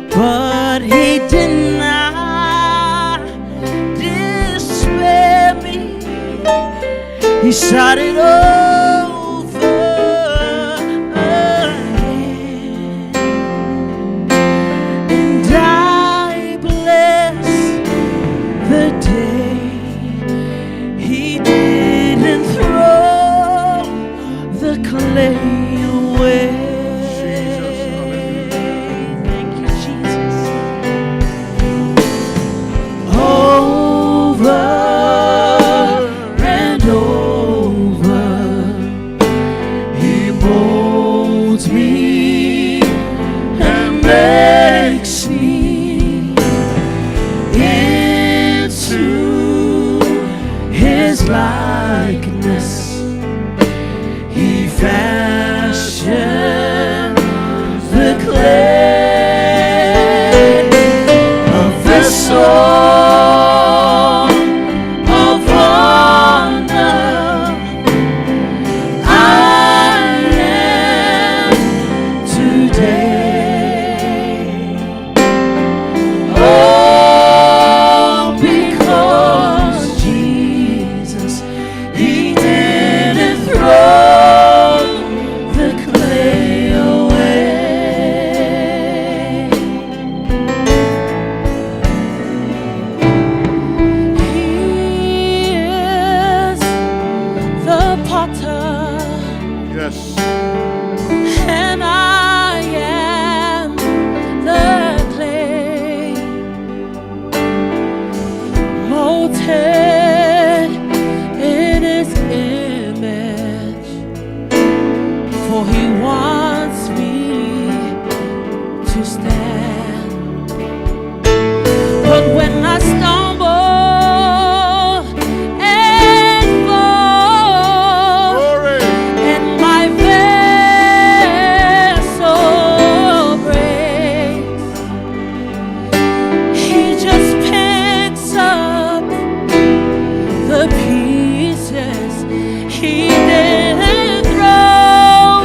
but he did not despair me. He started over again. And I bless the day he didn't throw the clay away. Jesus, hallelujah. Thank you, Jesus. Over and over, he molds me and makes me into his likeness. He fashioned the clay, a vessel of honor I am today. Oh, because Jesus, he didn't throw the clay away. He is the potter. Yes. And I am the clay, molded in his image, for he wants me to stand. But when I stumble and fall, Glory. And my vessel breaks, he just picks up the pieces. He didn't throw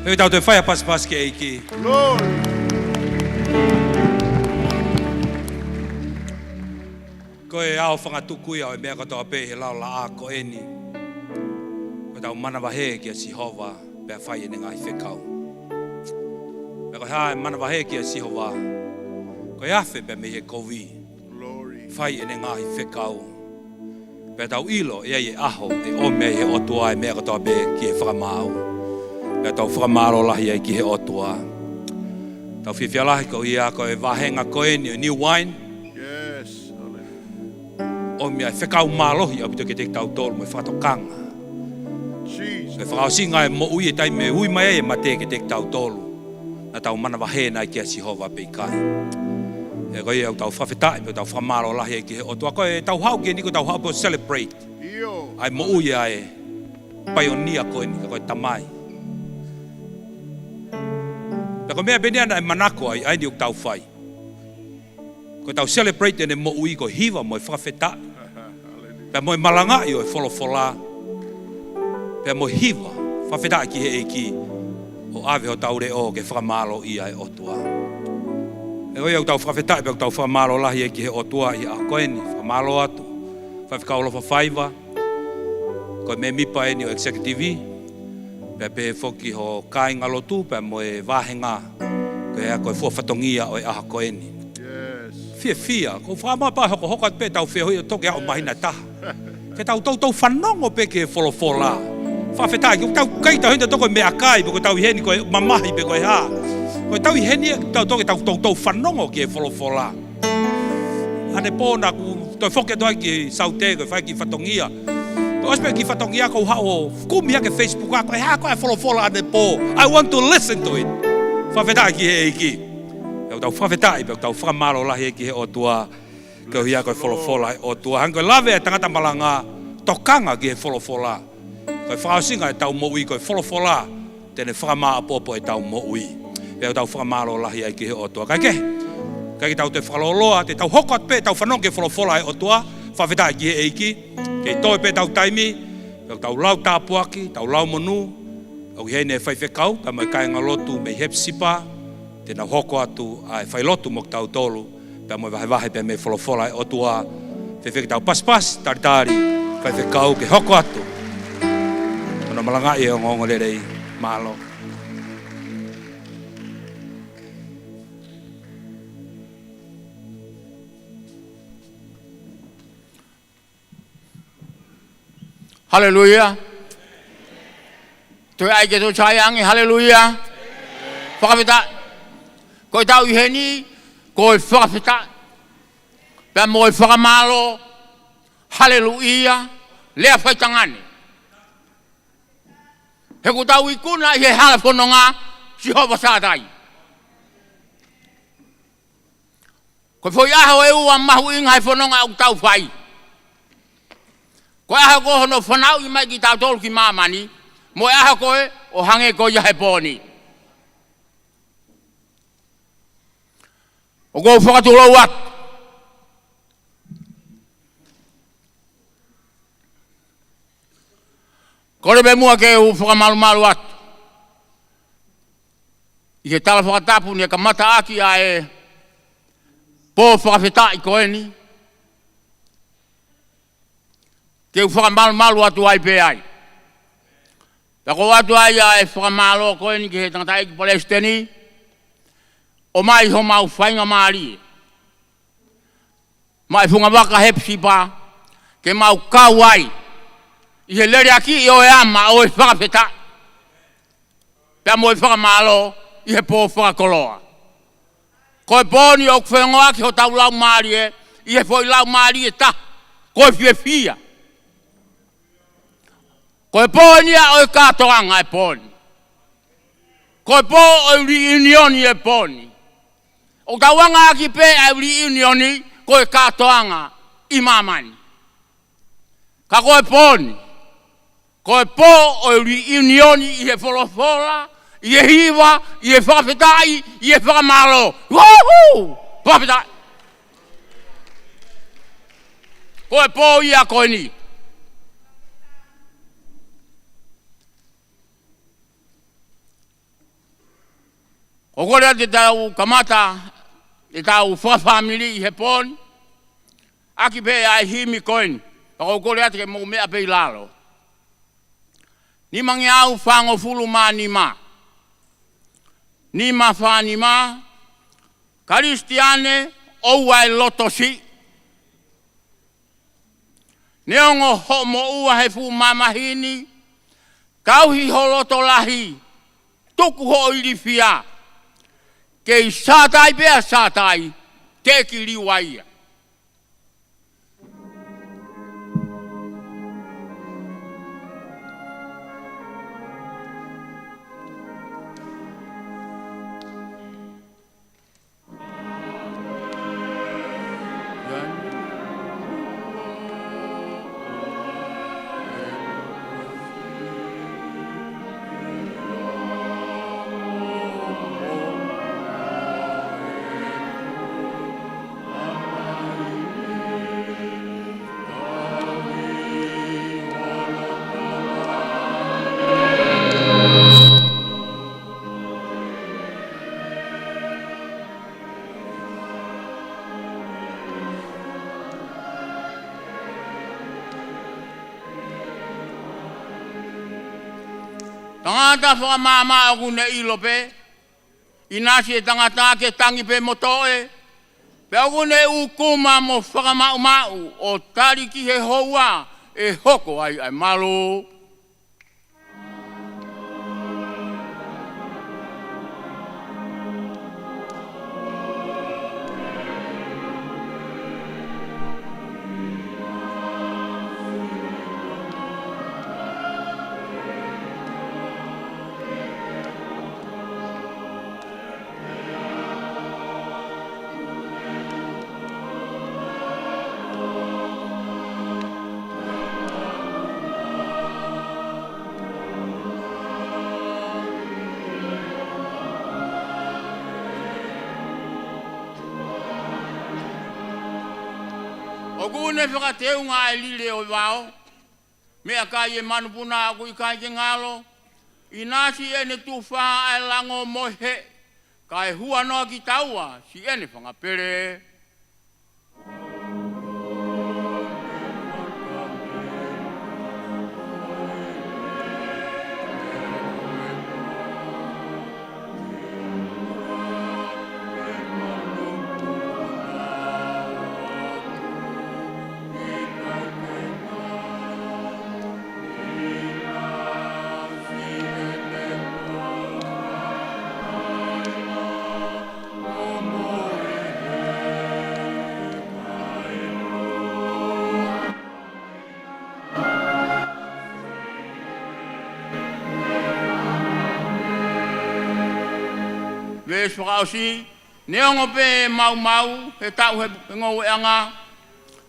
Ke tau toe fai ha pasipasi ki he ʻEiki. Glory. Ko e ʻaofangatuku ia ʻo e meʻa kotoa pē ʻi he laʻā ko eni. Ko ʻetau manavahē kia Sihova, pea fai ʻene ngaahi fekau. Pea ko e hā e manavahē kia Sihova? Ko e afe pea mei he kovi. Glory. Fai ʻene ngaahi fekau. Pea tau ʻilo ʻe ʻi ai e ʻaho ʻe ʻomi ai ʻe he ʻOtua e meʻa kotoa pē ki he fakamaau. Pea tau fakamālō lahi ai ki he ʻOtua. Tau fiefia lahi ko ia ko e vāhenga ko eni ʻo e new wine. Yes. Hallelujah. ʻOmi ai e fekau mālohi ʻaupito kiate kitautolu mo e fakatokanga. Jesus. Ko e fakaʻosinga e moʻui, e taimi ʻe ui mai ai e mate kiate kitautolu. Naʻa tau manavahē nai kia Sihova pe ʻikai. He ko ia ʻoku tau fakafetaʻi pea tau fakamālō lahi ai ki he ʻOtua. Ko ʻetau haʻu ki heni ko ʻetau haʻu pē ʻo celebrate. ʻIo. ʻA e moʻui ʻa e paionia ko eni, ko e tamai. Pea ko e meʻa pē eni naʻe manako ai, ʻa eni ʻoku tau fai. Ko ʻetau celebrate ʻene moʻui ko e hiva mo e fakafetaʻi. Pea mo e malangaʻi ʻo e folofola. Pea mo e hiva, fakafetaʻi ki he ʻEiki. ʻO ʻave hotau leʻo ke fakamālōʻia e ʻOtua. He ko ia ʻoku tau fakafetaʻi pea ʻoku tau fakamālō lahi ai ki he ʻOtua ʻi he ʻaho ko eni. Fakamālō atu. Faifekau ʻAlofa Faiva. Ko e mēmipa eni ʻo e executive. Pea pehē foki ho kāingalotu, pea mo e vāhenga. Ko ia ko e fua fatongia ʻo e ʻaho ko eni. Yes. Fiefia, ko e fakamālō pea hokohoko atu pē ʻetau feohi ʻo toki aʻu māhina ʻe taha. Ke tau toutou fanongo pē ki he folofola. Fakafetaʻi, ʻoku ʻikai ke tau heni ʻo toki meʻakai, pe ko ʻetau ʻi heni ko e mamahi pe ko e hā. Ko ʻetau ʻi heni ʻoku tau toki tau toutou fanongo ki he folofola. Anepō naʻa ku toe foki atu ai ki Saute, ko e fai e kiʻi fatongia. Toe ʻosi pē e kiʻi fatongia ʻoku ou haʻu ʻo kumi hake Facebook ʻa ko e hā ko ē e folofola anepō. I want to listen to it. Fakafetaʻi ki he ʻEiki. ʻOku tau fakafetaʻi, pea ʻoku tau fakamālō lahi ki he ʻOtua. Koeʻuhi ko e folofola ʻa e ʻOtua. Hangē ko e lave ʻa e tangata malanga, tokanga ki he folofola. Ko e fakaʻosinga ʻetau moʻui ko e folofola, te ne fakamāʻopoʻopo ʻetau moʻui. Pea ʻoku tau fakamālō lahi ai ki he ʻOtua. Kae kehe, ʻikai ke tau toe fakalōloa, te tau hoko atu pē ʻetau fanongo ki he folofola ʻa e ʻOtua, fakafetaʻi ki he ʻEiki, kei toe pē ʻetau taimi, pea ʻoku tau lau tāpuaki, tau lau monū, ʻoku ʻi heni e faifekau, pea mo e kāingalotu mei Hepsipa, te nau hoko atu ʻa e failotu mo kitautolu, pea mo e vahevahe pea mei he folofola ʻa e ʻOtua. Fēfē ke tau pasipasi, talitali, faifekau ke hoko atu. Hono malangaʻi e ongoongolelei, mālō. Haleluia. Toe ʻai ke toe sai ange, haleluia. Fakafetaʻi. Ko ʻetau ʻi heni, ko e fakafetaʻi. Pea mo e fakamālō, haleluia. Lea faitangane. He ʻoku tau ikuna ʻi he hala fononga, Sihova Sātai. Ko e foʻi ʻaho ʻe ua mahuʻinga he fononga ʻoku tau fai. Ko e ʻaho ko hono fanauʻi mai kitautolu ki māmani, mo e ʻaho ko ē ʻo hangē ko ia he pō ni. ʻOku ou fakatulou atu. Kole pē muʻa ke u fakamalumalu atu. ʻI he tala fakatapu naʻe kamata ʻaki ʻa e pō fakafetaʻi ko eni. Ke u fakamalumalu atu ai pē ai. Pea ʻoku ou ʻoatu ai ʻa e fakamālō ko eni ki he tangataʻeiki palesiteni. ʻOmai homau faingamālie. Maʻa e fungavaka Hepsipa, ke mau kau ai. ʻI he leleakiʻi ʻo e ama ʻo e fakafetaʻi. Pea mo e fakamālō, ʻi he pō fakakoloa. Ko e pō ni ʻoku fengoaki hotau laumālie, ʻi he foʻi laumālie taha, ko e fiefia. Ko e pō eni ia ʻo e kātoanga e pō ni. Ko e pō ʻo e liʻiunioni e pō ni. ʻOku tau anga ʻaki pē ʻa e liʻiunioni ko e kātoanga ʻi māmani. Ka ko e pō ni. Ko e pō ʻo e liʻiunioni ʻi he folofola, ʻi he hiva, ʻi he fakafetaʻi, ʻi he fakamālō. Uhu! Fakafetaʻi. Ko e pō ia ko eni. ʻOku ou kole atu ke tau kamata ʻetau fakafāmili ʻi he pō ni ʻaki pē ʻa e himi ko eni. Pea ʻoku ou kole atu ke mou meʻa pē ʻi lalo. Nimangeau fāngofulu mā nima. Nima fā nima. Kalisitiane, ʻoua ʻe loto siʻi. Neongo hoʻo moʻua he fuʻu mamahi ni, tauhi ho loto lahi, tuku hoʻo ilifia. Kei sātai pea sātai, teʻeki liua ia. Tangata fakamaʻamaʻa ʻoku ne ʻilo pē, ʻinasi e tangata ke tangi pē mo toe, pea ʻoku ne ʻukuma mo fakamaʻumaʻu ʻo tali ki he houa ʻe hoko ai ʻa e malu. ʻOku ne fakateunga ʻa e lile ʻo e vao, meʻakai e manupuna ʻoku ʻikai ke ngalo, ʻinasi ʻene tufa ʻa e lango mo e heʻe, kae hua noa kitaua siʻene fanga pele. Veesi fakaʻosi, neongo pē maumau he taʻu he ngoueʻanga,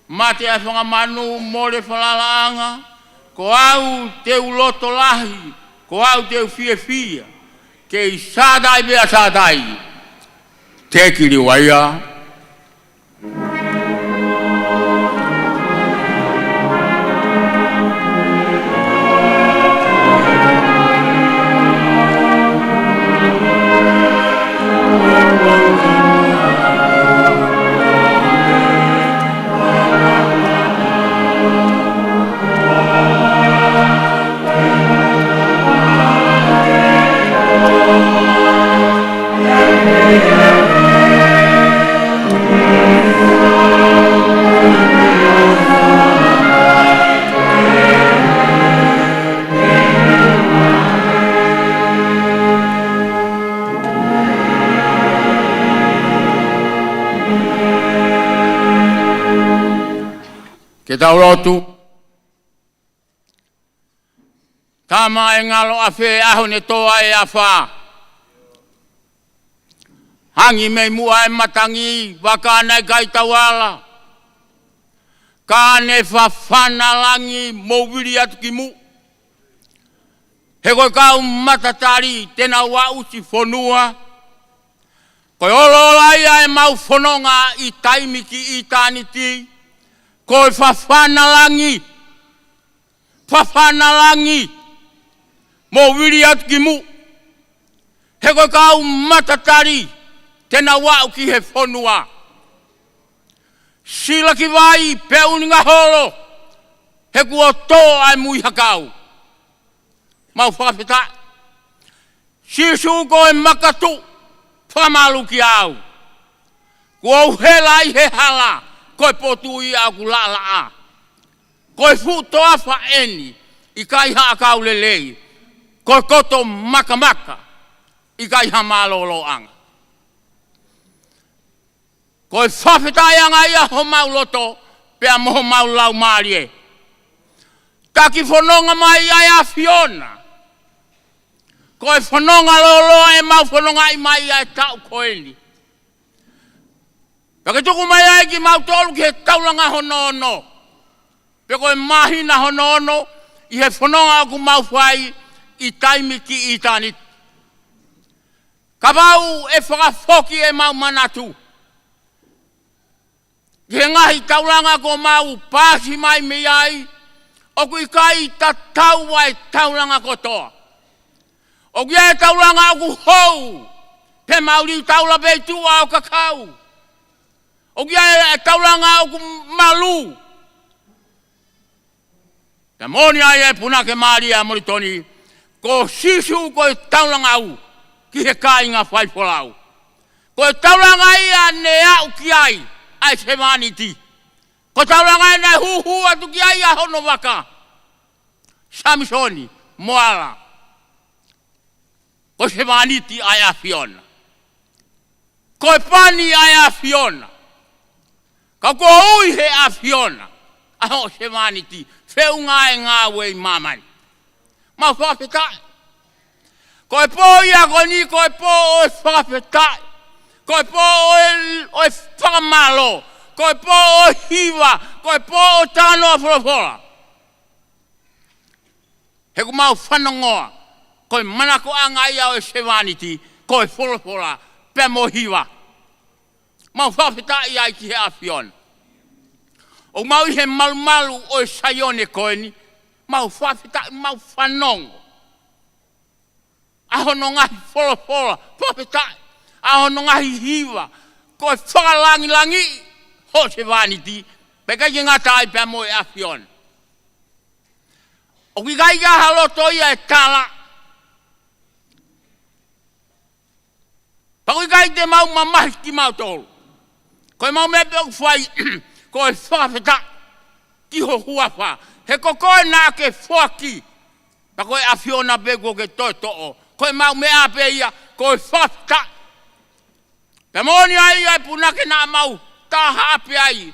mate ʻa e fanga manu, mole falalaʻanga, ko au te u loto lahi, ko au te u fiefia, kei sātai pea sātai, teʻeki liua ia. Ke tau lotu. Tama ʻe ngalo ʻafē, ʻaho ne tō ai e afā. Hangi mei muʻa e matangi, vaka naʻe ʻikai tau ala. Ka ne fafana langi, mou vili atu ki muʻa. He ko e kau matatali te nau aʻusi fonua. Ko e olola ia ʻemau fononga ʻi taimi ki ʻitāniti. Ko e fafana langi. Fafana langi, mou vili atu ki muʻa. He ko e kau matatali te nau aʻu ki he fonua. Sila ki vai pe ʻuninga holo, he kuo tō ʻa e mui hakau. Mau fakafetaʻi. Sīsū ko e makatuʻu, fakamālō kiate au. Kuo u hela ʻi he hala, ko e potu ia ʻoku laʻalaʻā. Ko e fuʻu toafa eni, ʻikai ha ʻakau lelei. Ko e koto makamaka, ʻikai ha mālōlōʻanga. Ko e fakafetaʻiʻanga ia homau loto, pea mo homau laumālie. Taki fononga mai ʻa e ʻAfiona. Ko e fononga lōloa ʻemau fonongaʻi mai ʻa e taʻu ko eni. Pea ke tuku mai ai kimautolu ki he taulanga hono ono. Pe ko e māhina hono ono ʻi he fononga ʻoku mau fai ʻi taimi ki ʻitāniti. Kapau ʻe fakafoki ʻemau manatu ki he ngaahi taulanga kuo mau paasi mai mei ai, ʻoku ʻikai tatau ʻa e taulanga kotoa. ʻOku ʻi ai e taulanga ʻoku hou, pea mau liu taula pē ʻi tuʻa ʻo kakau. ʻOku ʻi ai e taulanga ʻoku malū. Pea moʻoni ai ʻa e punake Malia Molitoni, ko Sīsū ko e taulanga ʻau ki he kāinga faifolau. Ko e taulanga ia naʻe aʻu ki ai ʻa e sevāniti. Ko e taulanga ia naʻe huhu atu ki ai ʻa hono vaka. Samisoni, Moala. Ko e sevāniti ʻa e ʻAfiona. Ko e pani ʻa e ʻAfiona. Ka kuo ui he ʻAfiona ʻa hoʻo sevāniti, feʻunga e ngāue ʻi māmani. Mau fakafetaʻi. Ko e pō ia ko eni, ko e pō ʻo e fakafetaʻi. Ko e pō ʻo e, ʻo e fakamālō. Ko e pō ʻo e hiva. Ko e pō ʻo e talanoa folofola. He ʻoku mau fanongoa, ko e manakoʻanga ia ʻo e sevāniti, ko e folofola, pea mo e hiva. Mau fakafetaʻi ai ki he ʻAfiona. ʻOku mau ʻi he malumalu ʻo e Saione ko eni, mau fakafetaʻi, mau fanongo. ʻA hono ngaahi folofola, fakafetaʻi. ʻA hono ngaahi hiva, ko e fakalangilangiʻi hoʻo sevāniti, pea ʻikai ke ngata ai pea mo e ʻAfiona. ʻOku ʻikai ke ʻi ai ha loto ia ʻe tala. Pea ʻoku ʻikai te mau mamahi kimautolu. Ko ʻemau meʻa pē ʻoku fai, ko e fakafetaʻi ki ho huafa. He ko koe naʻa ke foaki. Pea ko e ʻAfiona pē kuo ke toe toʻo. Ko ʻemau meʻa pē ia, ko e fakafetaʻi. Pea moʻoni ai ʻa e punake naʻa mau taha pē ai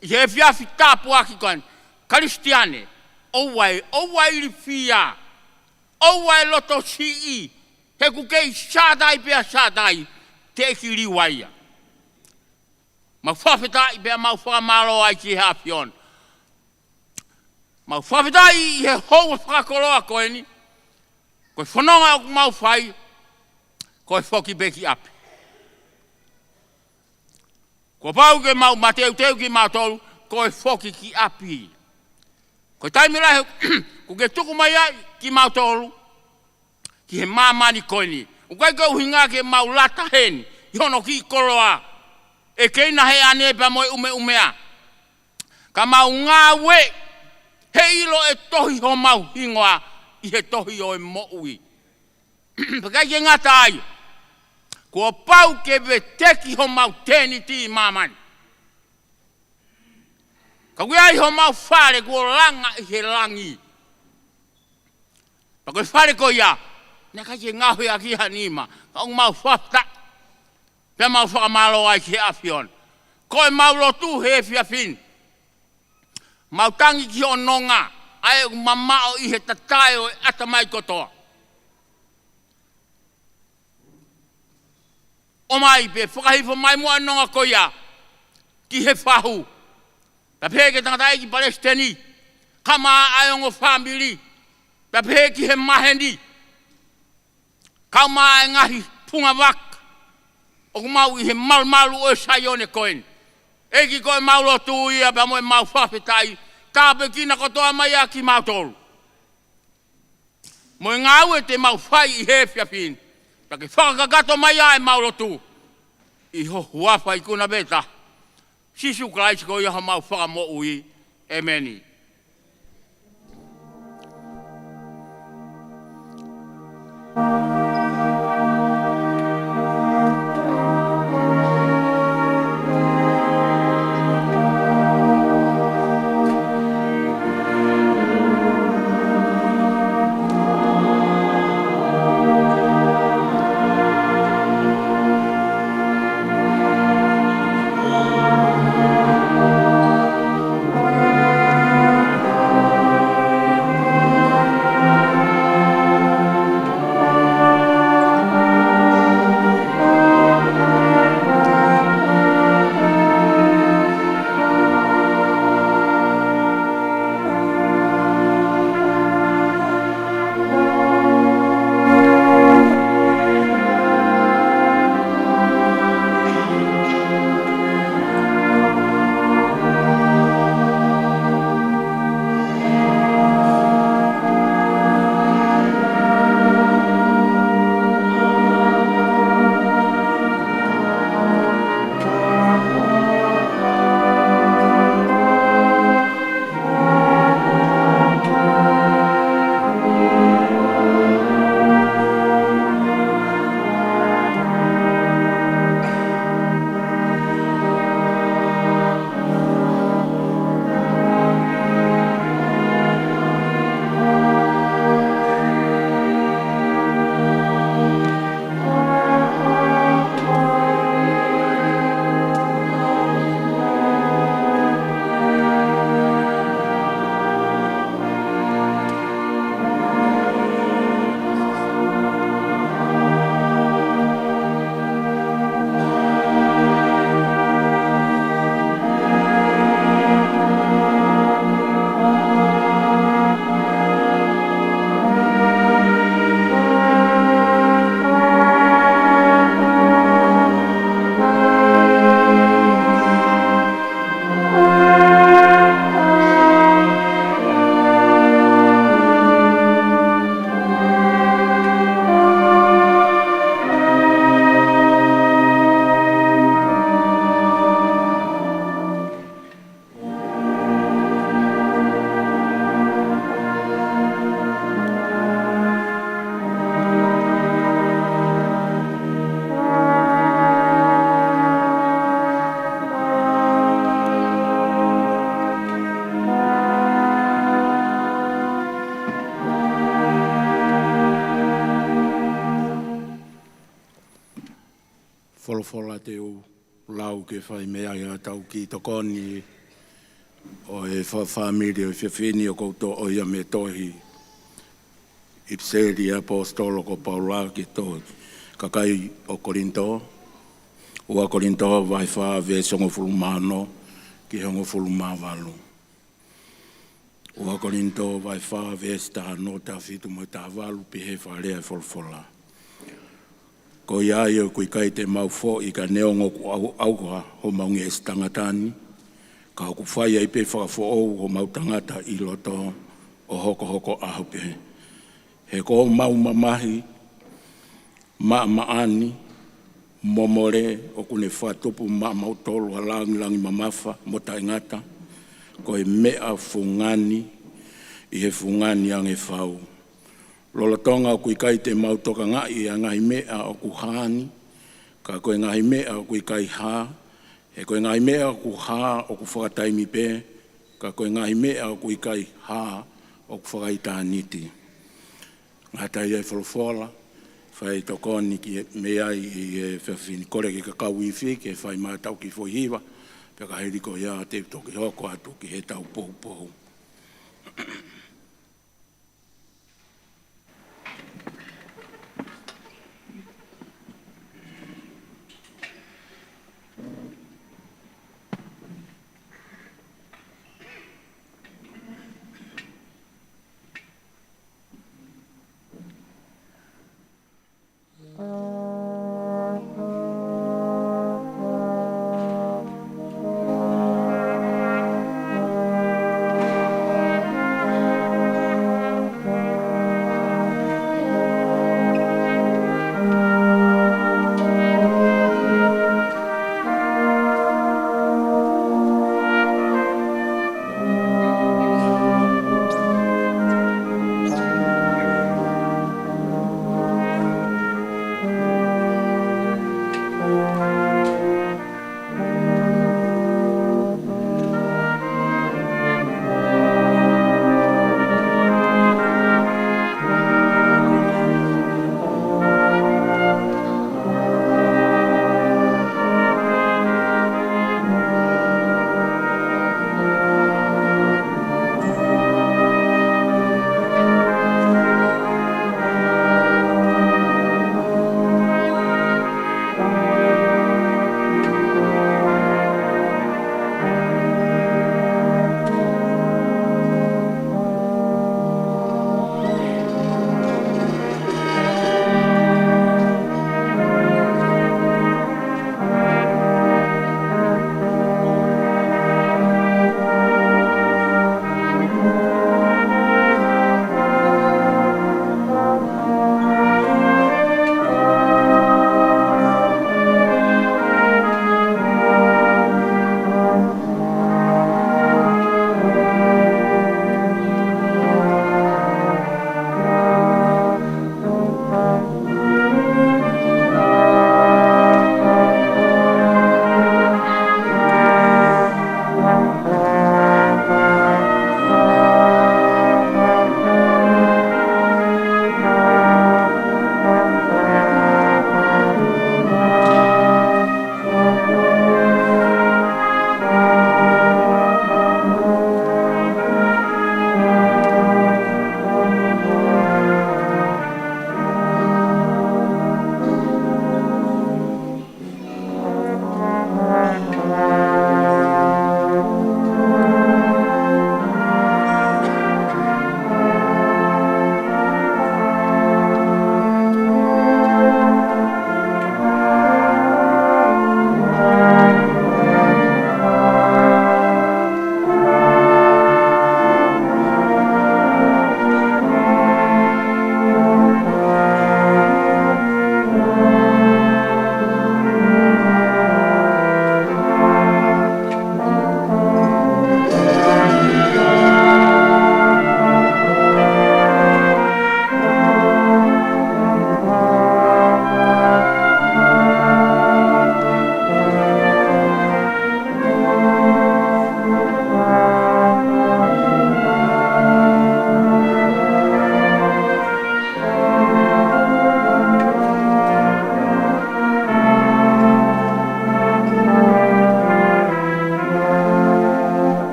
ʻi he efiafi tāpuaki ko eni, Kalisitiane, ʻoua ʻe, ʻoua ʻe ilifia, ʻoua ʻe loto siʻi, he ʻoku kei sātai pea sātai, teʻeki liliu ia. Mau fakafetaʻi pea mau fakamālō ai ki he ʻAfiona. Mau fakafetaʻi ʻi he houa fakakoloa ko eni, ko e fononga ʻoku mau fai, ko e foki pē ki ʻapi. Kuo pau ke mau mateuteu kimautolu, ko e foki ki ʻapi. Ko e taimi lahi, ʻoku ke tuku mai ai kimautolu, ki he māmani ko eni. ʻOku ʻikai ke ʻuhinga ke mau lata heni, ʻi hono kiʻi koloa. ʻE kei na he ane pea mo e ʻumeʻumea. Ka mau ngāue, he ʻilo ʻe tohi homau hingoa, ʻi he tohi ʻo e moʻui. Pea ʻikai ke ngata ai. Kuo pau ke veteki homau tēniti ʻi māmani. Ka ʻoku ʻi ai homau fale kuo langa ʻi he langi. Pea ko e fale ko ia, naʻe ʻikai ke ngaohi ʻaki ha nima. Ka ʻoku mau fakafetaʻi. Pea mau fakamālō ai ki he ʻAfiona. Ko ʻemau lotu he efiafi ni. Mau tangi ki hoʻo nonga, ʻa ē ʻoku mamaʻo ʻi he tatae ʻo e ʻatamai kotoa. ʻOmai pē fakahifo mai muʻa nonga ko ia, ki he fahu. Pea pehē ki he tangataʻeiki palesiteni, kae ʻumaʻā ʻa e ongo fāmili. Pea pehē ki he maheni. Kae ʻumaʻā e ngaahi fungavaka ʻoku mau ʻi he malumalu ʻo e Saione ko eni. ʻEiki ko ʻemau lotu ia pea mo ʻemau fakafetaʻi. Tāpuekina kotoa mai ʻa kimautolu. Mo e ngāue te mau fai ʻi he efiafi ni. Ta ke fakakakato mai ʻa e mau lotu ʻi ho huafa ikuna pē taha, Sīsū Kalaisi ko ia homau Fakamoʻui. ʻĒmeni. Folofola te u lau ke fai mei ai haʻatau kiʻi tokoni ʻo e fa-, fāmili ʻo e efiafi ni. ʻOku ou toʻo ia mei he tohi ʻIpiseli ʻa e ʻAposetolo ko Paula ki he tohi, kakai ʻo Kolinitō, ua Kolinitō vahe fā veesi hongofulu mā ono ki he hongofulu mā valu. Ua Kolinitō vahe fā veesi taha ono, taha fitu mo e taha valu, pehē fakalea e folofola. Ko ia ai ʻoku ʻikai te mau foʻi ka neongo ʻoku ʻau-, ʻauha homau ngeʻesi tangata ni, ka ʻoku fai ai pē fakafoʻou homau tangata ʻi loto ʻo hokohoko ʻaho pē. He ko homau mamahi maʻamaʻa ni, momole, ʻoku ne fakatupu maʻamautolu ha langilangi mamafa mo taʻengata, ko e meʻa fungani ʻi he fungani ange fau. Lolotonga ʻoku ʻikai te mau tokangaʻi ʻa e ngaahi meʻa ʻoku hā ni, ka ko e ngaahi meʻa ʻoku ʻikai hā, he ko e ngaahi meʻa ʻoku hā ʻoku fakataimi pē, ka ko e ngaahi meʻa ʻoku ʻikai hā ʻoku fakaʻitāniti. Ngata ai e folofola, fai tokoni ki he mei ai ʻi he efiafi ni. Kole ke ka kau ifi ke fai mai haʻatau kiʻi foʻi hiva, pea ka hili ko ia te u toki hoko atu ki heʻetau poupou.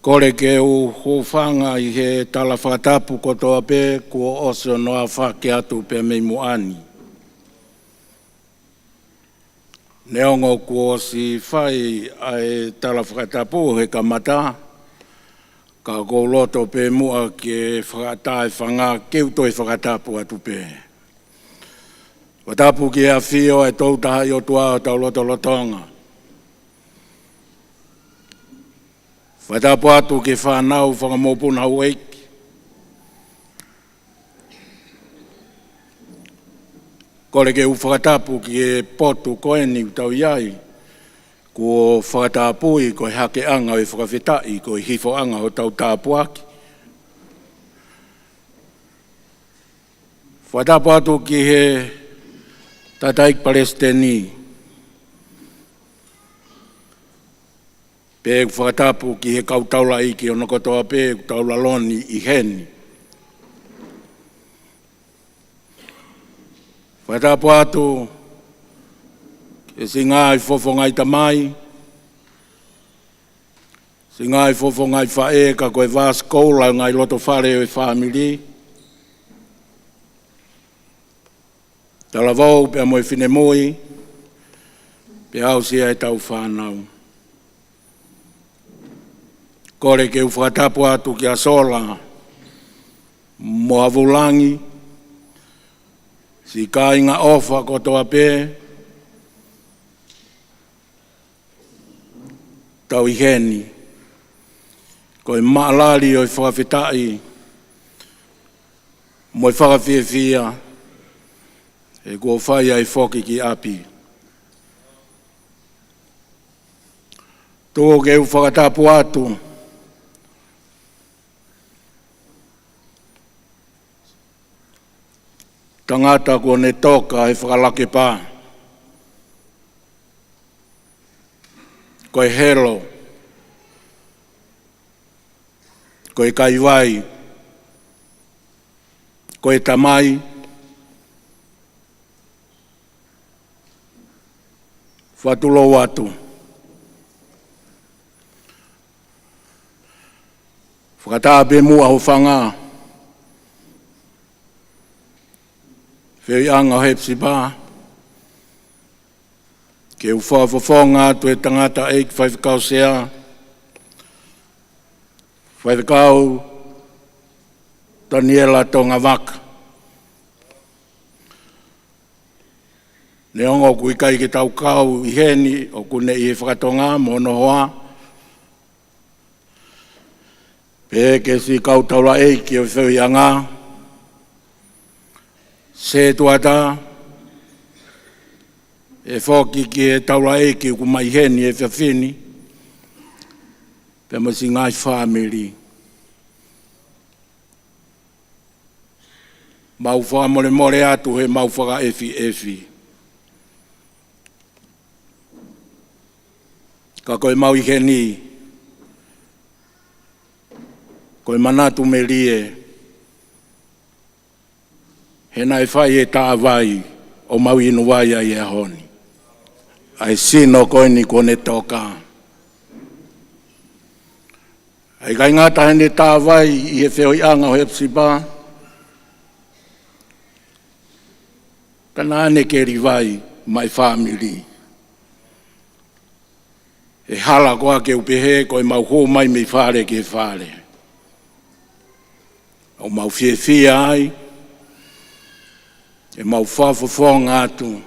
Kole ke u hūfanga ʻi he tala fakatapu kotoa pē kuo ʻosi hono aofaki atu pea mei muʻa ni. Neongo kuo ʻosi fai ʻa e tala fakatapu he kamata, ka ʻoku ou loto pē muʻa ke fakaʻatā e fanga ke u toe fakatapu atu pē. Fakatapu ki he ʻafio ʻa e Tolu Tahaʻi ʻOtua ʻi hotau lotolotonga. Fakatapu atu ki he fānau fakamokopuna houʻeiki. Kole ke u fakatapu ki he potu ko eni ʻoku tau ʻi ai, kuo fakatapui ko e hakeʻanga ʻo e fakafetaʻi, ko e hifoʻanga hotau tāpuaki. Fakatapu atu ki he tangataʻeiki palesiteni. Pea u fakatapu ki he kau taulaʻeiki hono kotoa pē ʻoku tau lalo ni ʻi heni. Fakatapu atu ki he siʻi ngaahi fofongaʻi tamai, siʻi ngaahi fofongaʻi faʻē, ka ko e vāsikoula ʻo e ngaahi lotofale ʻo e fāmili. Talavou pea mo e finemui, pea aʻusia ʻetau fānau. Kole ke u fakatapu atu kia Sola mo Havulangi, siʻi kāinga ʻofa kotoa pē, tau ʻi heni. Ko e maʻalali ʻo e fakafetaʻi mo e fakafiefia, he kuo fai ai e foki ki ʻapi. Tuku ke u fakatapu atu tangata kuo ne toka he fakalakepa, ko e helo, ko e kaivai, ko e tamai, fakatulou atu. Fakaʻatā pē muʻa ho fanga feohiʻanga ʻo Hepisipa, ke u fakafofonga atu e tangataʻeiki faifekau sea, Faifekau Taniela Tongavaka. Neongo ʻoku ʻikai ke tau kau ʻi heni, ʻoku ne ʻi he fakatonga mo hono hoa, pehē ki he siʻi kau taulaʻeiki ʻo e feohiʻanga, Setuata, ʻe foki ki he taulaʻeiki ʻoku mai heni he efiafi ni, pea mo siʻi ngaahi fāmili. Mau fakamolemole atu he mau fakaʻefiʻefi. Ka ko e mau ʻi heni, ko e manatu melie, he naʻe fai e tāvai ʻo mau inu vai ai he ʻaho ni. ʻA e sino ko eni kuo ne toka. ʻIkai ngata heʻene tāvai ʻi he feohiʻanga ʻo Hepisipa, ka naʻa ne keli vai maʻa e fāmili. He hala koā ke u pehē ko e mau hū mai mei fale ki he fale. ʻO mau fiefia ai, ʻe mau fakafofonga atu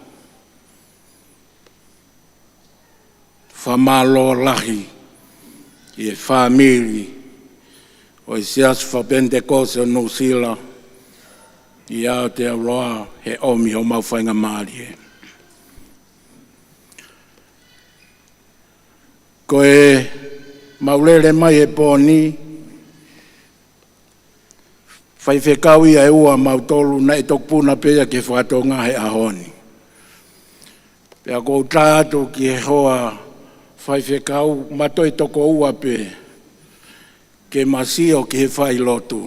fakamālō lahi ki he fāmili ʻo e Siasi Fakapenitekosi ʻo Nuʻusila ʻi Aotearoa he ʻomi homau faingamālie. Ko e mau lele mai he pō ni, faifekau ia ʻe ua mautolu naʻe tokupuna pē ia ki he fakatonga he ʻaho ni. Pea ʻoku ou tā atu ki he hoa faifekau, ma toe toko ua pē ke ma sio ki he failotu.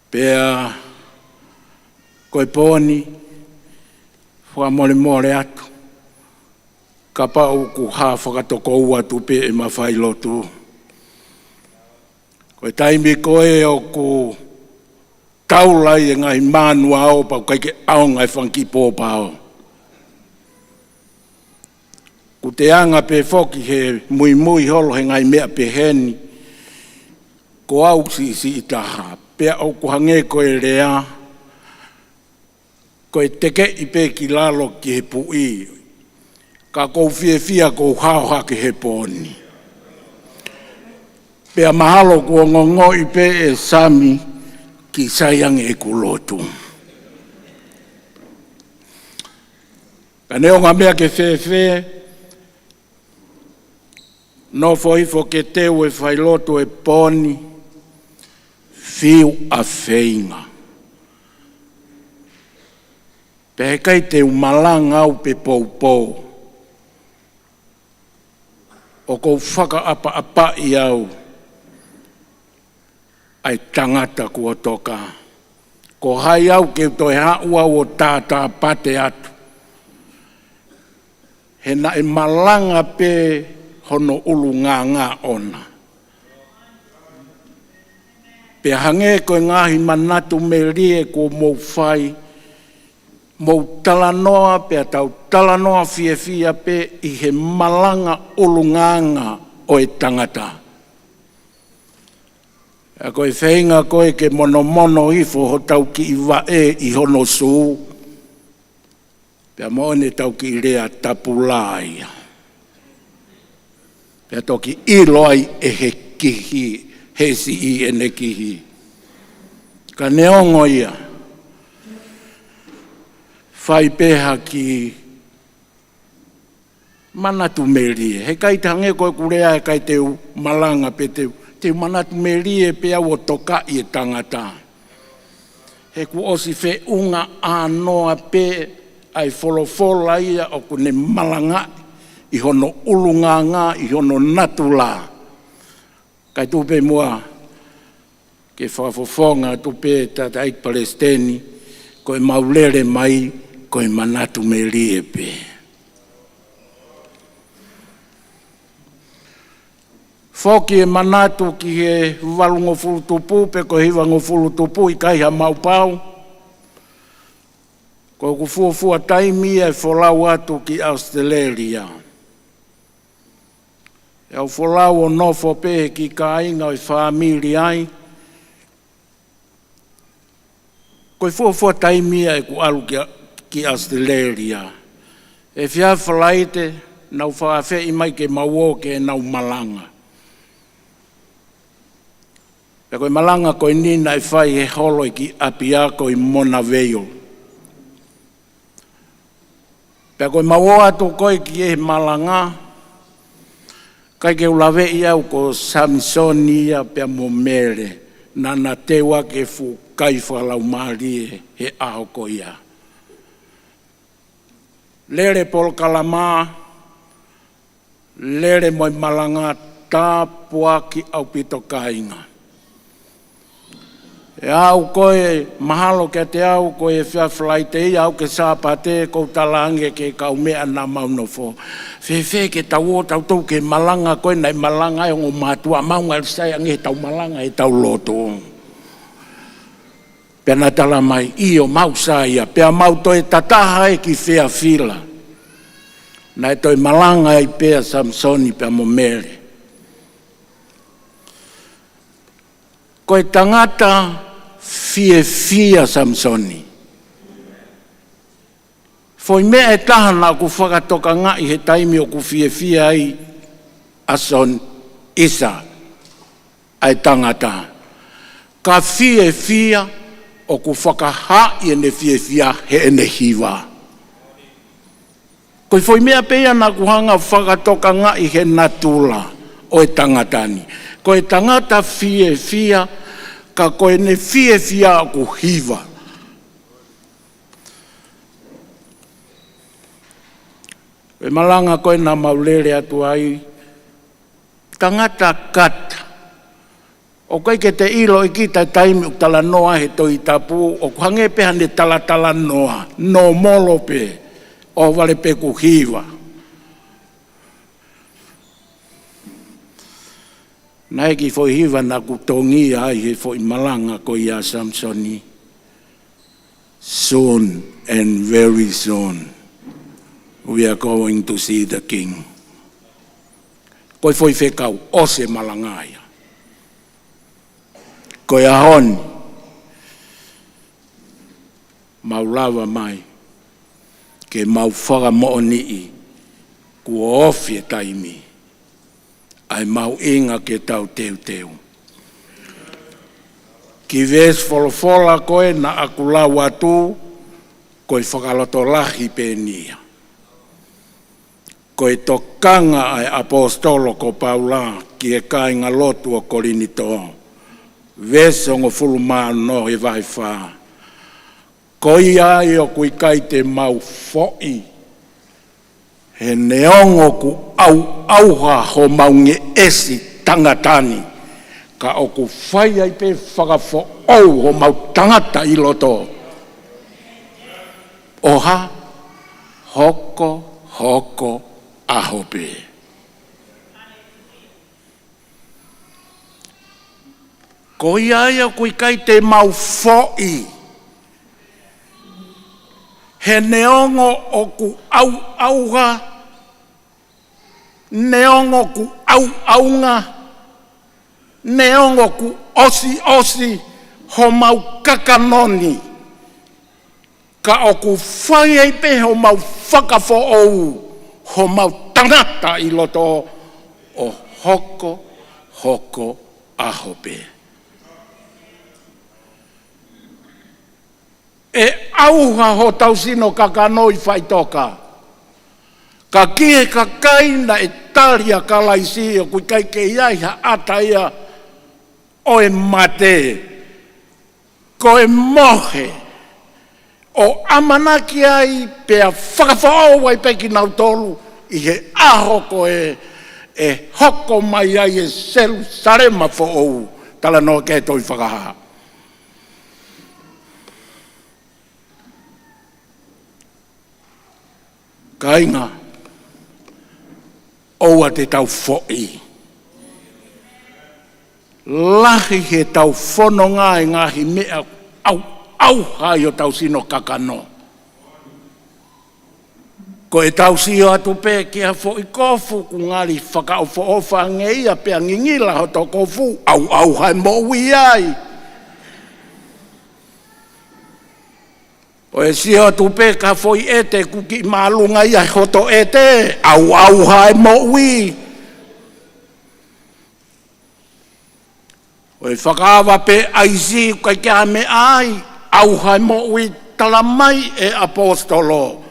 Pea ko e pō ni, fakamolemole atu. Kapau ʻoku hā fakatokouatu pē ʻema failotu, ko e taimi ko ē ʻoku taula ai e ngaahi mānuao pea ʻoku ʻikai ke ʻaonga e fanga kiʻi pōpao. Kuo te anga pē foki he muimui holo he ngaahi meʻa pehē ni, ko au siʻisiʻi taha, pea ʻoku hangē ko e lea, ko e tekeʻi pē ki lalo ki he puʻi, ka ʻoku ou fiefia ʻoku ou hao hake he pō ni. Pea mahalo kuo ongoʻi pē ʻe Sami, kiʻi sai ange ʻeku lotu. Ka neongo ha meʻa ke fēfē, nofo hifo ke teu e failotu e pō ni, fiu ʻa feinga. Pea heʻikai te u malanga au pe poupou. ʻOku ou fakaʻapaʻapaʻi au ʻa e tangata kuo toka. Ko hai au ke u toe haʻu au ʻo tātāpate atu, he naʻe malanga pē hono ʻulungaanga ʻoʻona. Pea hangē ko e ngaahi manatu melie kuo mou fai, mou talanoa pea tau talanoa fiefia pē ʻi he malanga ʻulungaanga ʻo e tangata. ʻA ko e feinga ko ē ke monomono hifo hotau kiʻi vaʻe ʻi hono sū, pea mo ʻene tau kiʻi lea tapula ia. Pea toki ʻilo ai ʻe he kihi, he siʻi ʻene kihi. Ka neongo ia, fai pē ha kiʻi manatu melie. Heʻikai te hangē ko ʻeku lea, heʻikai te u malanga pe te u, te u manatu melie pē au ʻo tokaʻi e tangata. He kuo ʻosi feʻunga ʻānoa pē ʻa e folofola ia ʻoku ne malangaʻi ʻi hono ʻulungaanga, ʻi hono natula. Kae tuku pē muʻa ke fakafofonga atu pē tangataʻeiki palesiteni, ko ʻemau lele mai, ko e manatu melie pē. Foki e manatu ki he valungofulu tupu pe ko e hivangofulu tupu, ʻikai ha maʻu pau. Ko ʻeku fuofua taimi ia e folau atu ki ʻAositelēlia. ʻE au folau ʻo nofo pē he kiʻi kāinga ʻo e fāmili ai. Ko e fuofua taimi ia ʻeku ʻalu ki, ki ʻAositelēlia. Efiafi Falaite, nau fakaafeʻi mai ke mau ō ke nau malanga. Pea ko e malanga ko eni naʻe fai he holo ʻi he kiʻi ʻapiako ʻi Monavale. Pea ko ʻemau ō atu ko ē ki he malanga, ʻikai ke u laveʻi au ko Samisoni ia pea mo Mele, naʻa na teu ʻaki e fuʻu kai fakalaumālie he ʻaho ko ia. Lele polokalama, lele mo e malanga, tāpuaki ʻaupito kāinga. ʻE au ko ē mahalo kiate au ko e efiafi Falaite ia ʻo aʻu ki he Sāpate, ʻoku ou talaange ki he kaumeʻa naʻa mau nofo, fēfē ke tau ō tautolu ki he malanga ko ē naʻe malanga ai e ongo mātuʻa, mau ngali sai ange heʻetau malanga, heʻetau lotu. Pea na tala mai, ʻio mau sai ia, pea mau toe tataha ai ki Feafila. Naʻe toe malanga ai pē ʻa Samisoni pea mo Mele. Ko e tangata fiefia Samisoni. Foʻi meʻa ʻe taha naʻa ku fakatokangaʻi he taimi ʻoku fiefia ai ʻa Soni, ʻisa, ʻa e tangata. Ka fiefia, ʻoku fakahaaʻi ʻene fiefia heʻene hiva. Ko e foʻi meʻa pē ia naʻa ku hanga fakatokangaʻi he natula ʻo e tangata ni. Ko e tangata fiefia, ka ko ʻene fiefia ʻoku hiva. Ko e malanga ko ē naʻa mau lele atu ai, tangata kata. ʻOku ʻikai ke te ʻilo ʻe kita e taimi ʻoku talanoa he Tohi Tapu, ʻoku hangē pē haʻane talatalanoa, nōmolo pē, ʻohovale pē ʻoku hiva. Naʻe ʻi ai e kiʻi foʻi hiva naʻa ku tongia ai he foʻi malanga ko ia ʻa Samisoni. Soon and very soon, we are going to see the king. Ko e foʻi fekau ʻosi e malanga ia. Ko e ʻaho ni, mau lava mai ke mau fakamoʻoniʻi kuo ofi e taimi ʻa e mahuʻinga ke tau teuteu. Ki he veesi folofola ko ē naʻa ku lau atu, ko e fakalotolahi pē eni ia. Ko e tokanga ʻa e ʻaposetolo ko Paula ki he kāingalotu ʻo Kolinitō, veesi hongofulu mā ono he vahe fā. Ko ia ai ʻoku ʻikai te mau foʻi, he neongo ʻoku ʻauʻauha homau ngeʻesi tangata ni, ka ʻoku fai ai pē fakafoʻou homau tangata ʻi loto. ʻO hā? Hokohoko ʻaho pē. Ko ia ai ʻoku ʻikai te mau foʻi, he neongo ʻoku ʻauʻauha, neongo ʻoku ʻauʻaunga, neongo ʻoku ʻosiʻosi homau kakano ni, ka ʻoku fai ai pē homau fakafoʻou homau tangata ʻi loto, ʻo hokohoko ʻaho pē. ʻE ʻauha hotau sino kakano ʻi faʻitoka. Ka ki he kakai naʻe tali ʻa Kalaisi ʻoku ʻikai ke ʻi ai ha ʻata ia ʻo e mate, ko e mohe, ʻo ʻamanaki ai pea fakafoʻou ai pē kinautolu ʻi he ʻaho ko ē ʻe hoko mai ai e Selusalema foʻou, talanoa ki ai e tohi Fakahā. Kāinga, ʻoua te tau foʻi. Lahi heʻetau fononga e ngaahi meʻa ʻauʻauha ai hotau sino kakano. Ko ʻetau sio atu pē ki ha foʻi kofu kuo ngali fakaʻofoʻofa ange ia pea ngingila hoto kofu, ʻauʻauha e moʻui ai. ʻO e sio atu pē ki ha foʻi ʻete kuo kiʻi māʻolunga ia hoto ʻete, ʻauʻauha e moʻui. ʻO e fakaava pē ʻaisi ʻoku ʻikai ke ʻi ai ha meʻa ai, ʻauha e moʻui. Tala mai ʻe he ʻaposetolo,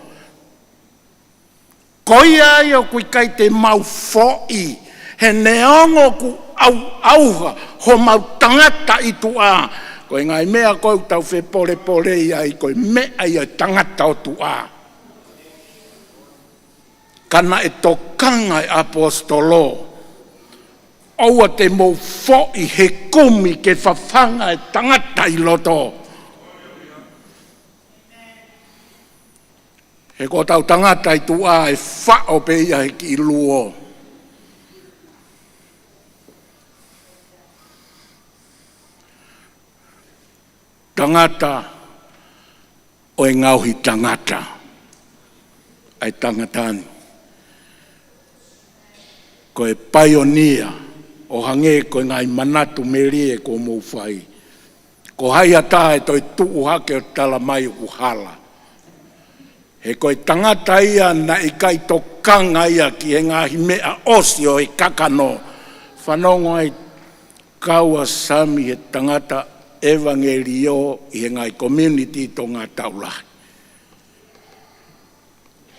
ko ia ai ʻoku ʻikai te mau foʻi, he neongo ʻoku ʻauʻauha homau tangata ʻi tuʻa. Ko e ngaahi meʻa ko ē ʻoku tau fepolepolei ai, ko e meʻa ia ʻo e tangata ʻo tuʻa. Ka naʻe tokanga e ʻaposetolo, ʻoua te mou foʻi he kumi ke fafanga e tangata ʻi loto. He ko hotau tangata ʻi tuʻa ʻe faʻo pē ia he kiʻi luo. Tangata ʻo e ngaohi tangata ʻa e tangata ni. Ko e paionia, ʻo hangē ko e ngaahi manatu melie kuo mou fai. Ko hai ʻatā ʻe toe tuʻu hake ʻo tala mai ʻoku hala? He ko e tangata ia naʻe ʻikai tokanga ia ki he ngaahi meʻa ʻosi ʻo e kakano. Fanongo ai, kau ʻa Sami he tangata ʻevangeliō ʻi he ngaahi community Tonga Taulahi.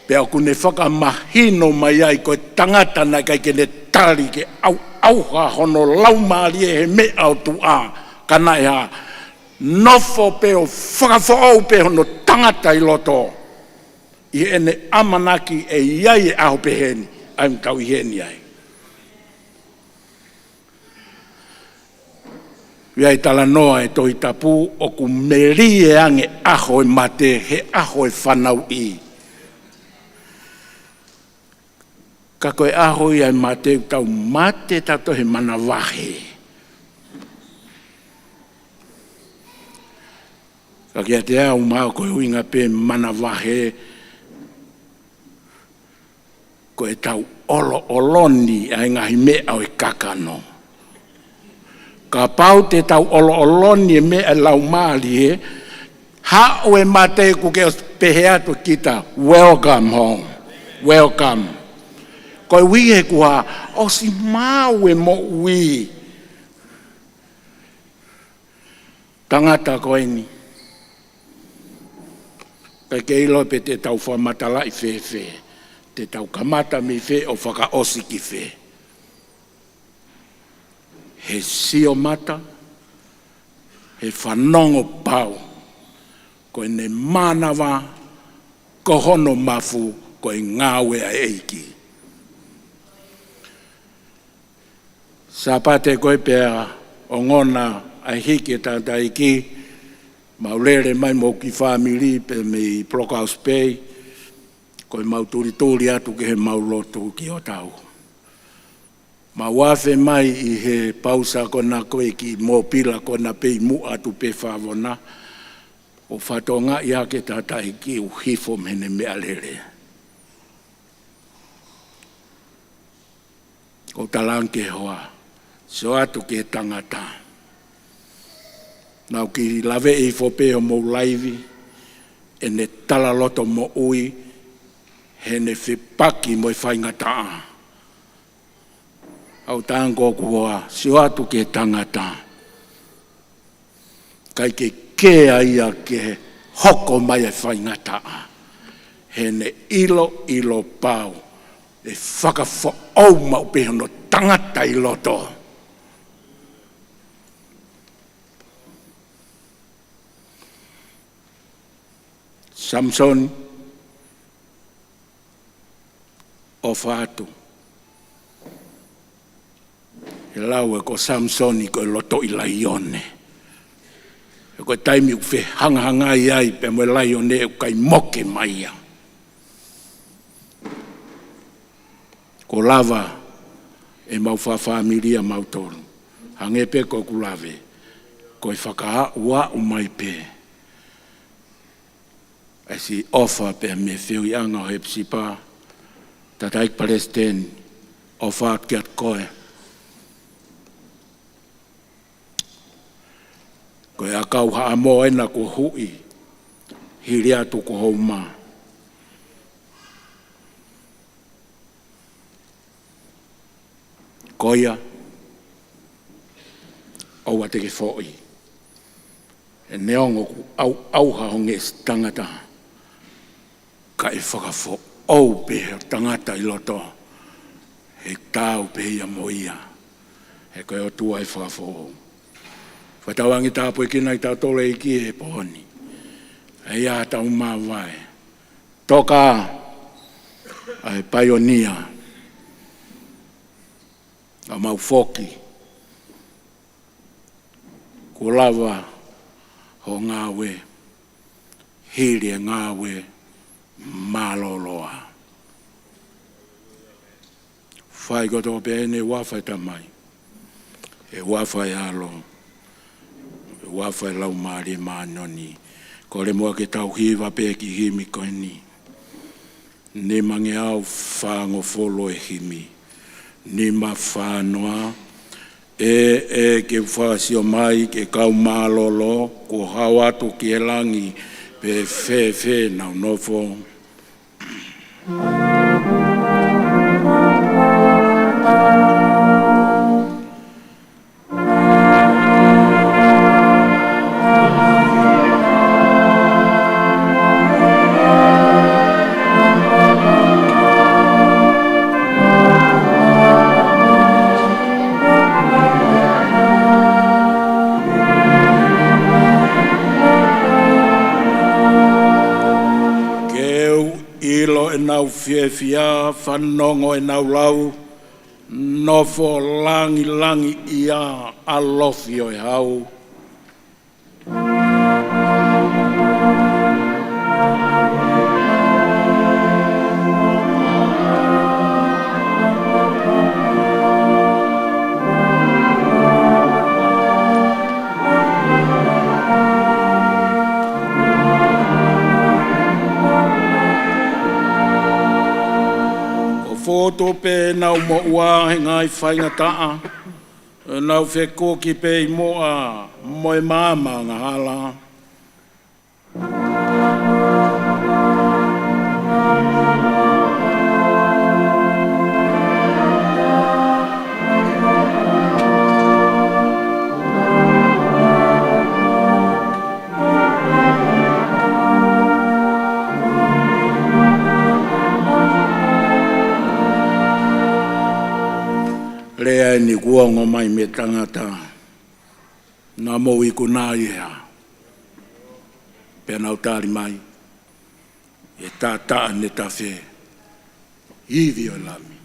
Pea ʻoku ne fakamahino mai ai ko e tangata naʻe ʻikai ke ne tali ke ʻauʻauha hono laumālie he meʻa ʻo tuʻa, ka naʻe hā? Nofo pē ʻo fakafoʻou pē hono tangata ʻi loto. ʻI heʻene ʻamanaki ʻe ʻi ai e ʻaho pehē ni, ʻa ia ʻoku tau ʻi heni ai. ʻI ai e talanoa ʻa e Tohi Tapu ʻoku melie ange ʻaho e mate he ʻaho e fanauʻi. Ka ko e ʻaho ia ʻe mate, ʻoku tau mate tautolu he manavahē. Ka kiate au, mahalo ko e ʻuhinga pē manavahē, ko ʻetau ʻoloʻoloni ʻa e ngaahi meʻa ʻo e kakano. Kapau te tau ʻoloʻoloni e meʻa ʻa e laumālie, haʻu e mate, kuo ke ʻosi pehē atu kita, "Welcome home. Welcome." Ko e ʻuhi he kuo ʻosi maʻu e moʻui. Tangata ko eni. ʻIkai ke ʻilo pe te tau fakamatalaʻi fēfē, te tau kamata mei fē ʻo fakaʻosi ki fē. He sio mata, he fanongo pau, ko ʻene mānava, ko hono mafu, ko e ngāue ʻa e ʻEiki. Sāpate ko ē pea ongona ʻa e hiki ʻe Tangataʻeiki, mau lele mai mo e kiʻi fāmili pē mei Blockhouse Bay, ko ʻemau tulituli atu ki heʻemau lotu ki ʻOtau. Mau afe mai ʻi he pausa ko ena ko ē, kiʻi mōpila ko ena pē ʻi muʻa atu pē Favona, ʻo fakatokangaʻi ʻa e Tangataʻeiki ʻoku hifo mei heʻene meʻalele. ʻOku ou talaange ki he hoa, sio atu ki he tangata. Naʻá ku kiʻi laveʻi hifo pē homou laivi, ʻene talaloto moʻui, heʻene fepaki mo e faingataʻa. ʻOku ou talaange ki hoku hoa, sio atu ki he tangata. ʻIkai ke kea ia ke hoko mai e faingataʻa. Heʻene ʻiloʻilo pau, ʻe fakafoʻou maʻu pē hono tangata ʻi loto. Samisoni, ʻofa atu. ʻE lau ʻe ko Samisoni ko e lotoʻi laione. He ko e taimi ʻoku fehangahangai ai pea mo e laione, ʻoku ʻikai moke mai ia. Kuo lava ʻemau fakafāmili ʻa mautolu. Hangē pē ko ʻeku lave, ko e fakaaʻuaʻu mai pē ʻa e siʻi ʻofa pea mei he fehuʻiʻanga ʻo Hepisipa, Tangataʻeiki Palesiteni, ʻofa atu kiate koe. Ko e ʻakau Haʻamoa ena kuo huʻi, hili atu ko Houma. Ko ia, ʻoua te ke foʻi. He neongo ʻoku ʻauʻauha ho ngeʻesi tangata, ka ʻe fakafoʻou pē ho tangata ʻi loto, he taau pē ia mo ia. He ko e ʻOtua ʻe fakafoʻou. Fakatauange tāpuekina kitautolu ʻe he ʻEiki he pō ni. ʻA ia ʻoku tau māvae. Toka ʻa e paionia. ʻA mau foki. Kuo lava ho ngāue, hili e ngāue mālōlō. Fai kotoa pē ʻeni he huafa ʻo e Tamai, he huafa ʻo e ʻAlo, he huafa ʻo e Laumālie Māʻoniʻoni. Kole muʻa ke tau hiva pē kiʻi himi ko eni. Nimangeau fāngofulu e himi. Nima fā noa. ʻE, ʻe, ke u fakasio mai ki he kau mālōlō, kuo hao atu ki he langi, pe fēfē ʻenau nofo. Ke u ʻilo ʻenau fiefia, fanongo ʻenau lau, nofo langilangiʻia, ʻalofi ʻo e hau. Poto pē ʻenau moʻua he ngaahi faingataʻa, ʻenau fekuki pē ʻi muʻa mo e maama angahala. Lea eni kuo ongo mai mei he tangata naʻa mou ikuna ai ʻe hā? Pea nau tali mai, ʻe taʻataʻa ne tafe, ivi ʻo e Lami.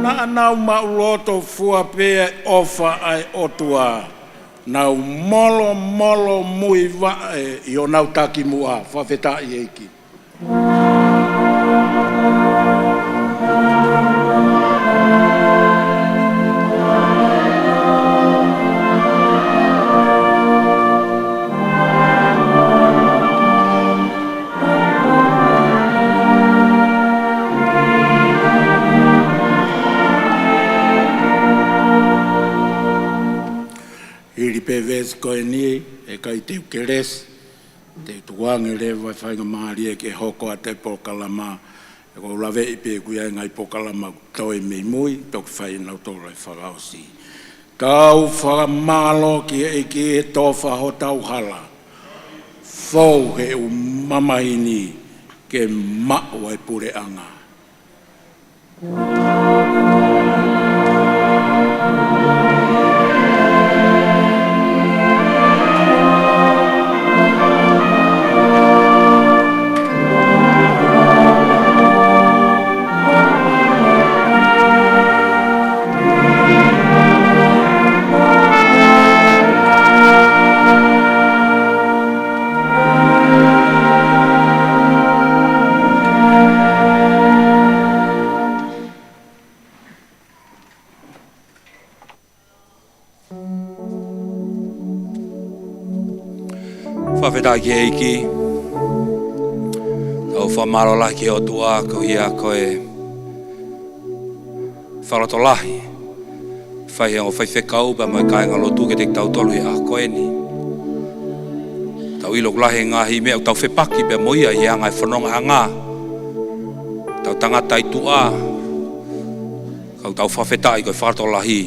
Naʻa nau maʻuloto fua pē ʻa e ʻofa ʻa e ʻOtua. Nau molomolo muivaʻe ʻi honau takimuʻa. Fakafetaʻi ʻEiki. Hili pē veesi ko eni, ʻe ʻikai te u kelesi, te u tukuange leva e faingamālie ke hoko atu e polokalama, he ʻoku ou laveʻi pē ʻoku ʻi ai e ngaahi polokalama ʻoku toe mei mui, toki fai ʻe nautolu e fakaʻosi. Tau fakamālō ki he ʻEiki he tofa hotau hala. Fou he ʻū mamahi ni ke maʻu ai e puleʻanga. Fakafetaʻi ki he ʻEiki. Tau fakamālō lahi ki he ʻOtua koeʻuhi ko e fakalotolahi. Fai he ongo faifekau pea mo e kāingalotu kiate kitautolu he ʻaho ko eni. Tau ʻilo ʻoku lahi e ngaahi meʻa ʻoku tau fepaki pea mo ia ʻi he anga e fonongaʻanga. Tau tangata ʻi tuʻa. Ka ʻoku tau fakafetaʻi ko e fakalotolahi.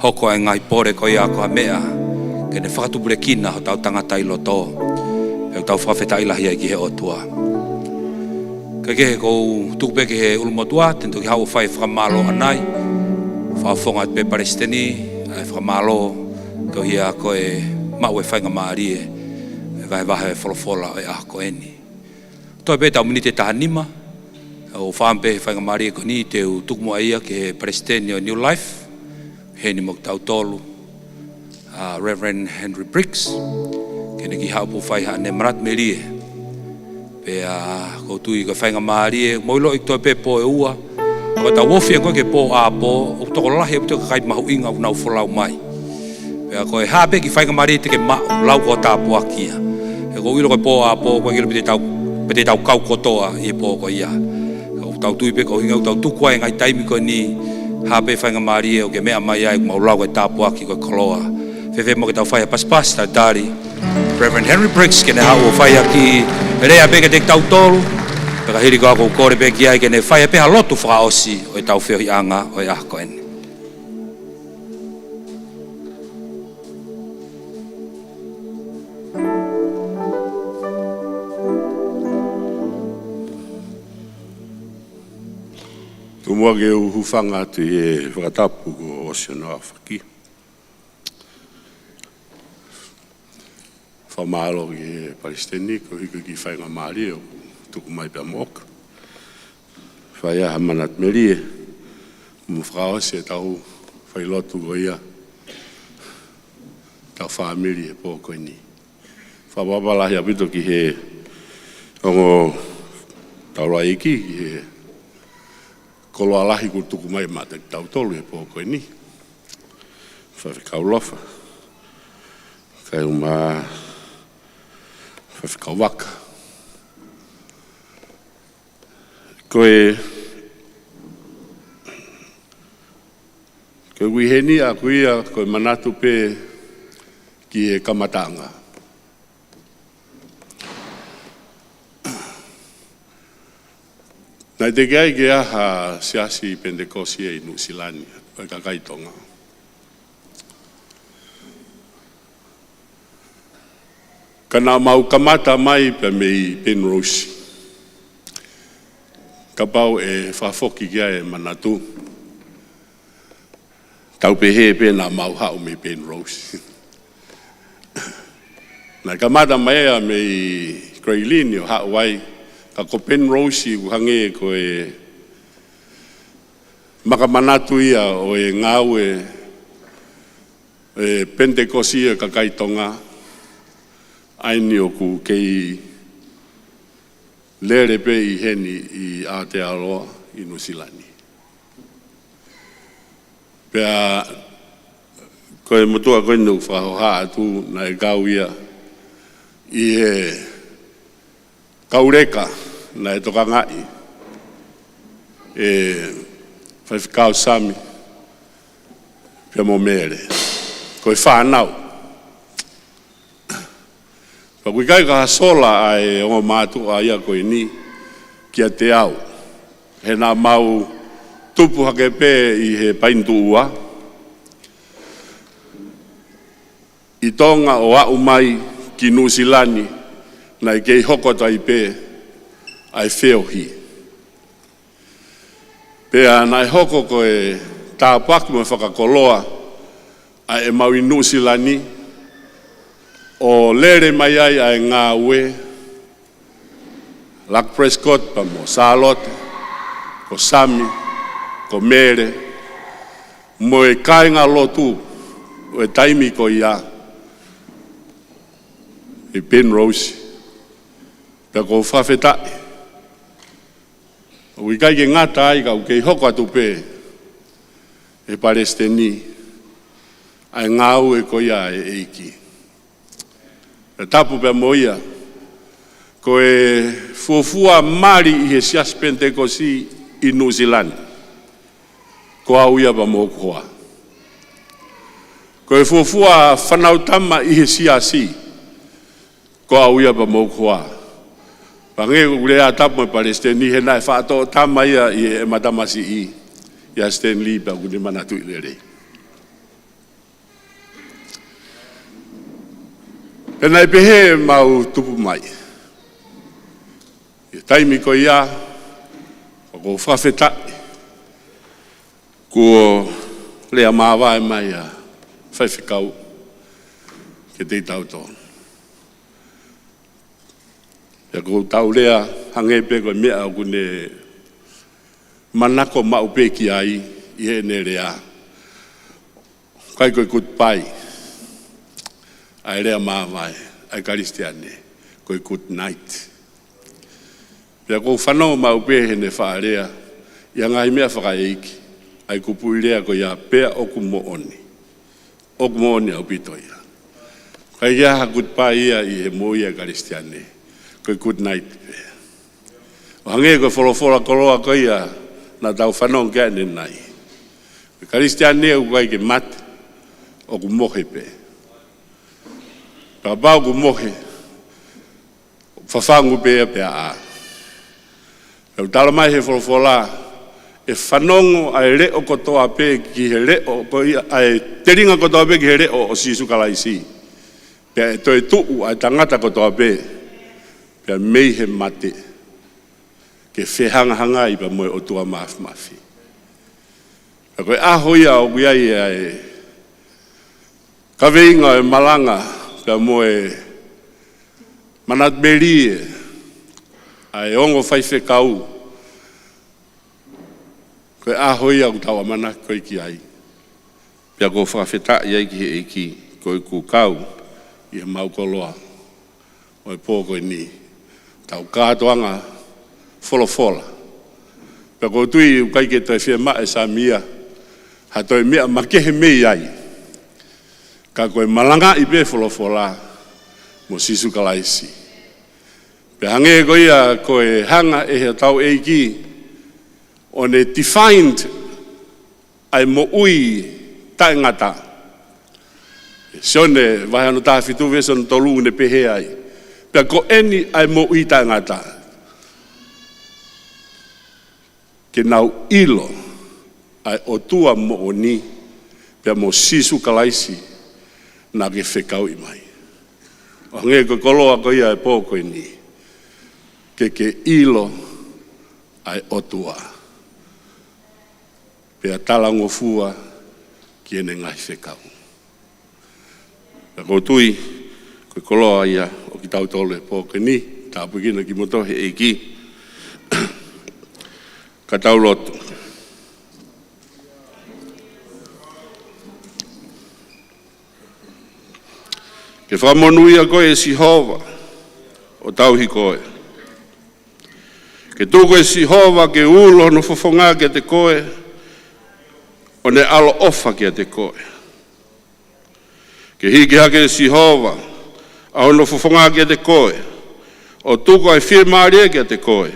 Hoko e ngaahi pole ko ia ko ha meʻa ke ne fakatupulekina hotau tangata ʻi loto. Pea ʻoku tau fakafetaʻi lahi ai ki he ʻOtua. Kae kehe, ʻoku ou tuku pē ki he ʻulumotuʻa, te ne toki haʻu ʻo fai e fakamālō ʻanai. Fakafofonga atu pē Palesiteni, ʻa e fakamālō koeʻuhi ko e maʻu e faingamālie, e vahevahe e folofola ʻo e ʻaho ko eni. Toe pē ʻetau miniti ʻe taha nima, ʻo fakaʻamu pē he faingamālie ko eni te u tuku muʻa ia ki he Palesiteni ʻo e New Life, heni mo kitautolu, ʻa Reverend Henry Briggs, ke ne kiʻi haʻu pē ʻo fai haʻane manatu melie. Pea ʻoku ou tui ko e faingamālie, mou ʻiloʻi ʻoku toe pē pō ʻe ua, ka tau ofi ange ko ē ki he pō ʻapō, ʻoku tokolahi ʻaupito e kakai mahuʻinga ʻoku nau folau mai. Pea ko e hā pē e kiʻi faingamālie te ke maʻu, lau ko e tāpuaki ia. He ʻoku ou ʻilo ko e pō ʻapō, ʻoku ʻikai ke ʻilo pe te tau, pe te tau kau kotoa ʻi he pō ko ia. Ka ʻoku tau tui pē ko e ʻuhinga ʻoku tau tuku ai e ngaahi taimi ko eni, hā pē e faingamālie ʻoku ke meʻa mai ai, mau lau ko e tāpuaki ko e koloa. Fēfē mo ke tau fai ha pasipasi talitali Reverend Henry Briggs ke ne haʻu ʻo fai ha kiʻi lea pē kiate kitautolu. Pea ka hili ko ia ʻoku ou kole pē ki ai ke ne fai pē ha lotu fakaʻosi ʻo ʻetau feohiʻanga ʻo e ʻaho ko eni. Tuku muʻa ke u hūfanga atu ʻi he fakatapu kuo ʻosi hono aofaki. Fakamālō ki he Palesiteni koeʻuhi ko e kiʻi faingamālie ʻoku tuku mai pea mo ʻoku fai ai ha manatu melie. Mo fakaʻosi ʻetau failotu ko ia. Tau fāmili he pō ko eni. Fakapapau lahi ʻaupito ki he ongo taulaʻeiki, ki he koloa lahi kuo tuku mai maʻa tautolu he pō ko eni. Faifekau Lofa. Kae ʻumaʻā Faifekau Vaka. Ko e, ko e ʻuhi heni ʻaʻaku ia, ko e manatu pē ki he kamataʻanga. Naʻe teʻeki ai ke ʻi ai ha siasi Penitekosi ʻi Nuʻusila ni, ʻo e kakai Tonga. Ka naʻa mau kamata mai pē mei Penrose. Kapau ʻe fakafoki ki ai e manatu, tau pehē pē naʻa mau haʻu mei Penrose. Naʻe kamata mai ia mei Grayling ʻo haʻu ai, ka ko Penrose ʻoku hangē ko e maka manatu ia ʻo e ngāue ʻa e Penitekosi ʻa e kakai Tonga, ʻa eni ʻoku kei lele pē ʻi heni ʻi Aotearoa ʻi Nuʻusila ni. Pea ko e motuʻa ko eni ʻoku fakahoha atu naʻe kau ia ʻi he kau leka naʻe tokangaʻi ʻe Faifekau Sami pea mo Mele. Ko e fānau. Pea ʻoku ʻikai ke hā sola ʻa e ongo mātuʻa ia ko eni kiate au. He naʻa mau tupu hake pē ʻi he Painituʻua ʻi Tonga ʻo aʻu mai ki Nuʻusila ni, naʻe kei hoko atu ai pē ʻa e feohi. Pea naʻe hoko ko e tāpuaki mo e fakakoloa ʻa ʻemau ʻi Nuʻusila ni, ʻo lele mai ai ʻa e ngāue, Luck Prescott pea mo Sālote, ko Sami, ko Mele, mo e kāingalotu ʻo e taimi ko ia ʻi Penrose. Pea ʻoku ou fakafetaʻi. ʻOku ʻikai ke ngata ai ka ʻoku kei hoko atu pē ʻe he Palesiteni ʻa e ngāue ko ia ʻa e ʻEiki. Pea tapu pea mo ia, ko e fuofua mali ʻi he Siasi Penitekosi ʻi Nuʻusila ni, ko au ia pea mo hoku hoa. Ko e fuofua fānau tama ʻi he siasi, ko au ia pea mo hoku hoa. Pea hangē ko ʻeku lea tapu mo e Palesiteni, he naʻe faʻa toʻo tama ia ʻi heʻema tamasiʻi, ʻia Stanley, pea ʻoku ne manatuʻi lelei. Pea naʻe pehē ʻemau tupu mai. ʻI he taimi ko ia, ʻoku ou fakafetaʻi kuo lea māvae mai ʻa Faifekau kiate kitautolu. Pea ʻoku ou tau lea hangē pē ko e meʻa ʻoku ne manako maʻu pē ki ai ʻi heʻene lea. ʻIkai ko e goodbye ʻa e lea māvae ʻa e Kalisitiane, ko e good night. Pea ʻoku ou fanongo maʻu pē heʻene faʻa lea ʻi he ngaahi meʻa fakaʻeiki, ʻa e kupuʻi lea ko ia, pea ʻoku moʻoni. ʻOku moʻoni ʻaupito ia. ʻIkai ke ʻi ai ha goodbye ia ʻi he moʻui ʻa e Kalisitiane. Ko e good night pē. ʻO hangē ko e folofola koloa ko ia naʻa tau fanongo ki ai ʻanenai. Ko e Kalisitiane ʻoku ʻikai ke mate, ʻoku mohe pē. Kapau ʻoku mohe, fafangu pē ia pea ʻā. Pea ʻoku talamai ʻe he folofola, ʻe fanongo ʻa e leʻo kotoa pē ki he leʻo, ko ia, ʻa e telinga kotoa pē ki he leʻo ʻo Sīsū Kalaisi. Pea ʻe toe tuʻu ʻa e tangata kotoa pē, pea mei he mate, ke fehangahangai pea mo e ʻOtua Māfimafi. Pea ko e ʻaho ia ʻoku ʻi ai ʻa e kaveinga ʻo e malanga pea mo e manatu melie ʻa e ongo faifekau. Ko e ʻaho ia ʻoku tau ʻamanaki ko ē ki ai. Pea ʻoku ou fakafetaʻi ai ki he ʻEiki, Ko e kukau ʻi he mau koloa ʻo e pō ko eni, tau kātoanga folofola. Pea ʻoku ou tui ʻoku ʻikai ke toe fiemaʻu ʻe Sāmia ha toe meʻa makehe mei ai, ka ko e malangaʻi pē folofola mo Sīsū Kalaisi. Pea hangē ko ia ko e hanga ʻe hotau ʻEiki ʻo ne defined ʻa e moʻui taʻengata. Sione vahe hono taha fitu veesi hono tolu ne pehē ai: Pea ko eni ʻa e moʻui taʻengata, ke nau ʻilo ʻa e ʻOtua moʻoni pea mo Sīsū Kalaisi naʻa ke fekauʻi mai. ʻO hangē ko e koloa ko ia ʻo e pō ko eni, ke ke ʻilo ʻa e ʻOtua pea talangofua ki heʻene ngaahi fekau. Pea ʻoku ou tui ko e koloa ia ʻo kitautolu he pō ko eni, tāpuekina kimoutolu ʻe he ʻEiki. Ka tau lotu. Ke fakamonūʻia koe ʻe Sihova, ʻo tauhi koe. Ke tuku ʻe Sihova ke ulo hono fofonga kiate koe, ʻo ne ʻaloʻofa kiate koe. Ke hiki hake ʻe Sihova ʻa hono fofonga kiate koe, ʻo tuku ʻa e fiemālie kiate koe,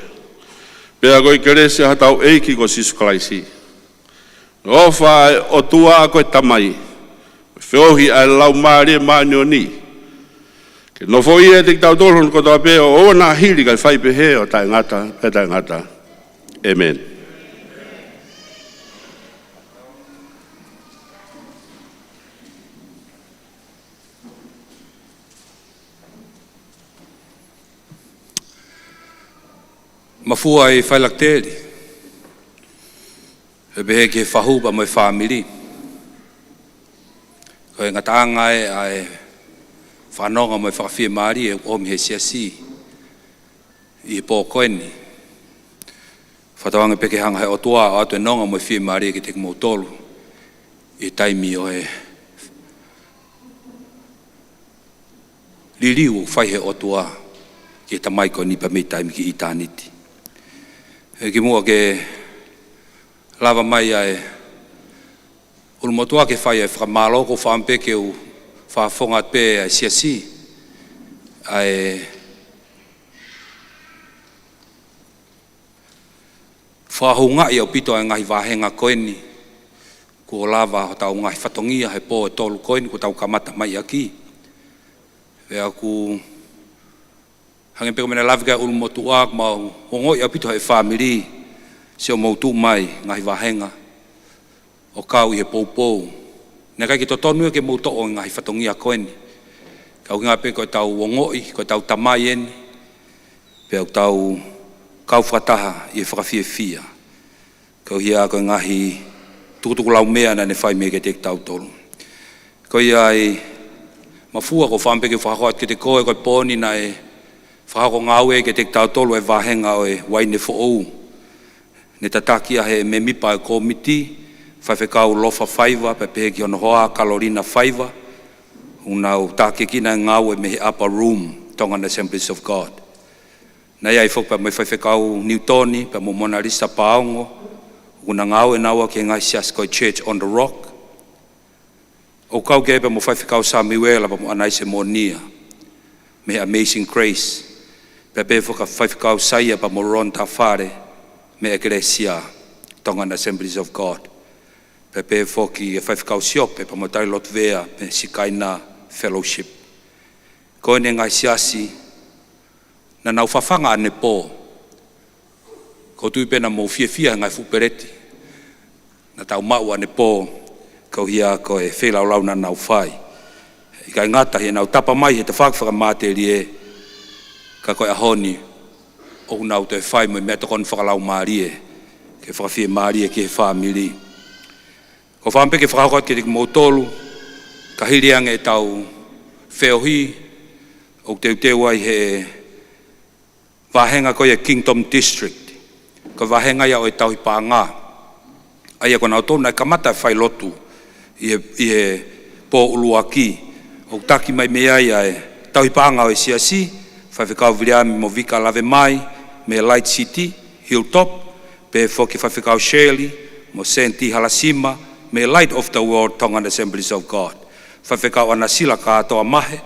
pea ko e kelesi ʻa hotau ʻEiki ko Sīsū Kalaisi, ʻofa ʻa e ʻOtua ko e Tamai, feohi ʻa e Laumālie Māʻoniʻoni, ke nofoʻia ʻiate kitautolu hono kotoa pē ʻo ʻoua naʻa hili kae fai pehē ʻo taʻengata pea taʻengata. ʻĒmeni. Mafua ʻi he failakiteli, ʻe pehē ki he fahu pea mo e fāmili. Ko e ngataʻanga ē ʻa e fanongo mo e fakafiemālie ʻoku ʻomi he siasi ʻi he pō ko eni. Fakatauange pē ke hanga he ʻOtua ʻo ʻoatu e nonga mo e fiemālie kiate kimoutolu ʻi he taimi ʻo e liliu ʻoku fai he ʻOtua ki he tamai ko eni pea mei taimi ki ʻitāniti. ʻE kimuʻa ke lava mai ʻa e ʻulumotuʻa ke fai ʻa e fakamālō, ʻoku ou fakaʻamu pē ke u fakafofonga atu pē ʻa e siasi ʻa e fakahoungaʻi ʻaupito ʻa e ngaahi vāhenga ko eni kuo lava hotau ngaahi fatongia he pō ʻe tolu ko eni kuo tau kamata mai ʻaki. Pea ʻoku hangē pē ko e meʻa naʻe lave ki ai ʻa e ʻulumotuʻa, ʻoku mau ongoʻi ʻaupito he fāmili, siʻomou tuʻu mai ngaahi vāhenga ʻo kau ʻi he poupou. Naʻe ʻikai ke totonu ia ke mou toʻo e ngaahi fatongia ko eni. Ka ʻuhinga pē ko ʻetau ongoʻi ko ʻetau tamai eni, pea ʻoku tau kau fakataha ʻi he fakafiefia koeʻuhi ko e ngaahi tukutukulaumea naʻa ne fai mei he kiate kitautolu. Ko ia ai, Mafua, ʻoku ou fakaʻamu pē ke u fakahoko atu kiate koe ko e pō ni naʻe fakahoko ngāue kiate kitautolu e vāhenga ʻo e uaine foʻou. Ne tataki ʻe he mēmipa ʻo e kōmiti, Faifekau Lofa Faiva, pea pehē ki hono hoa Kalolina Faiva, ʻoku nau tākiekina e ngāue mei he Upper Room, Tongan Assemblies of God. Naʻe ʻi ai foki pea mo e Faifekau Niutoni, pea mo Mona Lisa Paongo, ʻoku na ngāue naua ki he ngaahi siasi ko e Church on the Rock. ʻOku kau ki ai pea mo Faifekau Samiuela pea mo ʻAnaise Monia mei he Amazing Grace, pea pehē foki ki he Faifekau Saia pea mo Ron Tafale mei he ʻEkelesia Tongan Assemblies of God, pea pehē foki ki he Faifekau Siope pea mo Tali Lotuvea mei he Shekinah Fellowship. Ko eni e ngaahi siasi naʻa nau fafanga ʻanepō. ʻOku ou tui pē naʻa mou fiefia he ngaahi fuʻu peleti naʻa tau maʻu ʻanepō, koeʻuhi ko e feilaulau naʻa nau fai. ʻIkai ngata heʻenau tapa mai he tafaʻaki fakamatelie, ka ko e ʻaho ni ʻoku nau toe fai mo e meʻatokoni fakalaumālie ke fakafiemālie ki he fāmili. ʻOku ou fakaʻamu pē ke fakahoko atu kiate kimoutolu, ka hili ange ʻetau feohi, ʻoku teuteu ai he vāhenga ko ia Kingdom District, ko e vāhenga ia ʻo e tauhi paʻanga. ʻA ia ko kinautolu naʻe kamata e failotu ʻi he, ʻi he pō ʻuluaki, ʻOku taki mai mei ai ʻa e tauhi paʻanga ʻo e Siasi, Faifekau Viliami mo Vika Lavemai, mei Light City, Hilltop, pehē foki Faifekau Shirley mo Sandy Halasima, mei Light of the World Tongan Assemblies of God. Faifekau ʻAnasila Kātoa Mahe,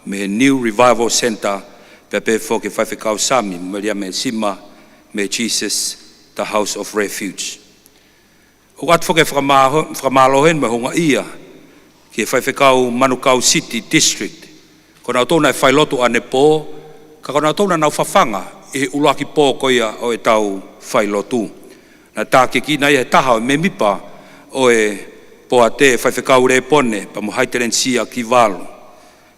mei New Revival Centre, pea pehē foki Faifekau Sami Meliame Sima, mei Jesus, the House of Refuge. ʻOku ʻoatu foki e fakamāho-, fakamālō heni mo e houngaʻia ki he Faifekau Manukau City District. Ko nautolu naʻe failotu ʻanepō, ka ko nautolu naʻa nau fafanga ʻi he ʻuluaki pō ko ia ʻo ʻetau failotu. Naʻe tākiekina ia ʻe he taha ʻo e mēmipa ʻo e poate, Faifekau Lēpone, pea mo Haitelenisia Kivalu.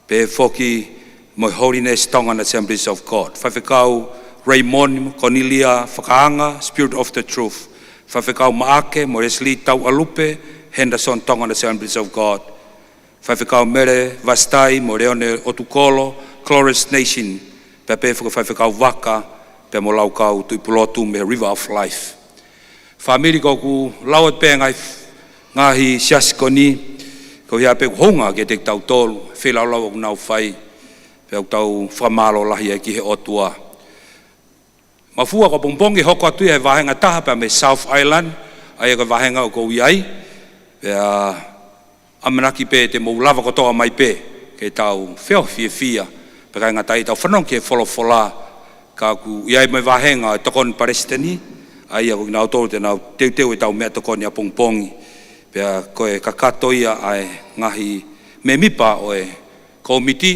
Pehē foki mo e Holiness Tongan Assemblies of God. Faifekau Raymond Cornelia Fakaanga, Spirit of the Truth. Faifekau Maʻake mo Leslie Tauʻalupe, Henderson Tongan Assemblies of God. Faifekau Mele Vasitai mo Leone ʻOtukolo, Glorious Nation. Pea pehē foki Faifekau Vaka, pea mo Laukau Tuʻipulotu mei River of Life. Fāmili, ko ʻeku lau atu pē ngaahi, ngaahi siasi ko eni, ko ia pē ʻoku hounga kiate kitautolu, feilaulau ʻoku nau fai, pea ʻoku tau fakamālō lahi ai ki he ʻOtua. Mafua ko ʻapongipongi ʻe hoko atu ia he vāhenga ʻe taha pea mei South Island, ʻa ia ko e vāhenga ʻoku ou ʻi ai, pea ʻamanaki pē te mou lava kotoa mai pē ke tau feohi fiefia, pea ʻikai ngata ai ʻetau fanongo ki he folofola, ka ʻoku ʻi ai mo e vāhenga ʻo e tokoni palesiteni, ʻa ia ko kinautolu te nau teuteu ʻetau meʻatokoni ʻapongipongi, pea ko e kakato ia ʻa e ngaahi mēmipa ʻo e kōmiti,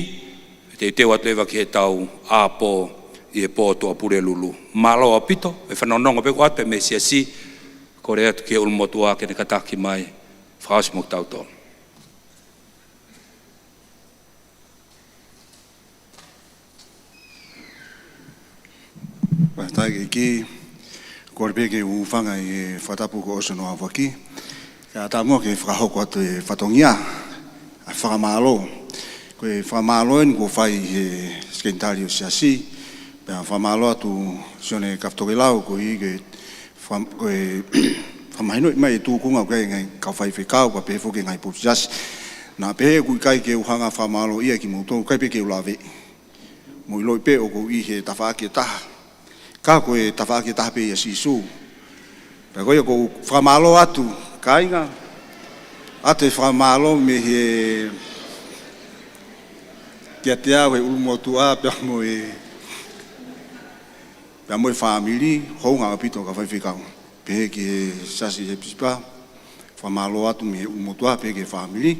teuteu atu leva ki heʻetau ʻapō ʻi he pō Tuʻapulelulu. Mālō ʻaupito, e fanongonongo pē ʻoku ʻoatu mei he siasi, kole atu ki he ʻulumotuʻa ke ne kātaki mai, fakaʻosi mo kitautolu. Fakafetaʻi ki he ʻEiki, kole pē ke u hūfanga ʻi he fakatapu kuo ʻosi hono aofaki. Kae ʻatā muʻa ke fakahoko atu e fatongia, ʻa e fakamālō. Ko e fakamālō eni kuo fai ʻe he Sekelitali ʻo e Siasi, pea fakamālō atu Sione Kafitokelau, koeʻuhi ke faka-, ko e fakamahinoʻi mai e tūkunga ʻoku ʻi ai e ngaahi kau faifekau, pea pehē foki e ngaahi potu siasi. Naʻa pehē ʻoku ʻikai ke u hanga fakamālōʻia kimoutolu, ʻikai pē ke u laveʻi. Mou ʻiloʻi pē ʻoku ou ʻi he tafaʻaki ʻe taha. Ka ko e tafaʻaki ʻe taha pē ʻia Sīsū. Pea ko ia ʻoku ou fakamālō atu, kāinga, ʻoatu e fakamālō mei he kiate au he ʻulumotuʻa pea mo e, pea mo e fāmili, hounga ʻaupito kau faifekau. Pehē ki he siasi he pisipa, fakamālō atu mei he ʻulumotuʻa pehē ki he fāmili,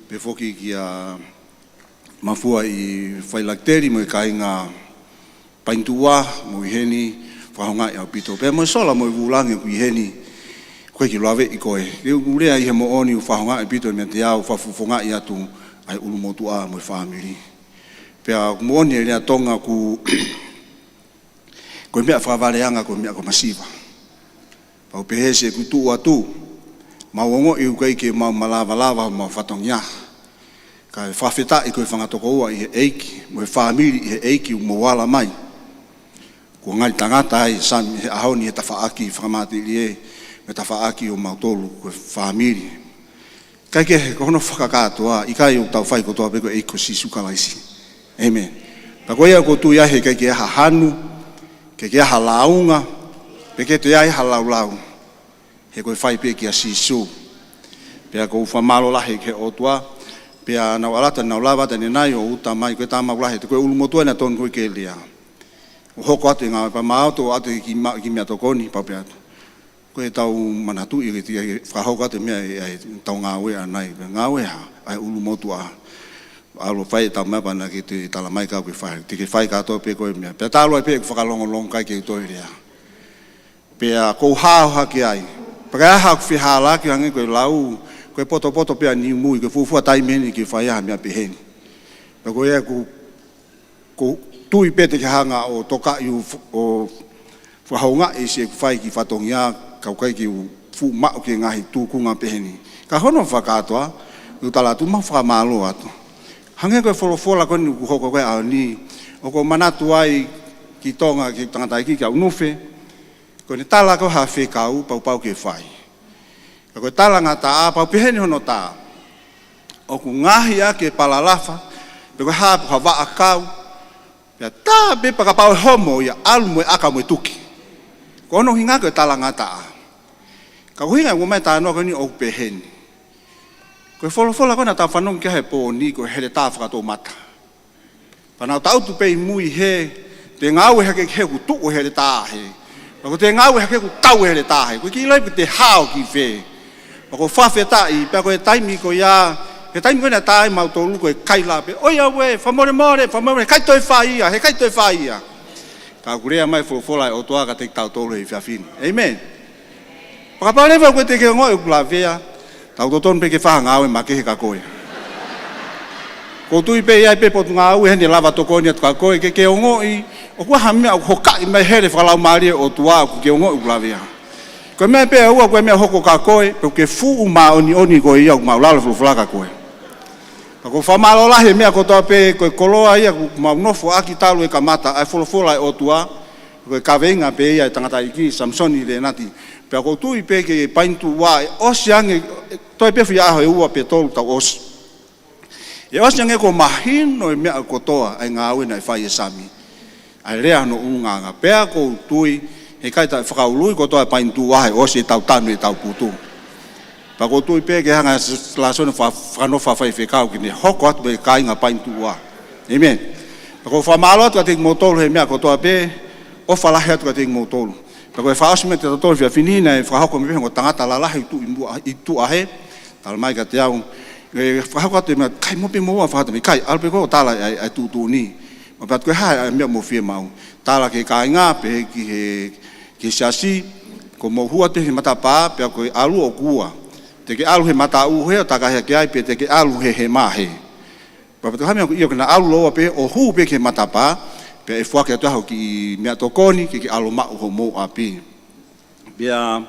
pehē foki kia Mafua ʻi Failakiteli mo e kāinga Painituʻa mo ʻi heni, fakahoungaʻi ʻaupito. Pea mo e sola mo e vūlangi ʻoku ʻi heni, ʻoku ʻikai ke u laveʻi koe. Ke u lea ʻi he moʻoni ʻoku fakahoungaʻi ʻaupito meiate au, fakafofongaʻi atu ʻa e ʻulumotuʻa mo e fāmili. Pea ʻoku moʻoni e lea Tonga ʻoku ko e meʻa fakavaleanga ko e meʻa ko e masiva. Pau pehē siʻeku tuʻu atu, mau ongoʻi ʻoku ʻikai ke mau malavalava homau fatongia. Kae fakafetaʻi ko e fanga tokoua ʻi he ʻEiki, mo e fāmili ʻi he ʻEiki ʻoku mou ala mai. Kuo ngali tangata ai Sami he ʻaho ni he tafaʻaki fakamatelie, mo e tafaʻaki ʻo mautolu ko e fāmili. Kae kehe, ko hono fakakātoa, ʻikai ʻoku tau fai kotoa pē ko e ʻEiki ko Sīsū Kalaisi. ʻĒmeni. Pea ko ia ʻoku ou tui ai he ʻikai ke ʻi ai ha hanu, ʻikai ke ʻi ai ha lāunga, pe ʻikai toe ʻi ai ha laulau. He ko e fai pē kia Sīsū. Pea ʻoku ou fakamālō lahi ki he ʻOtua, pea naʻa ku ʻalu atu naʻa ku lava atu ʻanenai ʻo uta mai, ko e tama ʻoku lahi, ko e ʻulumotuʻa naʻe tonu ko ē ke lea. ʻO hoko atu e ngāue pea mau ō atu ki ma-, ki meʻatokoni, pau pē atu. Ko ʻetau manatuʻi ke tau fakahoko atu e meʻa ʻi heʻetau ngāue ʻanenai, pea ngāue ʻa e, ʻa e ʻulumotuʻa. ʻAlu ʻo fai ʻetau meʻa pea naʻa ke toe tala mai ka ke fai, te ke fai kātoa pē ko e meʻa. Pea talu ai pē ʻeku fakalongolongo ʻikai ke u toe lea. Pea ʻoku ou hao hake ai. Pea ka ʻi ai haʻaku fehālaaki hangē ko e lau, ko e potopoto pē ʻa Niumui, ko e fuofua taimi eni ke fai ai ha meʻa pehē ni. Pea ko ia ʻoku ʻOku ou tui pē te ke hanga ʻo tokaʻi ʻo f-, ʻo fakahoungaʻi siʻeku fai ki he fatongia, ka ʻoku ʻikai ke u fuʻu maʻu ki he ngaahi tūkunga pehē ni. Ka hono fakakātoa, ʻoku ou tala atu mau fakamālō atu. Hangē ko e folofola ko eni ʻoku hoko ko ē ʻaho ni, ʻoku ou manatu ai ki Tonga, ki he tangataʻeiki kia ʻUnufe, ko ʻene tala ko ha fekau, pau pau ke fai. Ka ko e talangataʻa, pau pehē ni hono tā. ʻOku ngaohi ʻa e palalafa, pe ko e hā, pe ko ha vaʻakau, pea tā pē pea kapau ʻe homo ia, ʻalu mo e ʻaka mo e tuki. Ko hono ʻuhinga ko e talangataʻa. Ka ko e ʻuhinga ʻoku ʻomai e talanoa ko eni ʻoku pehē ni. Ko e folofola ko ē naʻa tau fanongo ki ai he pō ni ko e heletā fakatoumata. Pea naʻa tau tuʻu pē ʻi mui hē, te ngāue hake ki hē kuo tuʻu e heletā hē. Pea ko te ngāue hake kuo tau e heletā hē. Ko e kiʻi loi pe te hao ki fē. Pea ʻoku ou fakafetaʻi, pea ko e taimi ko ia, he taimi ko ē naʻe tā ai mautolu ko e kaila pē. ʻOiauē, fakamolemole, fakamolemole, heʻikai toe fai ia, heʻikai toe fai ia. Ka ʻoku lea mai e folofola ʻa e ʻOtua kiate kitautolu he efiafi ni. ʻĒmeni. Pea kapau leva ʻoku ʻikai te ke ongoʻi ʻoku lavea, tautotonu pē ke fai ha ngāue makehe kia koe. ʻOku ou tui pē ʻe ʻi ai pē potungāue heni ʻe lava tokoni atu kia koe, ke ke ongoʻi ʻoku ʻi ai ha meʻa ʻoku hokaʻi mai he hele fakalaumālie ʻo e ʻOtua ʻoku ke ongoʻi ʻoku lavea. Ko e meʻa pē ʻe ua, ko e meʻa ʻe hoko kia koe, pea ʻoku ke fuʻu māʻoniʻoni koe ia ʻoku maʻulalo e folofola kia koe. Pea ʻoku ou fakamālō lahi he meʻa kotoa pē, ko e koloa ia ʻoku mau nofo ʻaki talu e kamata ʻa e folofola ʻa e ʻOtua, ko e kaveinga pē ia ʻa e tangataʻeiki Samisoni Lenati. Pea ʻoku ou tui pē ki he painituʻa ʻe ʻosi ange, toe pē foʻi ʻaho ʻe ua pe tolu tau ʻosi. ʻE ʻosi ange kuo mahino e meʻa kotoa ʻa e ngāue naʻe fai ʻe Sami. ʻA e lea hono ʻulungaanga. Pea ʻoku ou tui, heʻikai te u fakaului kotoa e painituʻa he ʻosi ʻetau tanu ʻetau putu. Pea ʻoku ou tui pē ke hanga ʻe he lēsoni fa-, fakanofo ʻa e faifekau ke ne hoko atu pē kāinga painituʻa. ʻĒmeni. Pea ʻoku ou fakamālō atu kiate kimoutolu he meʻa kotoa pē, ʻofa lahi atu kiate kimoutolu. Pea ko e fakaʻosi mai ʻetau tolu efiafi ni naʻe fakahoko mai pē ʻe he ongo tangata lalahi ʻi tuʻa ʻi muʻa, ʻi tuʻa hē, tala mai kiate au, ʻe fakahoko atu e meʻa, kai mo pē mo ua fakata mai, kai, ʻalu pē ko e tala ʻa e, ʻa e tuʻutuʻuni. Mo pehē atu ko e hā e meʻa ʻoku mou fiemaʻu. Tala ki he kāinga, pehē ki he, ki he siasi, ko hoʻomou hū atu he matapā, pea ko e ʻalu ʻoku ua. Te ke ʻalu he mataʻu hē ʻo takahi hake ai, pe te ke ʻalu he hema hē. Pea patu hami aku ʻio ke na ʻalu lōua pē ʻo hū pē ki he matapā, pea ʻe foaki atu ai hoʻo kiʻi meʻatokoni, ke ke ʻalu ʻo maʻu homou ʻapi. Pea,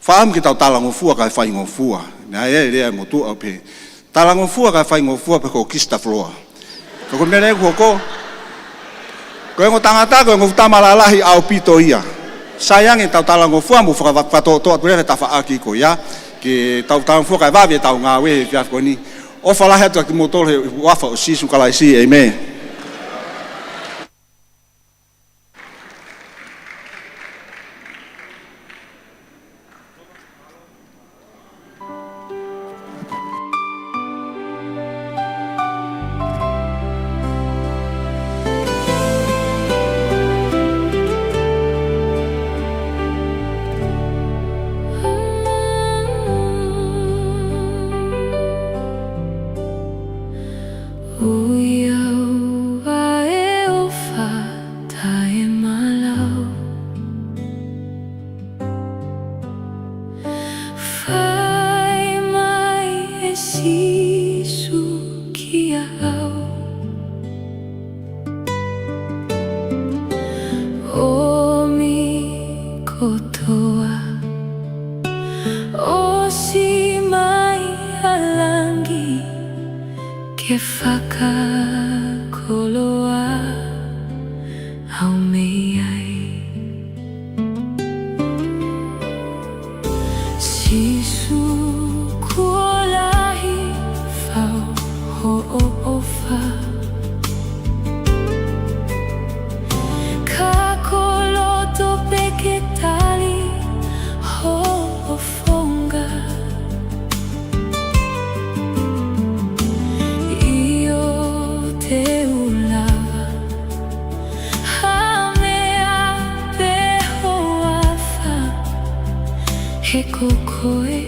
fakaʻamu ke tau talangofua kae faingofua. Naʻe ʻi ai e lea ʻa e motuʻa ʻo pehē, talangofua kae faingofua pe ko e kista foloa. Ka ko e meʻa leva ʻoku hoko, ko e ongo tangata, ko e ongo fuʻu tama lalahi ʻaupito ia. Sai ange ʻetau talangofua mo faka-, fakatoʻotoʻo atu leva e tafaʻaki ko ia, ke tau talangofua kae vave ʻetau ngāue he efiafi ko eni. ʻOfa lahi atu kiate kimoutolu he huafa ʻo Sīsū Kalaisi, ʻēmeni. ʻUi au ʻa e ʻofa taʻemalau. Fai mai ʻe Sīsū kiate au. ʻOmi kotoa, ʻosi mai ʻa langi ke fakakoloa au mei ai. Sīsū, kuo lahi fau hoʻo ʻofa. Ka ko loto pē ke tali hoʻo founga. ʻIo, te u lava ha meʻa pē hoʻo afā, he ko koe